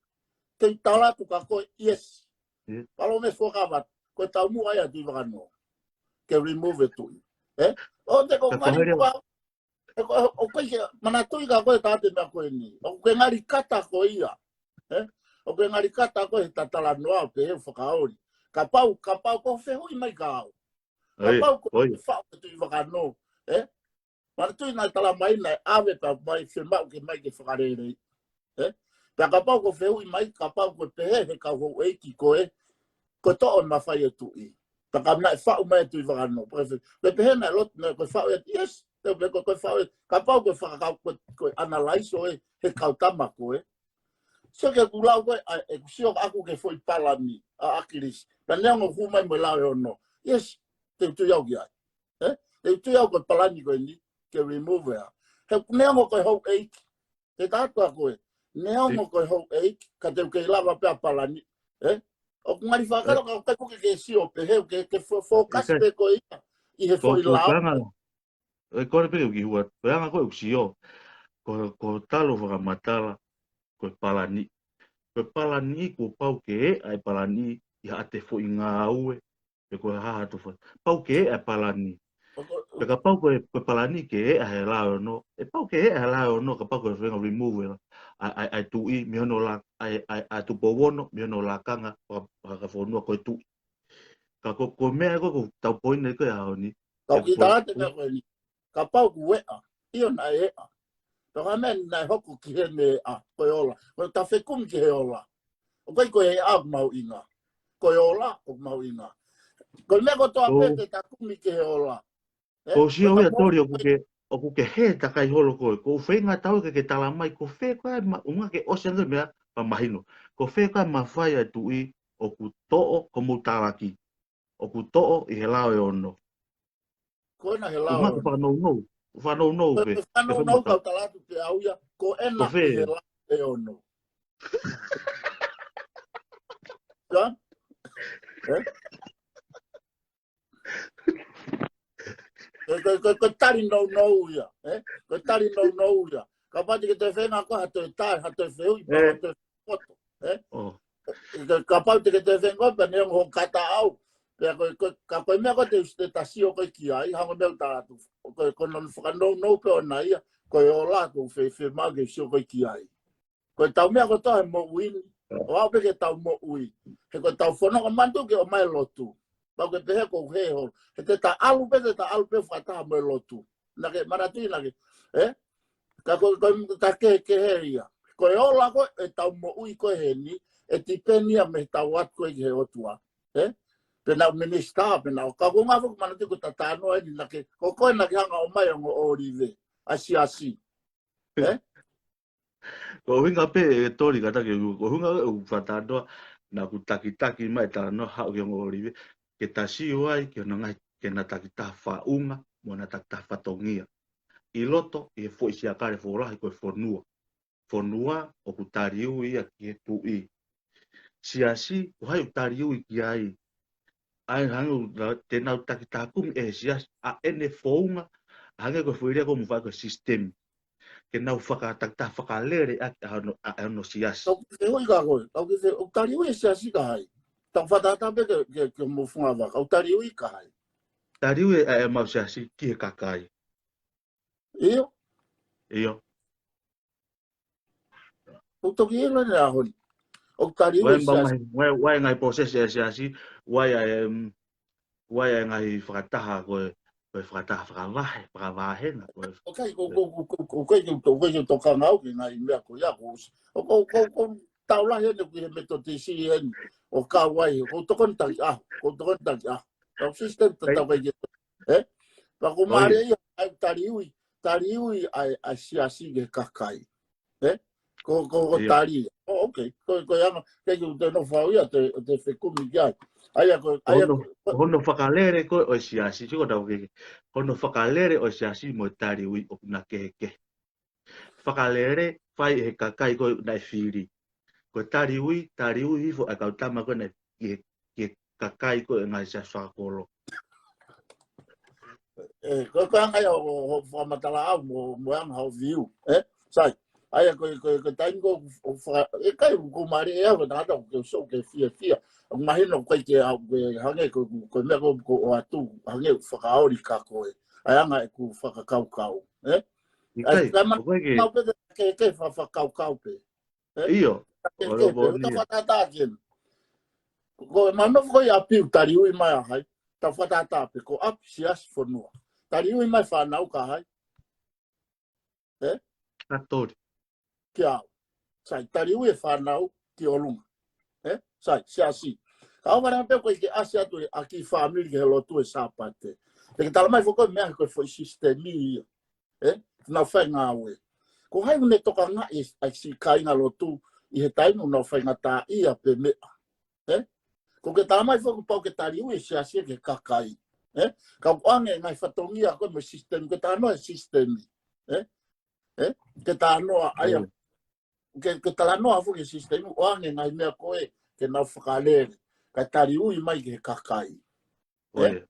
Te u tala atu kia koe, yes. Palōmesi fuakava, ko e taumuʻa ia ʻa Tuʻi Vakanō. Ke remove e tuʻi. ʻE? ʻO te ko ngani kua, ʻE ko, ʻoku ʻikai ke manatuʻi kia koe ʻa e meʻa ko eni. ʻOku ke ngali kata koe ia. ʻE? ʻOku ke ngali kata koe he ta talanoa pe he fakaoli. Kapau, kapau ko e fehuʻi mai kia au. Kapau ko e faʻu ʻa Tuʻi Vakanō. ʻE? Manatuʻi naʻe tala mai naʻe ʻave pea mai fiemaʻu ke mai ke fakalelei. ʻE? Pea kapau ko e fehuʻi mai, kapau ko e pehē he kau houʻeiki ko ē, ko e toʻo e mafai ʻa e tuʻi. Pea ka naʻe faʻu mai ʻa Tuʻi Vakanō. Pea ko e fe-, ko e pehē naʻe lotu, naʻe ko e faʻu ʻe, yes, te u pehē ko e, ko e faʻu ʻe, kapau ko e fakakau, ko e, ko e analyze ʻo e, he kau tama ko ē. Sio ki heʻeku lau ko ē, ʻa, ʻeku sio ʻaku ki he foʻi palani, ʻa ʻAkilisi. Pea neongo ʻoku hū mai mo e lao ʻe ono. Yes, te u tui au ki ai. ʻE? Te u tui au ko e palani ko eni, ke remove ʻa. He neongo ko e houʻeiki. Te u tala atu kia koe. Neongo ko e houʻeiki, ka te u kei lava pē ʻa palani. ʻE? ʻOku ngali fakakalo ka ʻoku ʻikai ke ke sio pē he ke, ke fo-, focus pē ko ia. ʻI he foʻi lao. ʻE kore pē ke u kiʻi hua. Ko e anga ko ē ʻeku sio. Ko, ko e talo fakamatala. Ko e palani. Ko e palani kuo pau ke ʻe ʻa e palani ʻi haʻate foʻi ngāue. Pe ko e hā haʻate foʻi. Pau ke ʻe ʻa e palani. Pea kapau ko e, ko e palani ke eʻa he lao e ono, ʻe pau ke eʻa he lao e ono, kapau ko e fenga remove ʻa, ʻa, ʻa e tuʻi, mei hono la, ʻa, ʻa, ʻa Tupou Ono, mei hono lakanga, faka, fakafonua ko e tuʻi. Ka ko, ko e meʻa ko, ko ʻetau poini ko ē he ʻaho ni. Ka ʻoku ʻi talate meʻa ko eni. Kapau kuo eʻa, ʻio naʻe eʻa. Pea ko e meʻa naʻe hoko ki heni eʻa, ko e ola. Ko ʻeta fekumi ki he ola. ʻOku ʻikai ko e eʻa ʻoku mahuʻinga. Ko e ola ʻoku mahuʻinga. Ko e meʻa kotoa pē te ta kumi ki he ola. Ē? Ko e sio ia toli ʻoku ke, ʻoku ke hē takai holo koe. Ko e feinga tau ke ke tala mai, ko fē ko ē ma, ʻuhinga ke ʻosi ange meʻa, pa mahino. Ko fē ko ē mafai ʻa e tuʻi ʻoku toʻo, ko mou talaki. ʻOku toʻo ʻi he lao e ono. Ko ena he lao e ono. Ko e fakanounou. Fakanounou pē. Ko e fakanounou kau tala atu pē au ia, ko ena ʻi he lao e ono. Ka? Ē? Ko, ko, ko, ko e tali nounou ia, ē? Ko e tali nounou ia. Kapau te ke toe feinga ko ha toe tali, ha toe fehuʻi, pa ha toe foto, ē? Ka, kapau te ke toe feinga ko, pea neongo hoʻo kata au. Pea ko, ko, ka ko e meʻa ko ē te, te ta sio ko ē ki ai, hangē ko e meʻa ʻoku tala atu. Ko, ko hono fakanounou pē ʻona ia, ko e ola ko e fē, fē mau ke sio ko ē ki ai. Ko ʻetau meʻa kotoa he moʻui ni. ʻO aʻu pē ke tau moʻui. He ko ʻetau fononga manatu ke ʻomai lotu. Pau ke pehē ko e hē holo. He te ta ʻalu pē, te ta ʻalu pē fakataha mo e lotu. Naʻa ke manatuʻi naʻa ke, ē? Ka ko, ko, ka kehekehe ia. Ko e ola ko ē ʻetau moʻui ko ē heni, ʻe tipeni ia mei heʻetau ʻatu ko ē ki he ʻOtua. Ē? Pe naʻa ku minisitā, pe naʻa ku, ka ko e ngaahi foʻi manatuʻi ko ʻeta talanoa eni naʻa ke, ko koe naʻa ke hanga ʻo ʻomai ongo ʻōlive. ʻA e siasi. Ē? Ko e ʻuhinga pē ʻe toli ka taki, ko e ʻuhinga ʻoku ou fakatalanoa, naʻa ku takitaki mai e talanoa haʻu ki he ongo ʻōlive, ke ta sio ai, ki hono ngaahi, ke na takitaha faʻunga, mo na takitaha fatongia. ʻI loto, ʻi he foʻi siakale fōlahi ko e fonua. Fonua, ʻoku taliui ia ki he tuʻi. Siasi, ko hai ʻoku taliui ki ai. ʻA e hangē ʻoku na, te nau takitaha kumi ʻe he siasi, ʻa ʻene founga, hangē ko e foʻi lea ko ē ʻoku mou fai ko e sisitemi. Ke nau fakatakitaha fakalele ʻaki ʻa hono, ʻa hono siasi. Tau ki he hui ka koe, tau ki he, ʻoku taliui e siasi ka hai. Tau fakatātā pē ke, ke, ke mo funga vaka, ʻoku taliui ka hai. Taliui ʻa e mau siasi ki he kakai. ʻIo. ʻIo. ʻOku toki ʻilo ʻene ʻaho ni. ʻOku taliui e siasi. Wai, wai ngaahi process e siasi, wai ʻa e, mm, wai ʻa e ngaahi fakataha ko e, ko e fakataha fakavahe, fakavahenga, ko e. ʻOku ʻikai, ko, ko, ko, ko, ʻoku ʻikai ke u to-, ʻoku ʻikai ke u tokanga au ki he ngaahi meʻa ko ia, ko, ʻoku, ʻoku, ʻoku, ʻoku tau lahi ʻeni ki he Metotisi ʻeni, ʻo kau ai, ʻoku tokoni taki ʻaho, ʻoku tokoni taki ʻaho. Tau sisitemi tatau ai ke, ē? Pea ʻoku mālie ia, ʻa e taliui, taliui ʻa e, ʻa e siasi ki he kakai. Ē? Ko, ko, ko tali. ʻO, okay. Ko, ko e anga, ke ki te nofo au ia, te, te fekumi ki ai. ʻA ia ko, ʻa ia hono, ko hono fakalele ko ē ʻo e siasi, sio ko tau ke, hono fakalele ʻo e siasi mo e taliui ʻoku na kehekehe. Fakalele fai ʻe he kakai ko ē naʻe fili. Ko e taliui, taliui hifo ʻa e kau tama ko ē naʻe ki he, ki he kakai ko ē ngaahi siasi fakakolo. Ē, ko, ko e anga ia ʻo, ʻo, ʻo fakamatala au mo, mo e anga hoʻo view, ē? Sai, ʻa ia ko, ko, ko e taimi ko, ʻo faka-, ʻe ʻikai ʻoku mālie ʻe au, ko e tangata ʻoku ke sio ke fiefia. ʻOku mahino ʻoku ʻikai ke au, ke hangē ko, ko e meʻa ko, ko ʻoatu, hangē ʻoku fakaoli kia koe. ʻA e anga ʻeku fakakaukau, ē? ʻIkai, ʻoku ʻikai ke. Kau pē ke, ke fa-, fakakaukau pē. Ē? ʻIo. Ke, ke, ke, tau fakatātā ki heni. Ko e manofo ko ia ʻapi ʻoku taliui mai ʻa hai. Tau fakatātā pē ko ʻapi siasi fonua. Taliui mai fānau kia hai. Ē? Kia toli. Kia au. Sai, taliui e fānau ki ʻolunga. Ē? Sai, siasi. Ka ʻoua naʻa pehē ko e ke ʻasi atu ʻa e kiʻi fāmili ki he lotu he Sāpate. Te ke tala mai foki ko e meʻa ko e foʻi sisitemi ia. Ē? Nau fai ngāue. Ko hai ʻoku ne tokangaʻi ʻa e siʻi kāinga lotu ʻi he taimi ʻoku nau faingataʻaʻia pe meʻa. Ē? Ko ke tala mai foki pau ke taliui e siasi ki he kakai. Ē? Ka ʻoku ʻoange ngaahi fatongia ko ē mo e sisitemi, ke talanoa e sisitemi. Ē? Ē? Ke talanoa ʻa ia. Ke, ke talanoa foki e sisitemi, ʻoange ngaahi meʻa ko ē, ke nau fakalele. Ka taliui mai ki he kakai. Ē?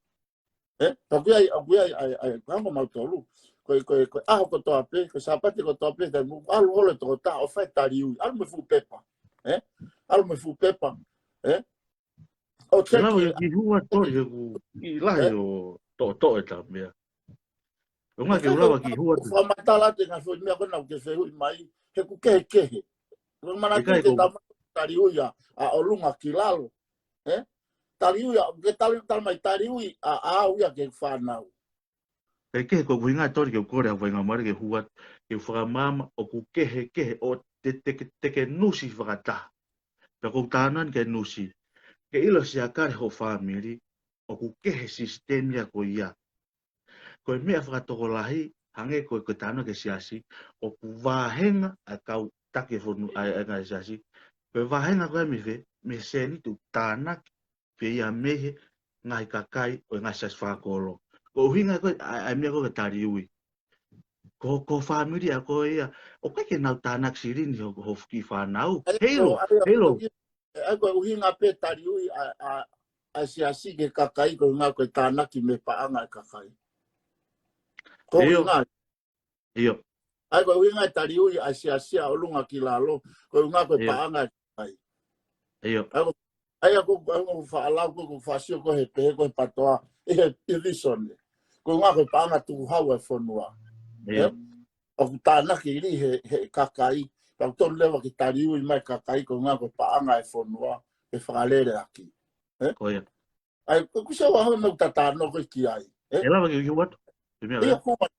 Ē? Ka ʻoku ʻi ai, ʻoku ʻi ai, ʻa e, ʻa e, ʻa e, hangē ko mautolu. Ko e, ko e, ko e ʻaho kotoa pē, ko e Sāpate kotoa pē, ka mou ʻalu holo e tokotaha ʻo fai taliui. ʻAlu mo e fuʻu pepa. Ē? ʻAlu mo e fuʻu pepa. Ē? ʻO teki. Nau e ki hua toli he ʻoku ʻi lahi ʻo toʻotoʻo e tau meʻa. Ko e ʻuhinga ke u lava ki Huatu. Fakamatala atu e ngaahi foʻi meʻa ko ena ʻoku ke fehuʻi mai, he ʻoku kehekehe. Ko e manatu ʻikai ke ko tama tali ui ʻa, ʻa ʻolunga ki lalo. Ē? Tali ui ʻa, ke tali, tali mai tali ui ʻa, ʻa au ia ki he fānau. Kehekehe, ko e ʻuhinga Toli ke u kole ʻa e faingamālie ke u hū atu, ke u fakamaama ʻoku kehekehe ʻo te, te, te ke nusi fakataha. Pea ko u talanoa ni ke nusi. Ke ʻilo siakale ho fāmili, ʻoku kehe sisitemi ia ko ia. Ko e meʻa fakatokolahi, hangē ko e, ko e talanoa ki he siasi, ʻoku vāhenga ʻa e kau taki e fonu, ʻa e, ʻa e ngaahi siasi. Ko e vāhenga ko ē mei fē, mei he sēniti ʻoku tānaki pē ia mei he ngaahi kakai ʻo e ngaahi siasi fakakolo. Ko e ʻuhinga ko ē, ʻa e, ʻa e meʻa ko ē ke tali ui. Ko, ko e fāmili ʻa koe ia, ʻoku ʻikai ke nau tānaki silini ho, ho kiʻi fānau. ʻA ia, Hei ko, loa, ʻa ia, hei ko loa. ki, ʻa ia ko e ʻuhinga pē tali ui ʻa, ʻa, ʻa e siasi ki he kakai ko e ʻuhinga ko e tānaki mei he paʻanga ʻa e kakai. Ko e ʻIo. ʻuhinga. ʻIo. ʻA ia ko e ʻuhinga e tali ui ʻa e siasi ʻa ʻolunga ki lalo, ko e ʻuhinga ko e ʻIo. paʻanga ʻa e kakai. ʻIo. ʻA ia ko, ʻa ia ko, ko e ʻuhinga ʻoku faʻa lau ko, ko e fāsio ko ē he pehē ko ē he PTOA, ʻi he, ʻi he visone. Ko e ʻuhinga ko e paʻanga tukuhau ʻa e fonua. ʻIo. Ē? ʻOku tānaki lī he, he kakai, pea ʻoku tonu leva ke tali ui mai kakai, ko e ʻuhinga ko e paʻanga ʻa e fonua, ʻe fakalele ʻaki. Ē? Ko ia. ʻA ia, ko e kusi au ʻa e meʻa ʻoku ta talanoa ko ē ki ai. Ē? ʻE lava ke u hū atu. Ko e meʻa ʻIo, ē. hū mai.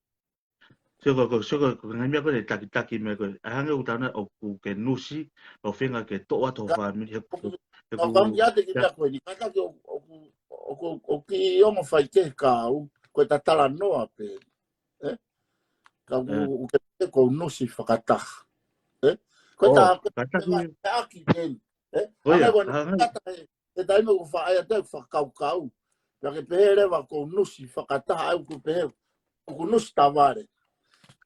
Sio ko, ko, sio ko, ko e ngaahi meʻa ko ē ʻe takitaki meʻa ko ē. ʻA e hangē ʻoku talanoa ʻoku ke nusi, ʻo feinga ke toʻo atu ho Ka, fāmili, he ʻoku, he ka ʻoku, ʻoku ʻi ai te ke ka, meʻa ko eni, ka, ka ke ʻoku, ʻoku, ʻoku, ʻoku kiʻi ongo faikehe ka au, ko e ta talanoa pē. Ē? Ka ʻoku, ē. ʻoku ke, ke ʻoku nusi fakataha. Ē? Ko e ʻO, ta, ko e ka taki ta, ē. ta aki eni. Ē? ʻO ia, Hangē ko e ʻa, hangē. kata he, he taimi ʻoku faʻa ʻai atu e fakakaukau. Pea ke pehē leva ʻoku nusi fakataha, ʻa ia ʻoku pehē, ʻoku nusi tavale.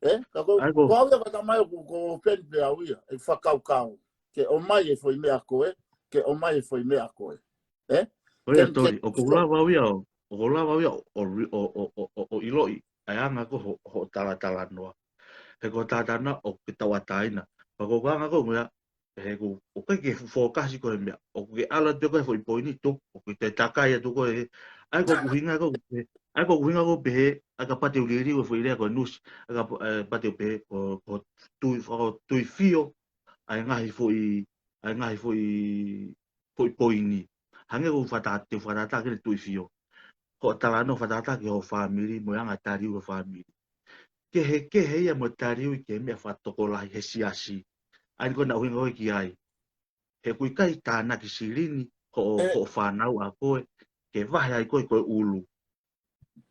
Ē? Ka ko, ʻA ia ko ko au ia ka tamai ʻoku, ko open pē au ia, e fakakaukau. Ke ʻomai e foʻi meʻa ko ē, ke ʻomai e foʻi meʻa ko ē. Ē? ʻO ia Ke, ke, Toli, ʻoku ke, lava au ia ʻo, ʻoku lava au ia ʻo, ʻo, ʻo, ʻo, ʻo, ʻo ʻiloʻi, ʻa e anga ko ē ho, ho talatalanoa. He ko e talatalanoa ʻoku ke tauʻatāina. Pea ko e anga ko ē ia, he ʻoku, ʻoku ʻikai ke fōkasi ko ē he meʻa. ʻOku ke ʻalu atu ko ē he foʻi poini tuku, ʻoku ke takai atu ko ē he, ʻa ia ko e ʻuhinga ko ē, ʻa ia ko e ʻuhinga ko ē pehē, ʻa ia kapau te u liliu e foʻi lea ko e nusi, ʻa ia kapa-, ē, kapau te u pehē, ko, ko Tui, ko Tuifio, ʻa e ngaahi foʻi, ʻa e ngaahi foʻi, foʻi poini. Hangē ʻoku fakatātā, te u fakatātā ki he Tuifio. Ko e talanoa fakatātā ki ho fāmili, mo e anga tali ui ho fāmili. Kehekehe ia mo e tali ui ki he meʻa fakatokolahi he siasi. ʻA ia ko ena ʻuhinga ko ē ki ai. He ʻoku ʻikai tānaki silini, ho, Ē. ho fānau ʻa koe, ke vahe ai koe ko e ʻulu.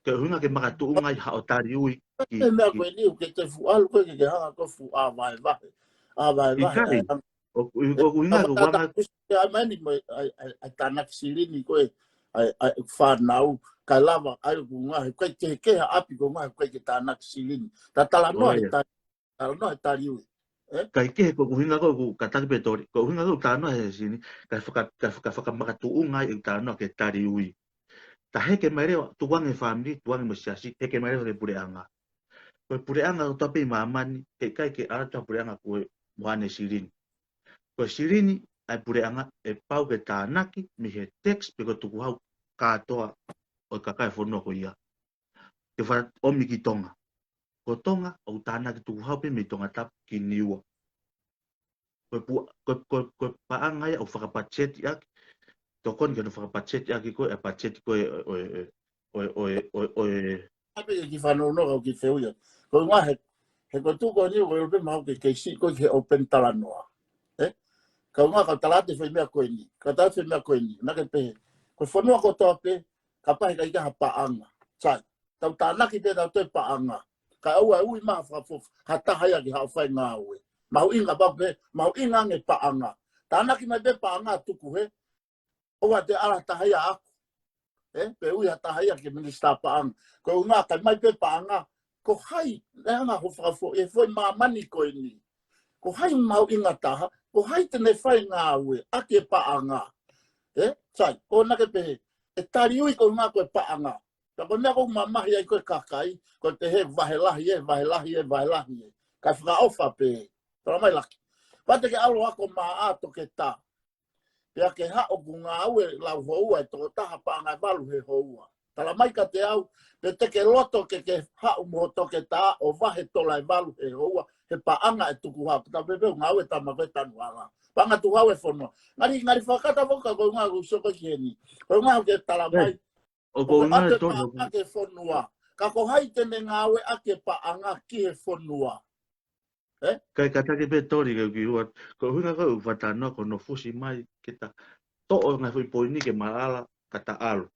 Ke ʻuhinga ke makatuʻunga ai haʻo tali ui ki, Ē, meʻa ki ko eni, ʻoku ke te fuʻu ʻalu ko ē ke, ke hanga ko ē fuʻu ʻā vahevahe. ʻĀ vahevahe, ʻIkai. ʻā, ʻOku, ʻoku, ʻoku ʻuhinga ko e ʻuhinga. Kusi ʻa mai ni mo e, ʻa e, ʻa e, ʻa e tānaki silini ko ē, ʻa e, ʻa e fānau, kae lava, ʻa ia ʻoku ngaohi, ʻoku ʻikai ke, ke ha ʻapi ʻoku ngaohi, ʻoku ʻikai ke tānaki silini. Ta talanoa ʻO he ia. tali, talanoa he tali ui. Ē? Kae kehe ko e ʻuhinga ko ē ʻoku kātaki pē Toli, ko e ʻuhinga ko ē ʻoku talanoa he sini, kae faka-, kae faka-, kae fakamakatuʻunga ai ʻeku talanoa ki he tali ui. Ta heke mai leva, tukuange fāmili, tukuange mo e siasi, heke mai leva ki he puleʻanga. Ko e puleʻanga kotoa pē ʻi māmani, heʻikai ke ʻalu atu ha puleʻanga ko e mo haʻane silini. Ko e silini ʻa e puleʻanga ʻe pau ke tānaki mei he tax pe ko e tukuhau kātoa ʻo e kakai e fonua ko ia. Ke fakaʻomi ki Tonga. Ko Tonga, ʻoku tānaki tukuhau pē mei Tongatapu ki Niua. Ko e pu-, ko e, ko e, ko e paʻanga ia ʻoku fakapatiseti ʻaki. Tokoni ke ne fakapatiseti ʻaki ko e, ʻa e patiseti ko e, ʻo e, ʻo e, ʻo e, ʻo e, ʻo e. ʻApe ke ki fanongo ka ʻoku ke fehuʻi ia. Ko e ʻuhinga he, he ko e tuʻu ko eni, ko e ʻulupe maʻu ke, ke siʻi ko ē ki he open talanoa. Ē? Ka ʻuhinga ka tala atu e foʻi meʻa ko eni. Ka tala atu e foʻi meʻa ko eni. Naʻa ke pehē. Ko e fonua kotoa pē, kapau heʻikai ke ha paʻanga. Sai. Tau tānaki pē tau toe paʻanga. Ka ʻoua ʻe ui mai ha fakafoʻou, ha taha ia ke haʻu ʻo fai ngāue. Mahuʻinga pau pē, mahuʻinga ange paʻanga. Tānaki mai pē paʻanga tuku hē. ʻOua te ala ha taha ia ʻaʻaku. Ē, pe ui ha taha ia ke minisitā paʻanga. Ko e ʻuhinga ka ʻomai pē paʻanga. Ko hai, ʻe anga ho fakafoʻou, ʻi he foʻi māmani ko eni. Ko hai mahuʻinga taha, ko hai te ne fai ngāue, ʻaki e paʻanga. Ē, sai, ko ena ke pehē, ʻe tali ui ko e ʻuhinga ko e paʻanga. Ka ko e meʻa ʻoku mamahi ai ko ē kakai, ko e pehē vahe lahi ē, vahe lahi ē, vahe lahi ē. Kae fakaʻofa pē. Tala mai laki. Pea te ke ʻalu ʻo ako maʻa toketā. Pea ke haʻu ʻoku ngāue lau houa ʻe toko taha paʻanga ʻe valu he houa. Tala mai kiate au, pe te ke loto ke ke haʻu mo ho toketā ʻo vahe tola ʻe valu he houa, he paʻanga ʻe tukuhau. Ka pehē pē ʻoku ngāue tama ko e tanu hala. Paʻanga tukuhau e fonua. Ngali, ngali fakata foki ka ko e ʻuhinga ʻoku ou sio ko ē ki heni. Ko e ʻuhinga ke tala mai. ʻOku ʻikai ke ʻalu e paʻanga ki he fonua. Ka ko hai te ne ngāueʻaki e paʻanga ki he fonua. Ē? Kae kātaki pē Toli ke u kiʻi ʻoatu. Ko e ʻuhinga ko ē ʻoku fakatalanoa ko hono fusi mai ke ta toʻo e ngaahi foʻi poini ke maʻala ka ta ʻalu.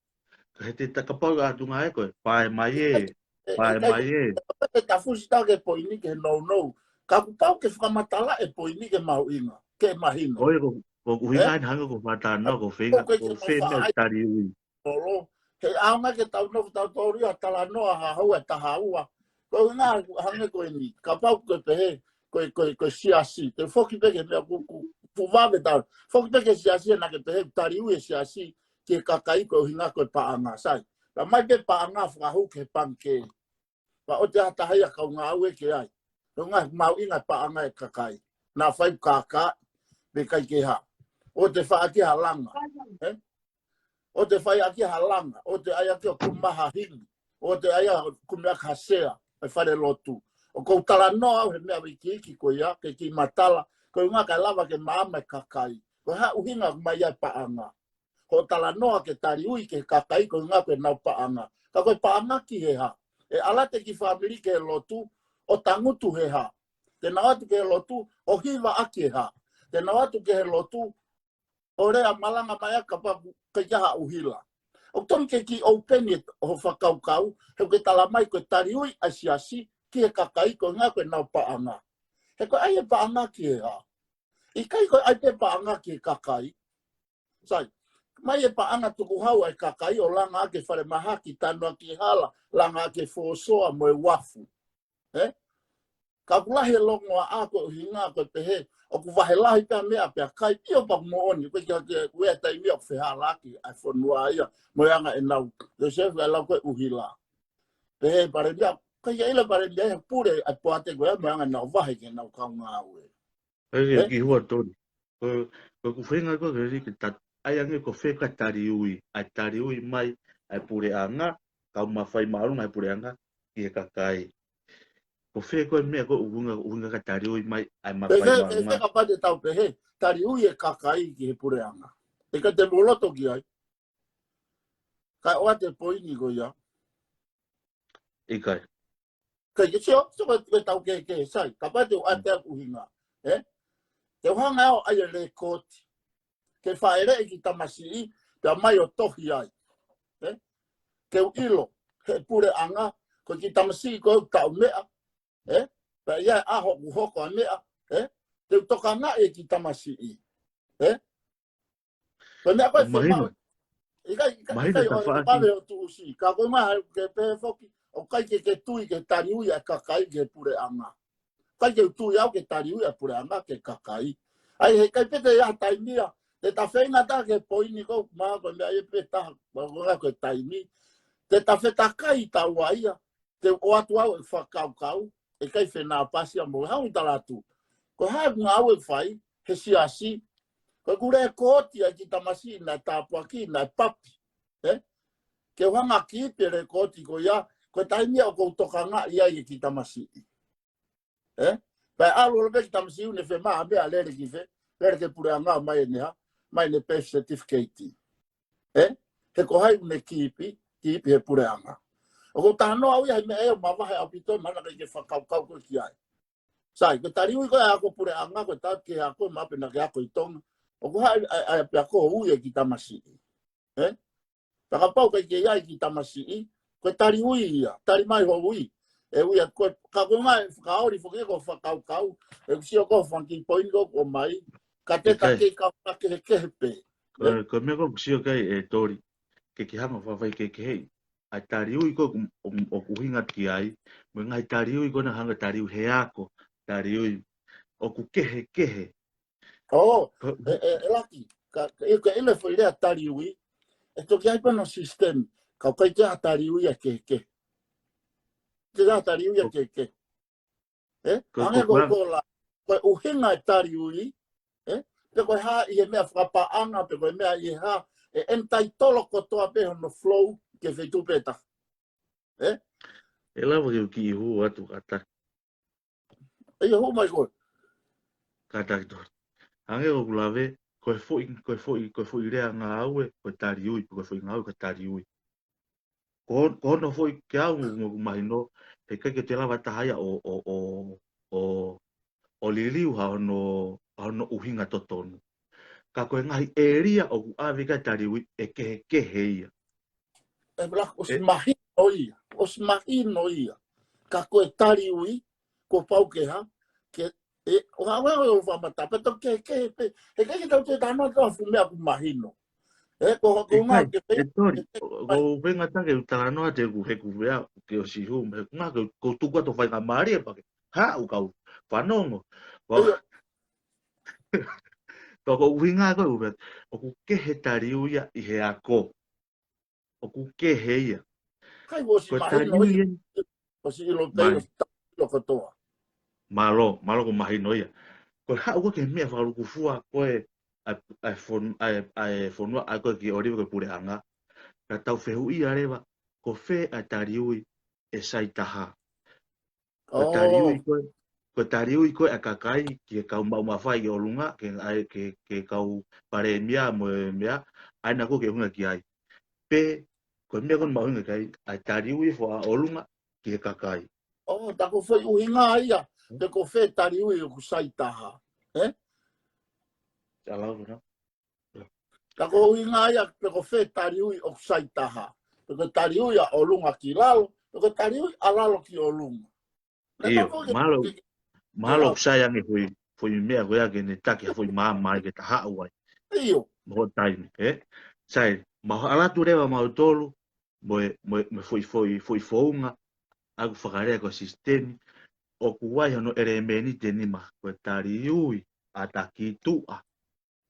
Ka he te ta kapau ʻa tuʻunga ē ko e pae mai ē, pae mai ē. Ke ta fusi ta ke poini ke nounou. Ka kuo pau ke fakamatala e poini ke mahuʻinga, ke mahino. Ko ia ko, ko e ʻuhinga ē? Ē? Hangē ko e fakatalanoa, ko e feinga, ko e feinga tali ui. Tolo. He ʻaonga ke tau nofo tau tōria talanoa ha hau e taha ua. Ko e ʻuhinga hangē ko eni. Kapau ko e pehē, ko e, ko e, ko e siasi. Te foki pē ki he meʻa ku, ku, ku vave tau. Foki pē ki he siasi ʻa ia ke pehē, tali ui e siasi ki he kakai ko e ʻuhinga ko e paʻanga. Sai. Tala mai pē paʻanga fakahū ki he pangikē. Pea ʻoua te ʻi ai ha taha ia ʻoku ngāue ki ai. Ko e ʻuhinga mahuʻinga paʻanga e kakai. Naʻa fai kākā, pe ʻikai ke hā. ʻOua te fai ʻaki ha langa. Ē? ʻOua te fai ʻaki ha langa. ʻOua te ʻai ʻaki ʻo kumi ha hili. ʻOua te ʻai ʻo kumi ʻaki ha sea. E fale lotu. ʻOku ou talanoa au he meʻa ikiiki ko ia, ke kiʻi matala. Ko e ʻuhinga kae lava ke maama e kakai. Ko e hā e ʻuhinga mai ai paʻanga. Ko e talanoa ke tali ui ki he kakai ko e ʻuhinga ko ʻenau paʻanga. Ka ko e paʻanga ki he hā. ʻE ʻalu atu e kiʻi fāmili ki he lotu, ʻo tangutu he hā. Te nau ō atu ki he lotu, ʻo hiva ʻaki he hā. Te nau ō atu ki he lotu, ʻo lea malanga mai ʻa kapau ʻoku ʻikai ke ʻi ai ha ʻuhila. ʻOku tonu ke kiʻi open e ho fakakaukau, he ʻoku ke tala mai ko e tali ui ʻa e siasi, ki he kakai ko e ʻuhinga ko ʻenau paʻanga. He ko e ʻai e paʻanga ki he hā. ʻIkai ko e ʻai pē paʻanga ki he kakai. Sai, mai e paʻanga tukuhau ʻa e kakai ʻo langa ʻaki e falemahaki, tanu ʻaki e hala, langa ʻaki e fōsoa mo e uafu. Ē? Ka ʻoku lahi e longoaʻa ko e ʻuhinga ko e pehē, ʻoku vahe lahi pē ʻa e meʻa pea kai pio pa moʻoni, ko e kia ke ue taimi ʻoku fehālaaki ʻa e fonua ia, mo e anga ʻenau, Iosefa ʻa e lau ko e ʻuhila. Pehē palēmia, ʻikai ke ʻilo palēmia he pule ʻa e poate ko ia mo e anga ʻenau vahe ki heʻenau kaungāue. Ai, ē? Kiʻi hua Toli. Ko, ko ʻeku feinga ko ē ke liki ta, ʻai ange ko fē ka tali ui, ʻa e tali ui mai, ʻa e puleʻanga, kau mafai māʻolunga ʻa e puleʻanga, ki he kakai. Ko fē ko e meʻa ko e ʻuhinga, ʻuhinga ka tali ui mai, ʻa e mafai māʻolunga. Pehē, pehē ka pate tau pehē, tali ui e kakai ki he puleʻanga. ʻE ka te moloto ki ai. Ka ʻoatu e poini ko ia. ʻIkai. Kai ke sio, sio ko e tau ke, ke sai, kapau te u ʻoatu e ʻuhinga, ē? Te u hanga au ʻai e lēkooti. Ke fāʻeleʻi e kiʻi tamasiʻi, pea mai ʻo tohi ai. Ē? Ke u ʻilo, he puleʻanga, ko e kiʻi tamasiʻi ko e taʻu meʻa, ē? Pea ʻi ai e ʻaho ʻoku hoko ʻa e meʻa, ē? Te u tokangaʻi e kiʻi tamasiʻi. Ē? Ko e meʻa ko e mahino. ʻIkai, ʻikai, mahino ʻikai ʻo e tafaʻaki. Pale ʻo tuʻusi. Ka ko e ʻuhinga ke pehē foki, ʻoku ʻikai ke ke tui ke tali ui ʻa e kakai ki he puleʻanga. ʻIkai ke u tui au ke tali ui ʻa e puleʻanga ki he kakai. ʻAi he ʻikai pē te ʻi ai ha taimi ia, te ta feinga ta ki he poini ko e ʻuhinga ko e meʻa ia pē taha, ko e ʻuhinga ko e taimi. Te ta fetakai taua ia, te u ʻoatu au e fakakaukau, ʻe ʻikai fenāpasi ia mo e hau tala atu. Ko e hā e ngāue ʻoku fai, he siasi, ko ʻeku lēkooti ʻa e kiʻi tamasiʻi naʻe tāpuakiʻi, naʻe papi. Ē? Ke u hanga ʻo kiʻi pē lēkooti ko ia, ko e taimi ia ʻoku ou tokangaʻi ai e kiʻi tamasiʻi. Ē? Pea ʻalu ʻalu pē kiʻi tamasiʻi ʻoku ne fiemaʻu ha meʻa lele ki fē, lele ki he puleʻanga mai ʻene hā, mai ʻene birth certificate. Ē? He ko hai ʻoku ne kiʻi, kiʻi he puleʻanga. ʻOku ou talanoa au ia he meʻa ʻe mavahe ʻaupito, mahalo naʻa ke fakakaukau ko ē ki ai. Sai, ko e tali ui ko e ako puleʻanga, ko e tau ke ako, ma pe naʻa ke ako ʻi Tonga. ʻOku hā, ʻa, ʻa, pea ko e ui e kiʻi tamasiʻi. Ē? Pea kapau ʻikai ke ʻi ai e kiʻi tamasiʻi, ko e tali ui ia, tali mai ho ui. ʻE ui atu ko e, ka ko e ʻuhinga e fakaoli foki ko e fakakaukau, ʻeku sio ko e fanga kiʻi poini ko ē ʻoku ʻomai, ka te ta kei kau ka kehekehe pē. Ko e, ko e meʻa ko ē ʻoku sio ki ai ʻe Toli, ke ke hanga ʻo fakafaikehekehe ai. ʻA e tali ui ko ē ʻoku, ʻoku, ʻoku ʻuhinga ki ai, mo e ngaahi tali ui ko ena hanga tali ui he ako, tali ui ʻoku kehekehe. ʻŌ, ʻe, ʻe, ʻe laki, ka, ka, ʻe, ka ʻi ai e foʻi lea tali ui, ʻe toki ʻi ai pē hono system, ka ʻoku ʻikai ke ʻi ai ha tali ui ʻa e kehekehe. Ke ʻi ai ha tali ui ʻa e kehekehe. Ē? Ko, hangē ko, ko e kola, ko e ʻuhinga e tali ui, ē? Pe ko e hā ʻi he meʻa fakapaʻanga, pe ko e meʻa ʻi he hā, ʻe entitle kotoa pē hono flow, ke feituʻu pē taha. Ē? ʻE lava ke u kiʻi hū atu kātaki. ʻE ia hū mai koe. Kātaki tō. Hangē ko ʻeku lave, ko e foʻi, ko e foʻi, ko e foʻi lea ngāue, ko e taliui, ko e foʻi ngāue, ko e taliui. Ko, ko hono foʻi ke au mo ʻeku mahino, he ʻikai ke te lava taha ia ʻo, ʻo, ʻo, ʻo, ʻo liliu ha hono, ha hono ʻuhinga totonu. Ka ko e ngaahi ʻēlia ʻoku ʻave ki ai e taliui ʻe kehekehe ia. ʻE, ʻosi mahino ia, ʻosi mahino ia. Ka ko e taliui, kuo pau ke hā, ke, ʻe, ʻo hā, ʻo hā, ʻo hā, ʻo hā, mata, pea tau kehekehe pē, he ʻikai ke tau toe talanoa ki ha fuʻu meʻa ʻoku mahino. ʻE, ko, ko ngā ʻikai, ke pē, ʻe Toli, ke pē, ko u feinga taha ke u talanoa atu ʻeku, he ʻeku meʻa, ke ʻosi hū, he ʻeku ngā, ke u, ko u tuku atu faingamālie pea ke, hā, ʻoku kau fanongo. Ko, ʻIo. Ko, ko u hinga ko u meʻa, ʻoku kehe taliui ia ʻi he ako. ʻOku kehe ia. Kai ʻosi mahino ia. Ko e taliui ia. ʻOsi ʻilo pē, ʻosi ta-, ʻilo kotoa. Mālō, mālō ko e mahino ia. Ko e haʻu ko ē ki he meʻa fakalūkufua ko ē ʻa e, ʻa e fon-, ʻa e, ʻa e fonua, ʻa ē ko ē ki ʻOliva ko e puleʻanga. Ka tau fehuʻia leva, ko fē ʻa e taliui ʻe sai taha. Ko e taliui ko ē, ko e taliui ko ē ʻa e kakai ki he kau maʻu mafai ki ʻolunga, ke, ʻa e, ke, ke kau palēmia mo e meʻa, ʻa ena ko ē ke ʻuhinga ki ai. Pe, ko e meʻa ko ē ʻoku mau ʻuhinga ki ai, ʻa e taliui foʻou ʻa ʻolunga ki he kakai. ʻO, tā ko e foʻi ʻuhinga ia, pe ko fē taliui ʻoku sai taha. Ē? Sa lau na. Ka ko e ʻuhinga ia, pe ko fē taliui ʻoku sai taha. Pe ko e taliui ʻa ʻolunga ki lalo, pe ko e taliui ʻa lalo ki ʻolunga. ʻIo, mahalo, mahalo ʻoku sai ange foʻi, foʻi meʻa ko ia ke ne taki ha foʻi maama ai ke ta haʻu ai. ʻIo. Mo hoʻo taimi, ē? Sai, mau ʻalu atu leva mautolu, mo e, mo e, mo e foʻi, foʻi, foʻi founga, ʻa ʻeku fakalea ko e sisitemi, ʻoku ʻi ai hono ʻelemēniti ʻe nima, ko e taliui, ʻata ki tuʻa.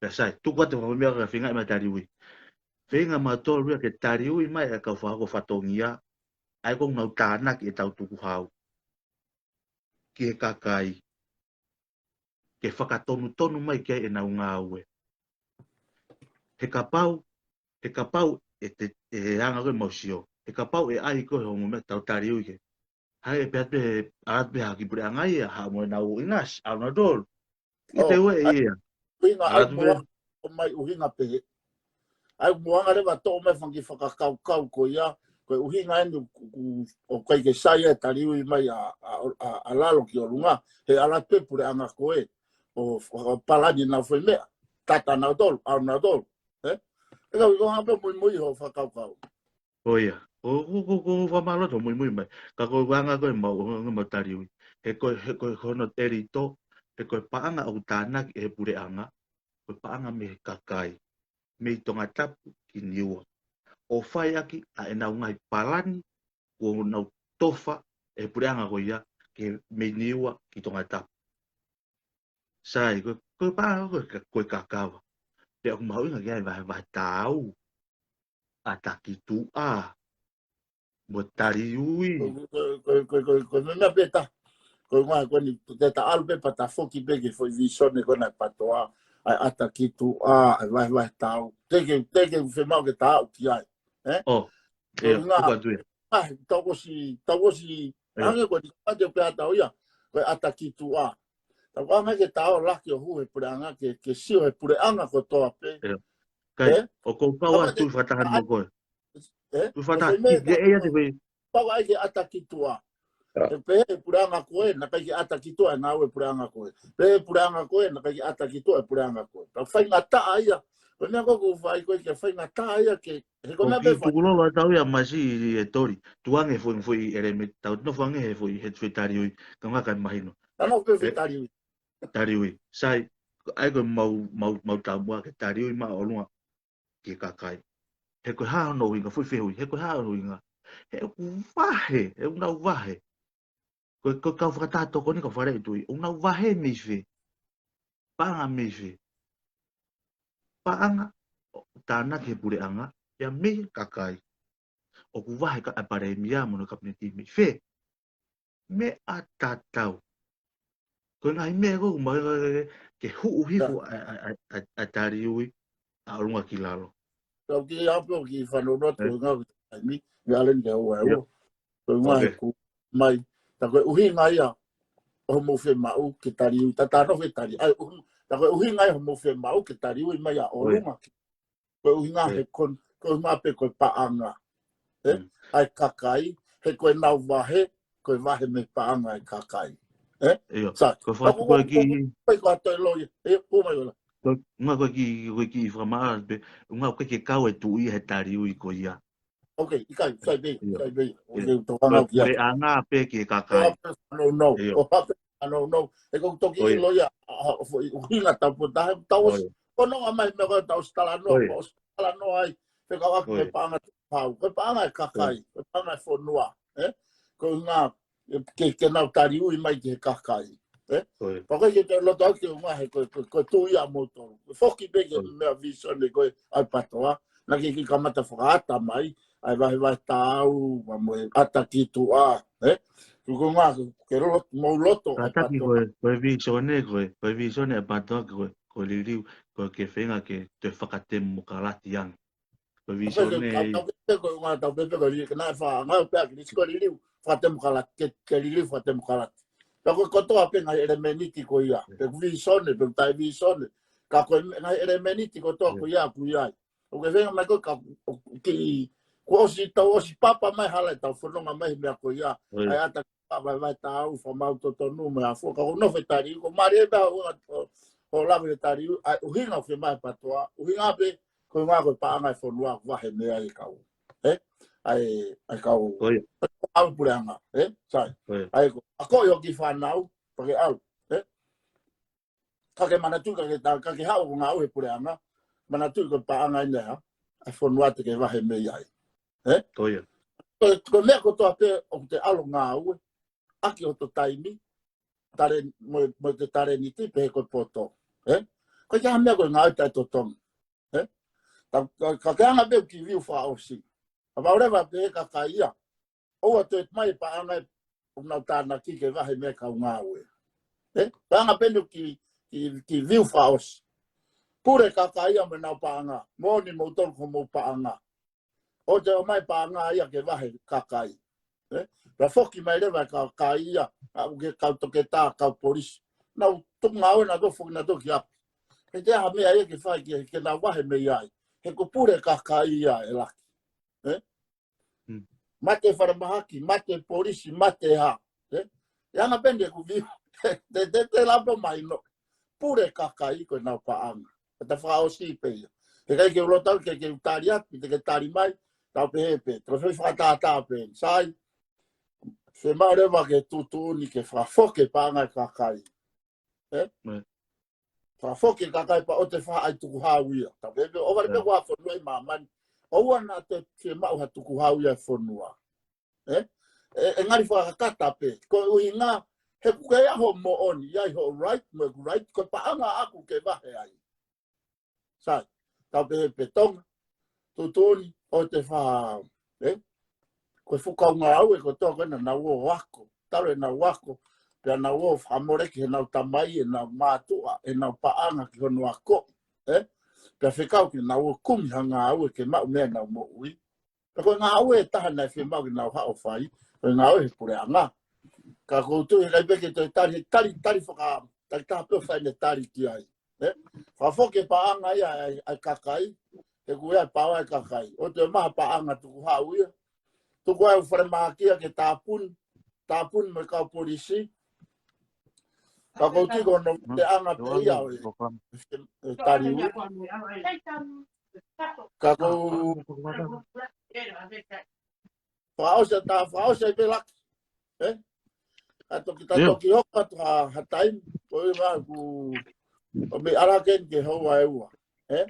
Pea sai, tuku atu e meʻa ka feinga mai taliui. Feinga mautolu ia ke taliui mai ʻa e kau fakahoko fatongia, ʻa ē ʻoku nau tānaki ʻetau tukuhau ki he kakai, ke fakatonutonu mai ki ai ʻenau ngāue. He kapau, he kapau ʻe te, ʻe anga ko ē mau sio. He kapau ʻe ʻai ko ē hoʻomo meʻa tau taliui ke. Hai ʻe pehē atu pē, ʻalu atu pē ha kiʻi puleʻanga ia, haʻu mo ʻenau ʻinasi, ʻalu nautolu. ʻIo, ʻe te ue ia. ʻUhinga ʻalu atu pē. Moanga mai ʻuhinga pehē. ʻAi moanga leva toʻo mai fanga kiʻi fakakaukau ko ia, ko e ʻuhinga eni ʻoku, ʻoku, ʻoku ʻikai ke sai e taliui mai ʻa, ʻa, ʻa, ʻa lalo ki ʻolunga, he ʻalu atu pē puleʻanga ko ē, ʻo, ʻo palani ʻenau foʻi meʻa, tata nautolu, ʻalu nautolu, ē? ʻE kau ʻi ko hanga pē muimui hoʻo fakakaukau. Ko ia. Ko, ko, ko, ko fakamālō atu muimui mai. Ka ko e anga ko ē mau, ʻo, ʻo, mau taliui. He ko e, he ko e hono ʻelito, he ko e paʻanga ʻoku tānaki ʻe he puleʻanga, ko e paʻanga mei he kakai. Mei Tongatapu ki Niua. ʻO fai ʻaki ʻa ʻenau ngaahi palani, kuo nau tofa ʻe he puleʻanga ko ia, ke mei Niua ki Tongatapu. Sai, ko, ko e paʻanga ko e ka-, ko e kakava. Pea ʻoku mahuʻinga ke ʻai vahevahe taau. ʻAta ki tuʻa. Mo taliui. Ko, ko, ko, ko, ko, ko, meʻa pē ta. Ko e ngā, ko eni, te ta ʻalu pē pea ta foki pē ki he foʻi visone ko ena ʻa e PTOA. ʻAi ʻata ki tuʻa, ʻai vahevahe taau. Te ke, te ke fiemaʻu ke ta aʻu ki ai. Ē? ʻO, ʻio, tuku atu ia. ʻAi, tau ʻosi, tau ʻosi, ʻio, hangē ko eni, ka te pea tau ia. Ko e ʻata ki tuʻa. Tau anga ke ta ō laki ʻo hū he puleʻanga, ke, ke sio he puleʻanga kotoa pē. ʻIo. Kai, ʻoku ou kau atu fakataha mo koe. Ē? Tui fakataha, ki, ke ʻai atu pē. Pau ai ke ʻata ki tuʻa. He pehē he puleʻanga ko ē, naʻe ʻikai ke ʻata ki tuʻa e ngāue puleʻanga ko ē. Pehē he puleʻanga ko ē, naʻe ʻikai ke ʻata ki tuʻa e puleʻanga ko ē. Tau faingataʻa ia. Ko e meʻa ko ē ʻoku fai ko ē ke faingataʻa ia ke, he ko e meʻa pē fai. Tukulolo ʻa tau ia masi ʻe Toli. Tuʻu ange foʻi, foʻi ʻelemēniti, tau nofo ange he foʻi, he foʻi taliui. Ka ngā kai mahino. Tau nofo pē foʻi taliui. Taliui. Sai, ʻai ko e mau, mau, mau taumuʻa ke taliui mai ʻolunga ki he kakai. He ko e hā hono ʻuhinga, foʻi fehuʻi, he ko e hā hono ʻuhinga. He ʻoku vahe, he ʻoku nau vahe. Ko e, ko e kau fakataha tokoni kau fale ʻi tuʻi, ʻoku nau vahe mei fē. Paʻanga mei fē. Paʻanga, ʻo, tānaki he puleʻanga, pea mei he kakai. ʻOku vahe ka ʻa e palēmia mo hono kapineti mei fē. Meʻa tatau. Ko e ngaahi meʻa ko ē, ʻoku mau ke, ke huʻu hifo ʻa, ʻa, ʻa, ʻa, ʻa taliui, ʻa ʻolunga ki lalo. Kau ki ape o ki fanongo atu, ē? Ngā taimi, ʻi Aleni ke houa ʻe ua. Ko e ʻuhinga he kuo ʻomai. Tā ko e ʻuhinga ia ʻo hoʻomou fiemaʻu ke taliui, tā tā nofo e tali. ʻAi, ʻuhi-, tā ko e ʻuhinga ia ʻo hoʻomou fiemaʻu ke taliui mai ʻa ʻolunga ki. Ko e ʻuhinga he kon-, ko e ʻuhinga pē ko e paʻanga. ʻE? ʻA e kakai, he ko ʻenau vahe, ko e vahe mei he paʻanga ʻa e kakai. ʻE? Sai. Ko e fakatu ko e kiʻi, ko e kiʻi, ko e kiʻi fakamaʻa pē, ʻuhinga ko e kiʻi kau e tuʻi he taliui ko ia. Ok, ʻikai, sai pē, sai pē. Ok, tokanga ki ai. Puleʻanga pē ki he kakai. ʻO hape, no, no. ʻO hape, no, no. He ko e toki ʻilo ia, ʻa, ʻa, foʻi ʻuhinga tau pō taha, tau ʻosi, ko nonga mai meʻa ko tau ʻosi talanoa, ʻosi talanoa ai, fekauʻaki mo e paʻanga tukuhau, ko e paʻanga e kakai, ko e paʻanga e fonua, ʻe? Ko e ʻuhinga, ke, ke nau taliui mai ki he kakai. ʻE? Pea ko e ke te loto au ke ʻuhinga he ko, ko, ko e tuʻi ia moutolu. Ko e foki pē ke meʻa visone ko e ʻa e PTOA. Naʻe ʻikai ke kamata fakaʻata mai. ʻA e vahevahe tāu, ma mo e ʻata ki tuʻa. ʻE? Ko e ʻuhinga ke loto, mou loto ʻa e PTOA. Ko e, ko e visone, ko e, ko e visone ʻa e PTOA, ko e, ko e liliu, ko e ke feinga ke toe fakatemokalati ange. Ko e visone. Tau pē, ko e ʻuhinga tau pē, ko e liliu, ke naʻe fa-, ngau pē ʻa e lisi ko e liliu, fakatemokalati, ke, ke liliu fakatemokalati. Pea ko e kotoa pē ngaahi ʻelemēniti ko ia, pe ko e visone, pe ko e taʻe visone, ka ko e ngaahi ʻelemēniti kotoa ko ia, ko ia. ʻOku ke feinga mai ko e ka, ʻo, ki, kuo ʻosi tau ʻosi papa mai hala ʻetau fononga mai he meʻa ko ia. ʻA e ʻata papa mai tāu, fakamaau totonu, mo e afo, ka ko e nofo e taliui, ko e mālie pē ʻa e ʻuhinga ʻo, ʻo lave he taliui, ʻa e ʻuhinga ʻoku fiemaʻu ʻe he PTOA, ʻuhinga pē, ko e ʻuhinga ko e paʻanga e fonua ʻoku vahe mei ai e kau. ʻE? ʻA e, ʻa e kau. ʻA e puleʻanga. ʻE? Sai. ʻA e ko, ʻa ko e ʻoku ke fānau, pea ke ʻalu. ʻE? Ka ke manatuʻi, ka ke ta-, ka ke haʻu ʻo ngāue he puleʻanga, manatuʻi ko e paʻanga ʻeni ʻa e fonua te ke vahe mei ai. ʻE? Ko e, ko e meʻa kotoa pē ʻoku te ʻalu ʻo ngāue, ʻaki hoto taimi, tale-, mo, mo e talēniti pē he ko e poto. ʻE? Ko e ʻikai ha meʻa ko e ngāue taʻetotongi. ʻE? Ka, ka, ka ke anga pē ki viu fakaʻosi. Ka vau leva pē he kakai ia. ʻOua toe mai paʻanga ʻoku nau tānaki ke vahe mei he kau ngāue. ʻE? Paʻanga pē ʻeni ki, ki, ki viu fakaʻosi. Pule kakai ia mo ʻenau paʻanga. Moʻoni moutolu ko homou paʻanga. ʻOua toe ʻomai paʻanga ia ke vahe kakai. ʻE? Pea foki mai leva e kakai ia, ʻa ʻoku ke kau toketā, kau polisi. Nau tuku ngāue nautolu foki nautolu ki ʻapi. He te aha meʻa ia ke fai ke, ke nau vahe mei ai. He ko e pule kakai ia ʻe laki. ʻE? Mate falemahaki, mate polisi, mate hā. ʻE? ʻE anga pē ʻeni ʻeku view. Te, te, te lapo mai no. Pule kakai ko ʻenau paʻanga. Ka ta fakaʻosi pē ia. He ʻikai ke u loto au ke, ke u tali atu, te ke tali mai, tau pehē pē. Tau fai fakatātā pē. Sai, fiemaʻu leva ke tuʻutuʻuni ke fakafoki e paʻanga e kakai. ʻE? Fakafoki e kakai pea ʻoua te fai ha tukuhau ia. Tau pehē pē, ʻoua pē kuo fonua ʻi māmani. ʻOua naʻa toe fiemaʻu ha tukuhau ia e fonua. ʻE? ʻE, ʻe ngali fakakata pē. Ko e ʻuhinga, he ʻoku ke ʻi ai hoʻo moʻoni, ʻi ai hoʻo right, mo ʻeku right, ko e paʻanga ʻaʻaku ke vahe ai. Sai, tau pehē pē Tonga, tuʻutuʻuni, ʻoua te fai, ʻe? Ko e fuʻu kau ngāue kotoa ko ena naʻa nau ō ʻo ako, talu ʻenau ako, pea nau ō ʻo fakamoleki heʻenau tamai, ʻenau mātuʻa, ʻenau paʻanga ki hono ako, ʻe? Pea fekau ke nau ō ʻo kumi ha ngāue ke maʻu mei ai ʻenau moʻui. Pea ko e ngāue ʻe taha naʻe fiemaʻu ke nau haʻu ʻo fai, ko e ngāue he puleʻanga. Ka ʻoku ou tui he ʻikai pē ke toe tali, he tali, tali faka-, tali taha pē ʻoku fai ʻene tali ki ai. ʻE? Fakafoki e paʻanga ia ʻa e, ʻa e kakai, he ʻoku ʻi ai e paʻanga e kakai. ʻOua toe ʻomai ha paʻanga tukuhau ia. Tuku ai e falemahaki ia ke tāpuni, tāpuni mo e kau polisi. Ka ʻoku ou tui ko hono teʻanga pē ia ʻo e, e taliui. Ka ʻoku ou fakaʻosi atu, fakaʻosi ai pē Laki. ʻE? Ka toki, ka toki hoko atu ha, ha taimi, ko e ʻuhinga ʻoku, ʻoku mei ala ke ni ke houa ʻe ua. ʻE?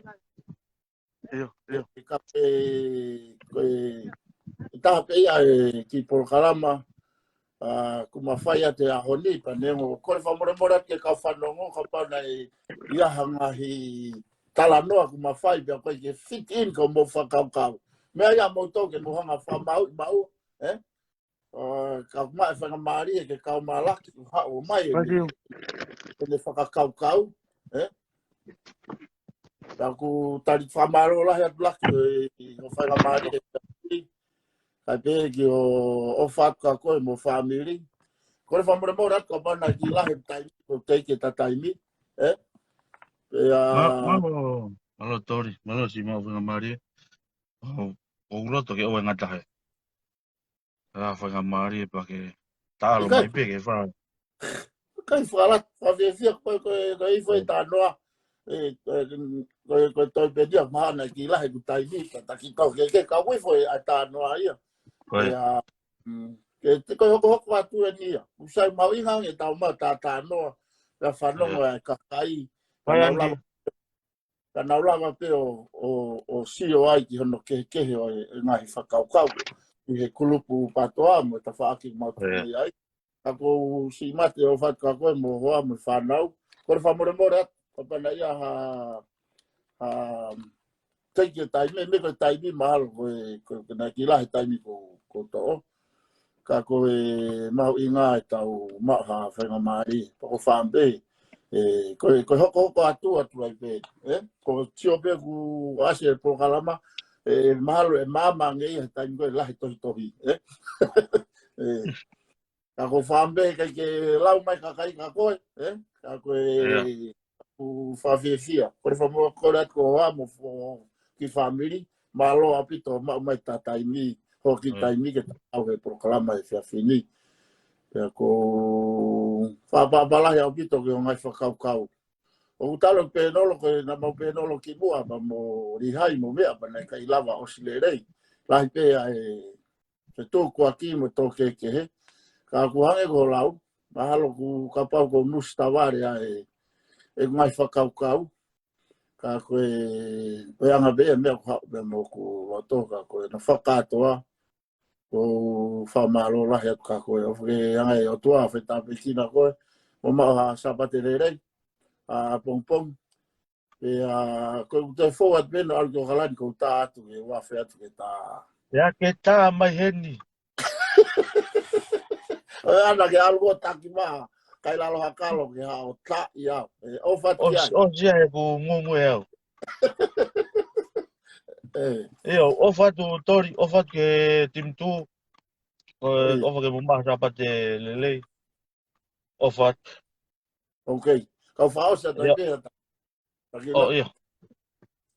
Ka ko e, ko e, ʻe taha pē ia e kiʻi polokalama, ʻa, kuo ma fai atu he ʻaho ni, pea neongo, kole fakamolemole atu ki he kau fanongo, kapau naʻe ʻi ai ha ngaahi talanoa kuo ma fai, pea ʻoku ʻikai ke fit in ki hoʻomou fakakaukau. Meʻa ia moutolu ke mou hanga ʻo fakamaauʻi maua, ʻe? ʻO, ka ʻoku maʻu e faingamālie ke kau mai ʻa Laki, ʻo haʻu ʻo ʻomai ʻene, ʻene fakakaukau, ʻe? Pea ʻoku talitali fakamālō lahi atu Laki, ʻe, ʻi hoʻo faingamālie, ʻe, Kae pehē ki ʻo, ʻofa atu kia koe mo e fāmili. Kole fakamolemole atu kapau naʻe kiʻi lahi e taimi, ko e teʻeki ke ta taimi. Ē? Pea, Mālō, mālō Tori, mālō Sima, faingamālie. ʻOku ou loto ke ʻoua ʻe ngata he. ʻA, faingamālie pea ke talo mai pē ke fa. ʻIkai, fakalata, fakafiefia ko e, ko e, ko e ifo e talanoa. ʻE, ko e, ko e, ko e toe pē ia mahalo naʻe kiʻi lahi ʻeku taimi, ka ta kiʻi kau ke, ke kau ifo e ʻa e talanoa ia. Ko e. Pea, mm, ke, te ko e hokohoko atu eni ia. ʻOku sai mahuʻinga ange ʻetau maʻu ʻa e talanoa, pea fanongo ʻa e kakai. Pea nau lava, pea nau lava pē ʻo, ʻo, ʻo sio ai ki hono kehekehe ʻo e, e ngaahi fakakaukau. ʻI he kulupu PTOA mo e tafaʻaki ʻoku mau tokoni ai. Ka ʻoku ou siʻi mate ʻo ʻofa atu kia koe mo e hoa mo e fānau. Kole fakamolemole atu, kapau naʻe ʻi ai ha, ha, teʻeki ke taimi, mei ko e taimi mahalo, ko e, ko e, ko e naʻe kiʻi lahi e taimi kuo, kuo toʻo. Ka ko e mahuʻinga ʻetau maʻu ha faingamālie, pea ko e fāmili. ʻE, ko e, ko e hokohoko atu atu ai pē. Ē? Ko e sio pē kuo ʻasi e polokalama, ʻe, mahalo ʻe maama ange ia he taimi ko e lahi tohitohi. Ē? ʻE, Ka ko e fāmili ʻikai ke lau mai kakai kia koe, ē? Ka ko e, ʻoku fakafiefia. Kole fakamolemole atu ki ho hoa mo e kiʻi fāmili, mālō ʻaupito maʻu mai ʻeta taimi, hoʻo kiʻi taimi ke ta ʻalu he polokalama he efiafi ni. Pea ʻoku ou fakaʻapaʻapa lahi ʻaupito ki hoʻo ngaahi fakakaukau. ʻOku talo pēnolo, ko e naʻa mau pēnolo kimuʻa pea mo Lihai mo meʻa pea naʻe ʻikai lava ʻosi lelei. Lahi pē ʻa e fetukuaki mo e tō kehekehe. Ka ʻoku hangē ko hoʻo lau, mahalo ʻoku kapau ʻoku ou nusi tavale ʻa e, ʻeku ngaahi fakakaukau. Ka ko e, ko e anga pē ia e meʻa ʻoku haʻu pē mo ʻeku loto, ka ko e naʻa fakakātoa, ʻoku ou fakamālō lahi atu kia koe, ʻofa ke hanga ʻe he ʻOtua ʻo faitāpuekina koe, mo maʻu ha Sāpate lelei, ʻapongipongi. Pea ko e toe fou atu pē ʻo ʻalu ki ʻAokalani ʻoku ou tā atu ke u afe atu ke tā. Pea ke tā mai heni. ʻOi ʻana ke ʻalu ʻo taki mā, kai lalo ha kalo ke haʻu ʻo taʻi au. ʻE, ʻofa atu ki ai. ʻOsi, ʻosi ia he ʻoku ngungu ʻe au. ʻE. ʻIo, ʻofa atu Tori, ʻofa atu ki he Team Two. ʻOi, ʻofa ke mo maʻu ha Sāpate lelei. ʻOfa atu. Okay. Kau fakaʻosi atu ai pē ha ta. ʻIo.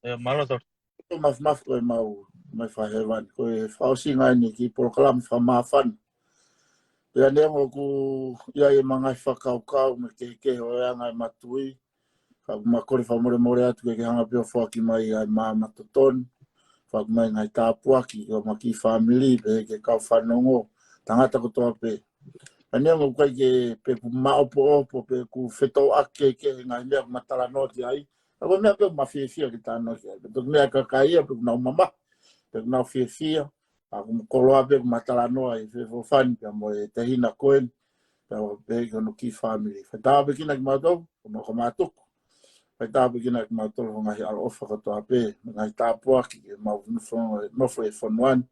ʻIo, mālō Tori. Ko e mafimafi ko e mau, mai fakahēvani. Ko e fakaʻosinga eni e kiʻi polokalama fakamāfana. Pea neongo ʻoku ʻi ai ʻema ngaahi fakakaukau mo e kehekehe ʻo e anga ʻema tui. Ka ʻoku ma kole fakamolemole atu ke ke hanga pē ʻo foaki mai ʻa e maama totonu. Foaki mai ngaahi tāpuaki ki homa kiʻi fāmili pea ki he kau fanongo. Tangata kotoa pē. Ka neongo ʻoku ʻikai ke pe ʻoku maʻopoʻopo pe ʻoku fetōʻaki kehekehe e ngaahi meʻa ʻoku ma talanoa ki ai. Ka ko e meʻa pē ʻoku ma fiefia ke talanoa ki ai. Pea toki meʻa ʻa e kakai ia pe ʻoku nau mamahi, pe ʻoku nau fiefia. ʻA ʻoku ma koloa pē ʻoku ma talanoa ʻi he feʻofoʻofani pea mo e tehina ko eni. Pea ʻoku pehē ki hono kiʻi fāmili. Faitāpuekina kimautolu, ko ma ko ma tuku. Faitāpuekina kimautolu ho ngaahi ʻaloʻofa kotoa pē, mo e ngaahi tāpuaki ke mau nofo, nofo he fonua ni.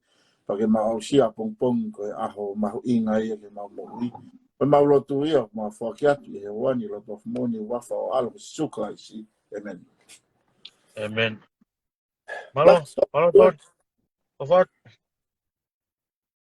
Pea ke mau aʻusia ʻapongipongi ko e ʻaho mahuʻinga ia ke mau moʻui. Ko e mau lotu ia, mau foaki atu ʻi he huafa ni, lotu ʻofa moʻoni, huafa ho ʻAlo ko Sīsū Kalaisi. ʻĒmeni. ʻĒmeni. Mālō, mālō Tori. ʻOfa atu.